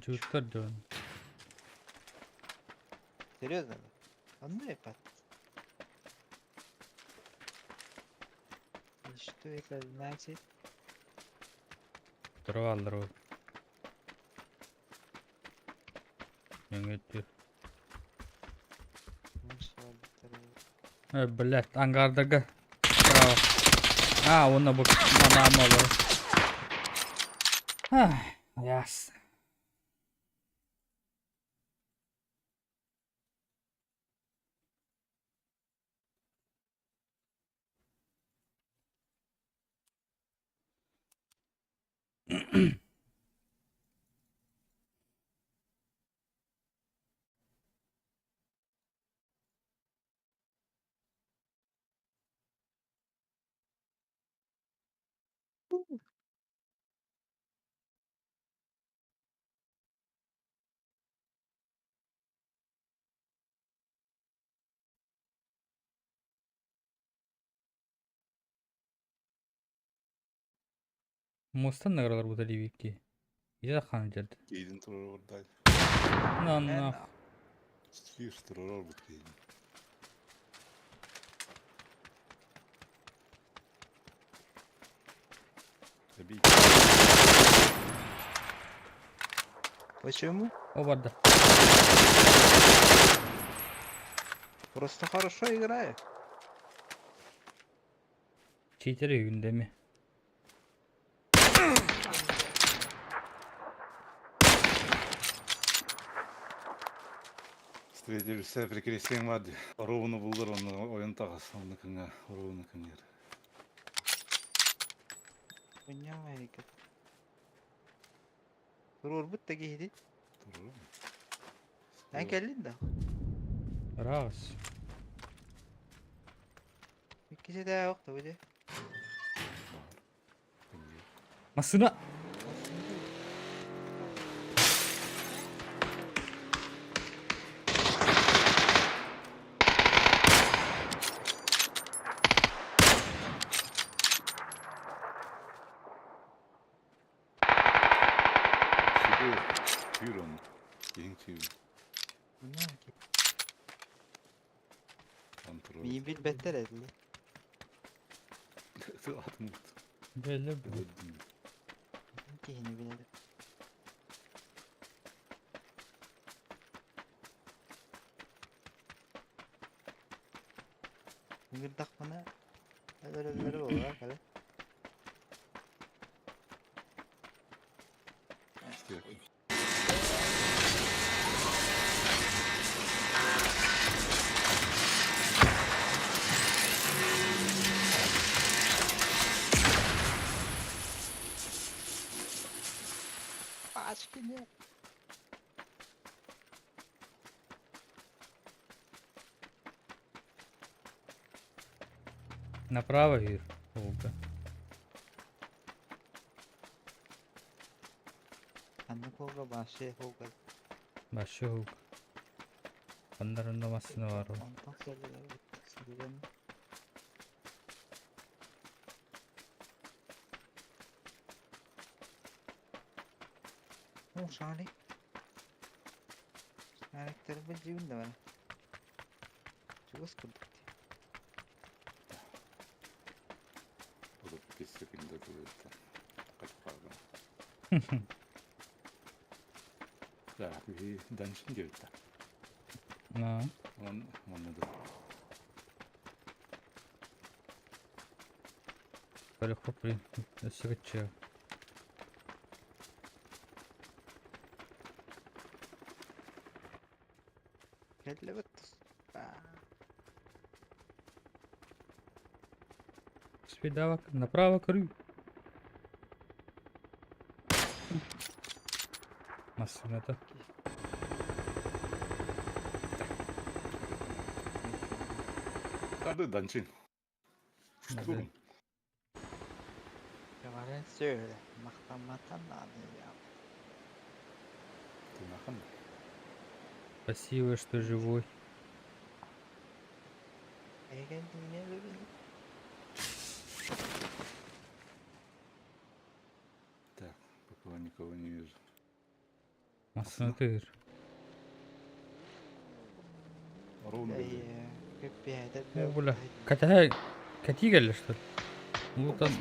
Дьуттар дьон. Серьезно? Онно епат. И что это значит? Тураллар ол. Өҥөттүр. Э, блядь, ангардарга. Браво. А, уонна бу манаам олорор. Ясно. Муостан награлар бу диэбикки. Ити хаан дьэрдэ. Кейдин турар На на. Киир турар бут кейдин. Эби. Почему? О барда. Просто хорошо играю. Читер gündemi. Встретились прикрестием вади. Ровно булдар он ойын тағас, оны күңі, ровно күңер. Хуйня Туруорбут да киһити. Турur. Эн кэллин да. Раз. Иккиси да yok да бу Масына. Сүгү, түйір оны. Ең түйір. Ан турur. Миин билбэттэр этили. Атын ұмыт. Belli. Öldüm. Киһини билэр. Ыҥырдахпына өлөрөллөрө буолуо кэлэ. İşte Пачки Направо вир. Волга. Хуга вообще хуга. Вообще хуг. Аннарында массыына баар ол. Онтон сылдьан. О, шарик. Шариктары билдибин да бара. Чугас курдук дии. 35 секунда тылыта. Качпаган. Так, и даншин диэбиттэ. Аа. Онон манна да. Көрүөххэ блин, өссө кыччыа. Кэллэбит. Спидавак, направо көрүү. Массыыната. Тады данчин. Штурм. Говорят, söyle. Махтамматан надо я. Ты нахан. Спасибо, что живой. Так, пока никого не вижу. Массыына тыыр. Ровно. О, бля. Катя, кати кэллэ что ли? Ну там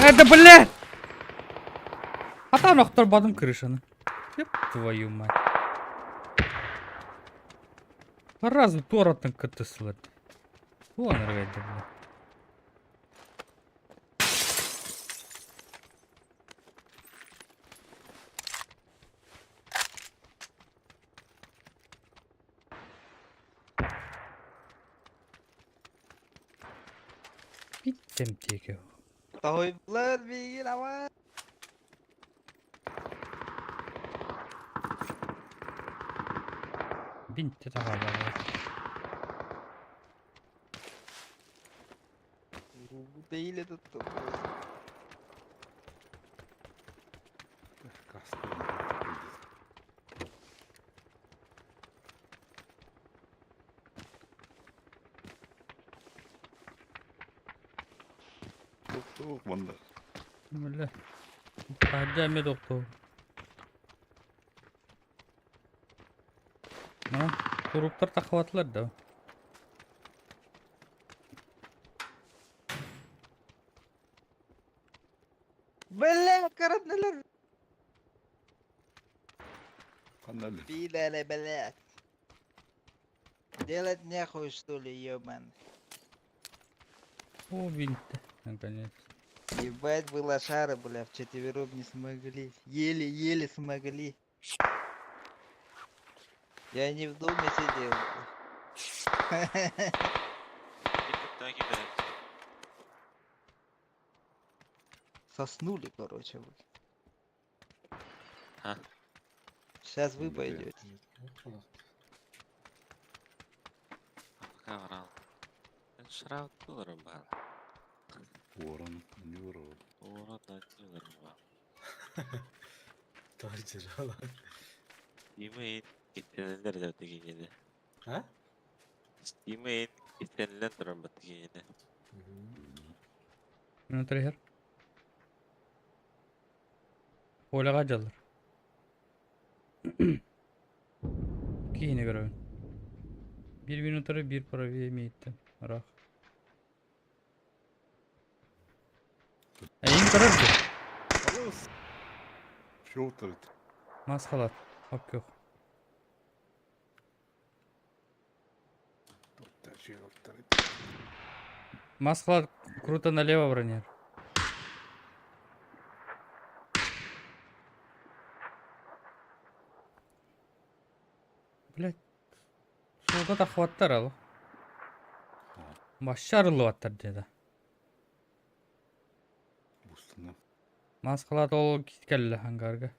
Это, блядь! А там охторбадым крышаны. Ёб твою мать. Раз туораттан кытысылар. Туан эргэйдэ, бля. Биттем тиэки. Тоһуйдулар миигин ама. Бинти таҕаллар. Değil tuttum. Каска. Тух, манна. Бля. Таһырдьа эмиэ тохтоо. Манан туруктар таххыбатылар да. Бля, каратнылар. Ханна Пидоры, блядь. Делать нехуй, что ли, ебан. О, бинти. Наконец. Ебать вы лошары, бля, вчетвером не смогли. Еле-еле смогли. Я не в доме сидел. Соснули, короче, вы. А? Сейчас вы пойдете. Пока врал. Шрау был. Ворон, не ворон. Ворон один рыбал. Тажирала. Steam'e getirenler de дегенede. А? Steam'e getirenler de дегенede. Минутер иһэр. Оляҕа дьаллар. Киһини көрөбүн. Биир минутары биир правее имеет. Ыраах. Эйин көрөр дуо? Фётор. Мас халат. Ок күөх. Мас халат круто налево бронер. Суолга тахваттар ал. Башча арыллыбаттар диэтэ. Бустана. Маскалаат ол кэллэ ангарга.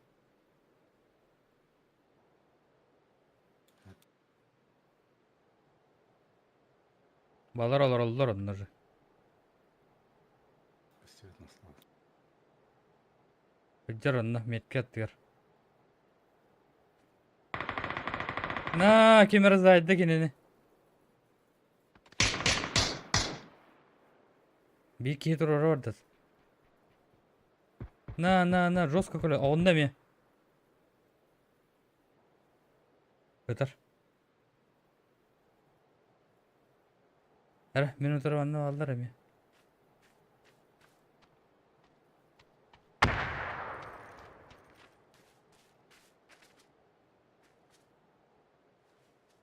Балар олороллор онно же. Сылдьар онно метка аттыгар. На, ким раздайда кинини. Биир киһи турара бардат. На, на, на, жестко көлө. Онно эмиэ. Ытар. Эрэ, мин утары манна бааллар эмиэ.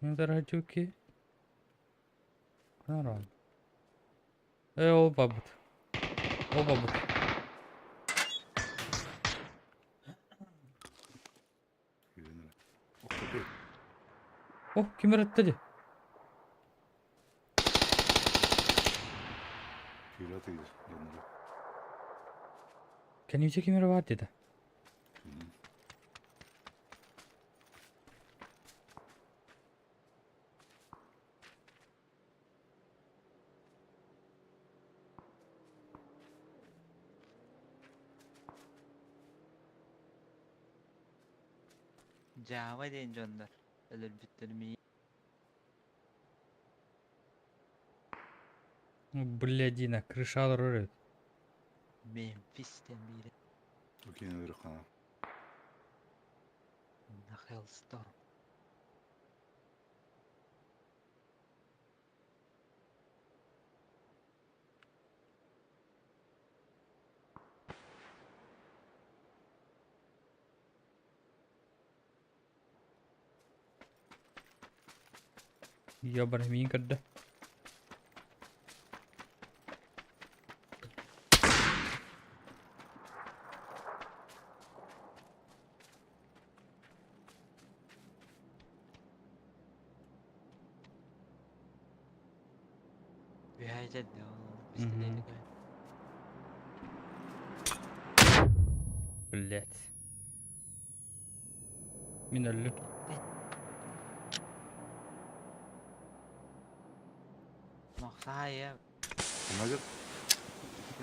Мин утары хачуки. Наран. Э, ол бабыт. Ол бабыт. О, ким эрэтте дии? Кэнниче ким эрэ баар диэтэ. Дьаама диэн дьоннор өлөрбүттэр миигин. Блядина, крыша олорор эбит. Мемфис диэн биирэ. На Hellstorm. Ебаный миин көрдө. Мгм. Блять. Мин өллүм.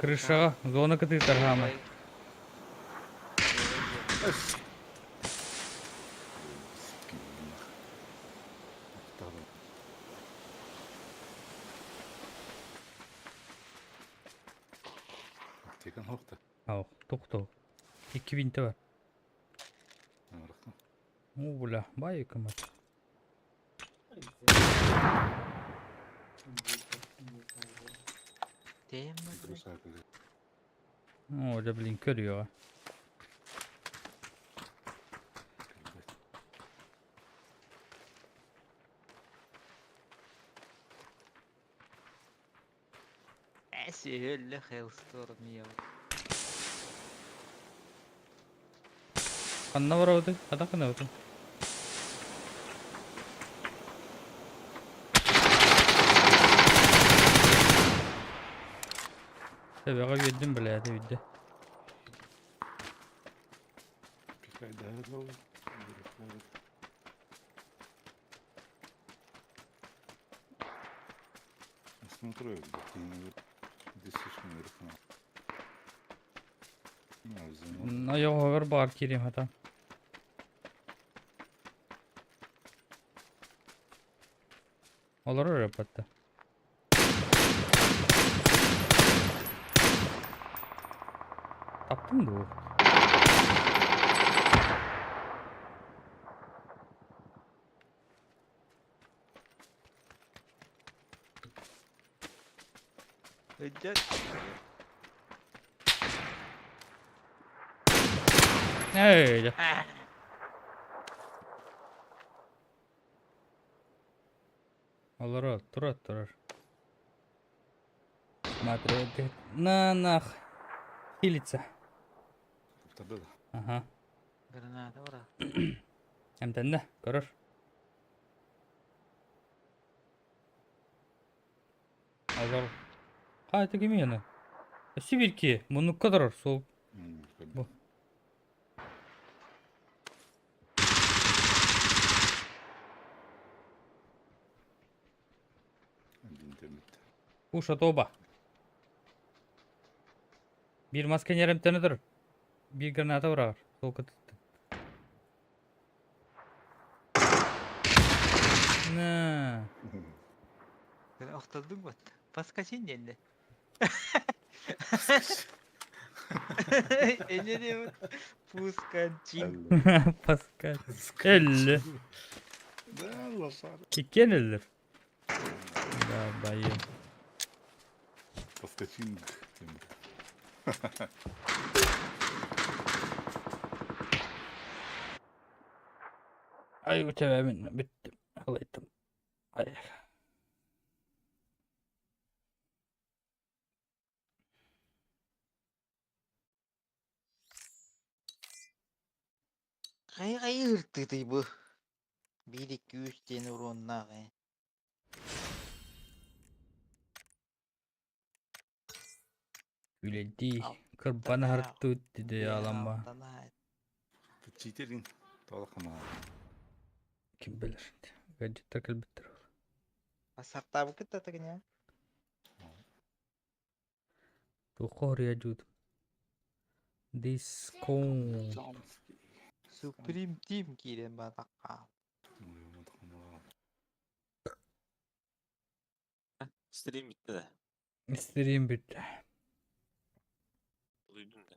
Крышаҕа зона кытыытар хаамай. Ау, тохтоо. Икки винтэ бар. О, бля, бай кымат. О, дьэ, блин, көрүөҕэ. Сүһүллү Hellstorm ийэбит. Ханна барабытый? Хата гынабытый? Төбөҕө биэрдим блядь, видде. Ойоҕоһугар баар киириэм хата. Олорор эрэ батта. Таптым дуу? Эй, дьэ. Олорор, турар, турар. Смотри, на нах. Хилится. Ага. Граната бара. Эмтэннэ, көрөр. Олор. Хайта кимиэнэ? Өссө биир киһи муннукка олорор суол. Бу. Кушать оба. Биир мас кэнньэрэмтэни турар. Биир граната быраҕар. Суол кытыттан. На. Охтордуҥ бат. Паскачин диэннэ. Эне диэбит. Пускачин. Паскач. Элли. Да, лошара. Иккиэн өллөр. Да, байым. Паскачин. Ай, у тебя мин бүттүм. Алайтым. Ай. Хайы-хайы ыртыытый бу? Биир икки үс диэн уруоннаах ээ. Үлэлдии. Алтан Кырбан аа, аһартыыт диде биэ аламма. алтан аа. Читерин. Тола хамаа. Ким билэр. Гаджеттар кэлбиттэр. Сартаабыккыт да тагыня. Туохха хоруйа дьуут. Дискон. Supreme Team киирэн баатахха. Стрим bitti de. Стрим бүттэ. Duydum da.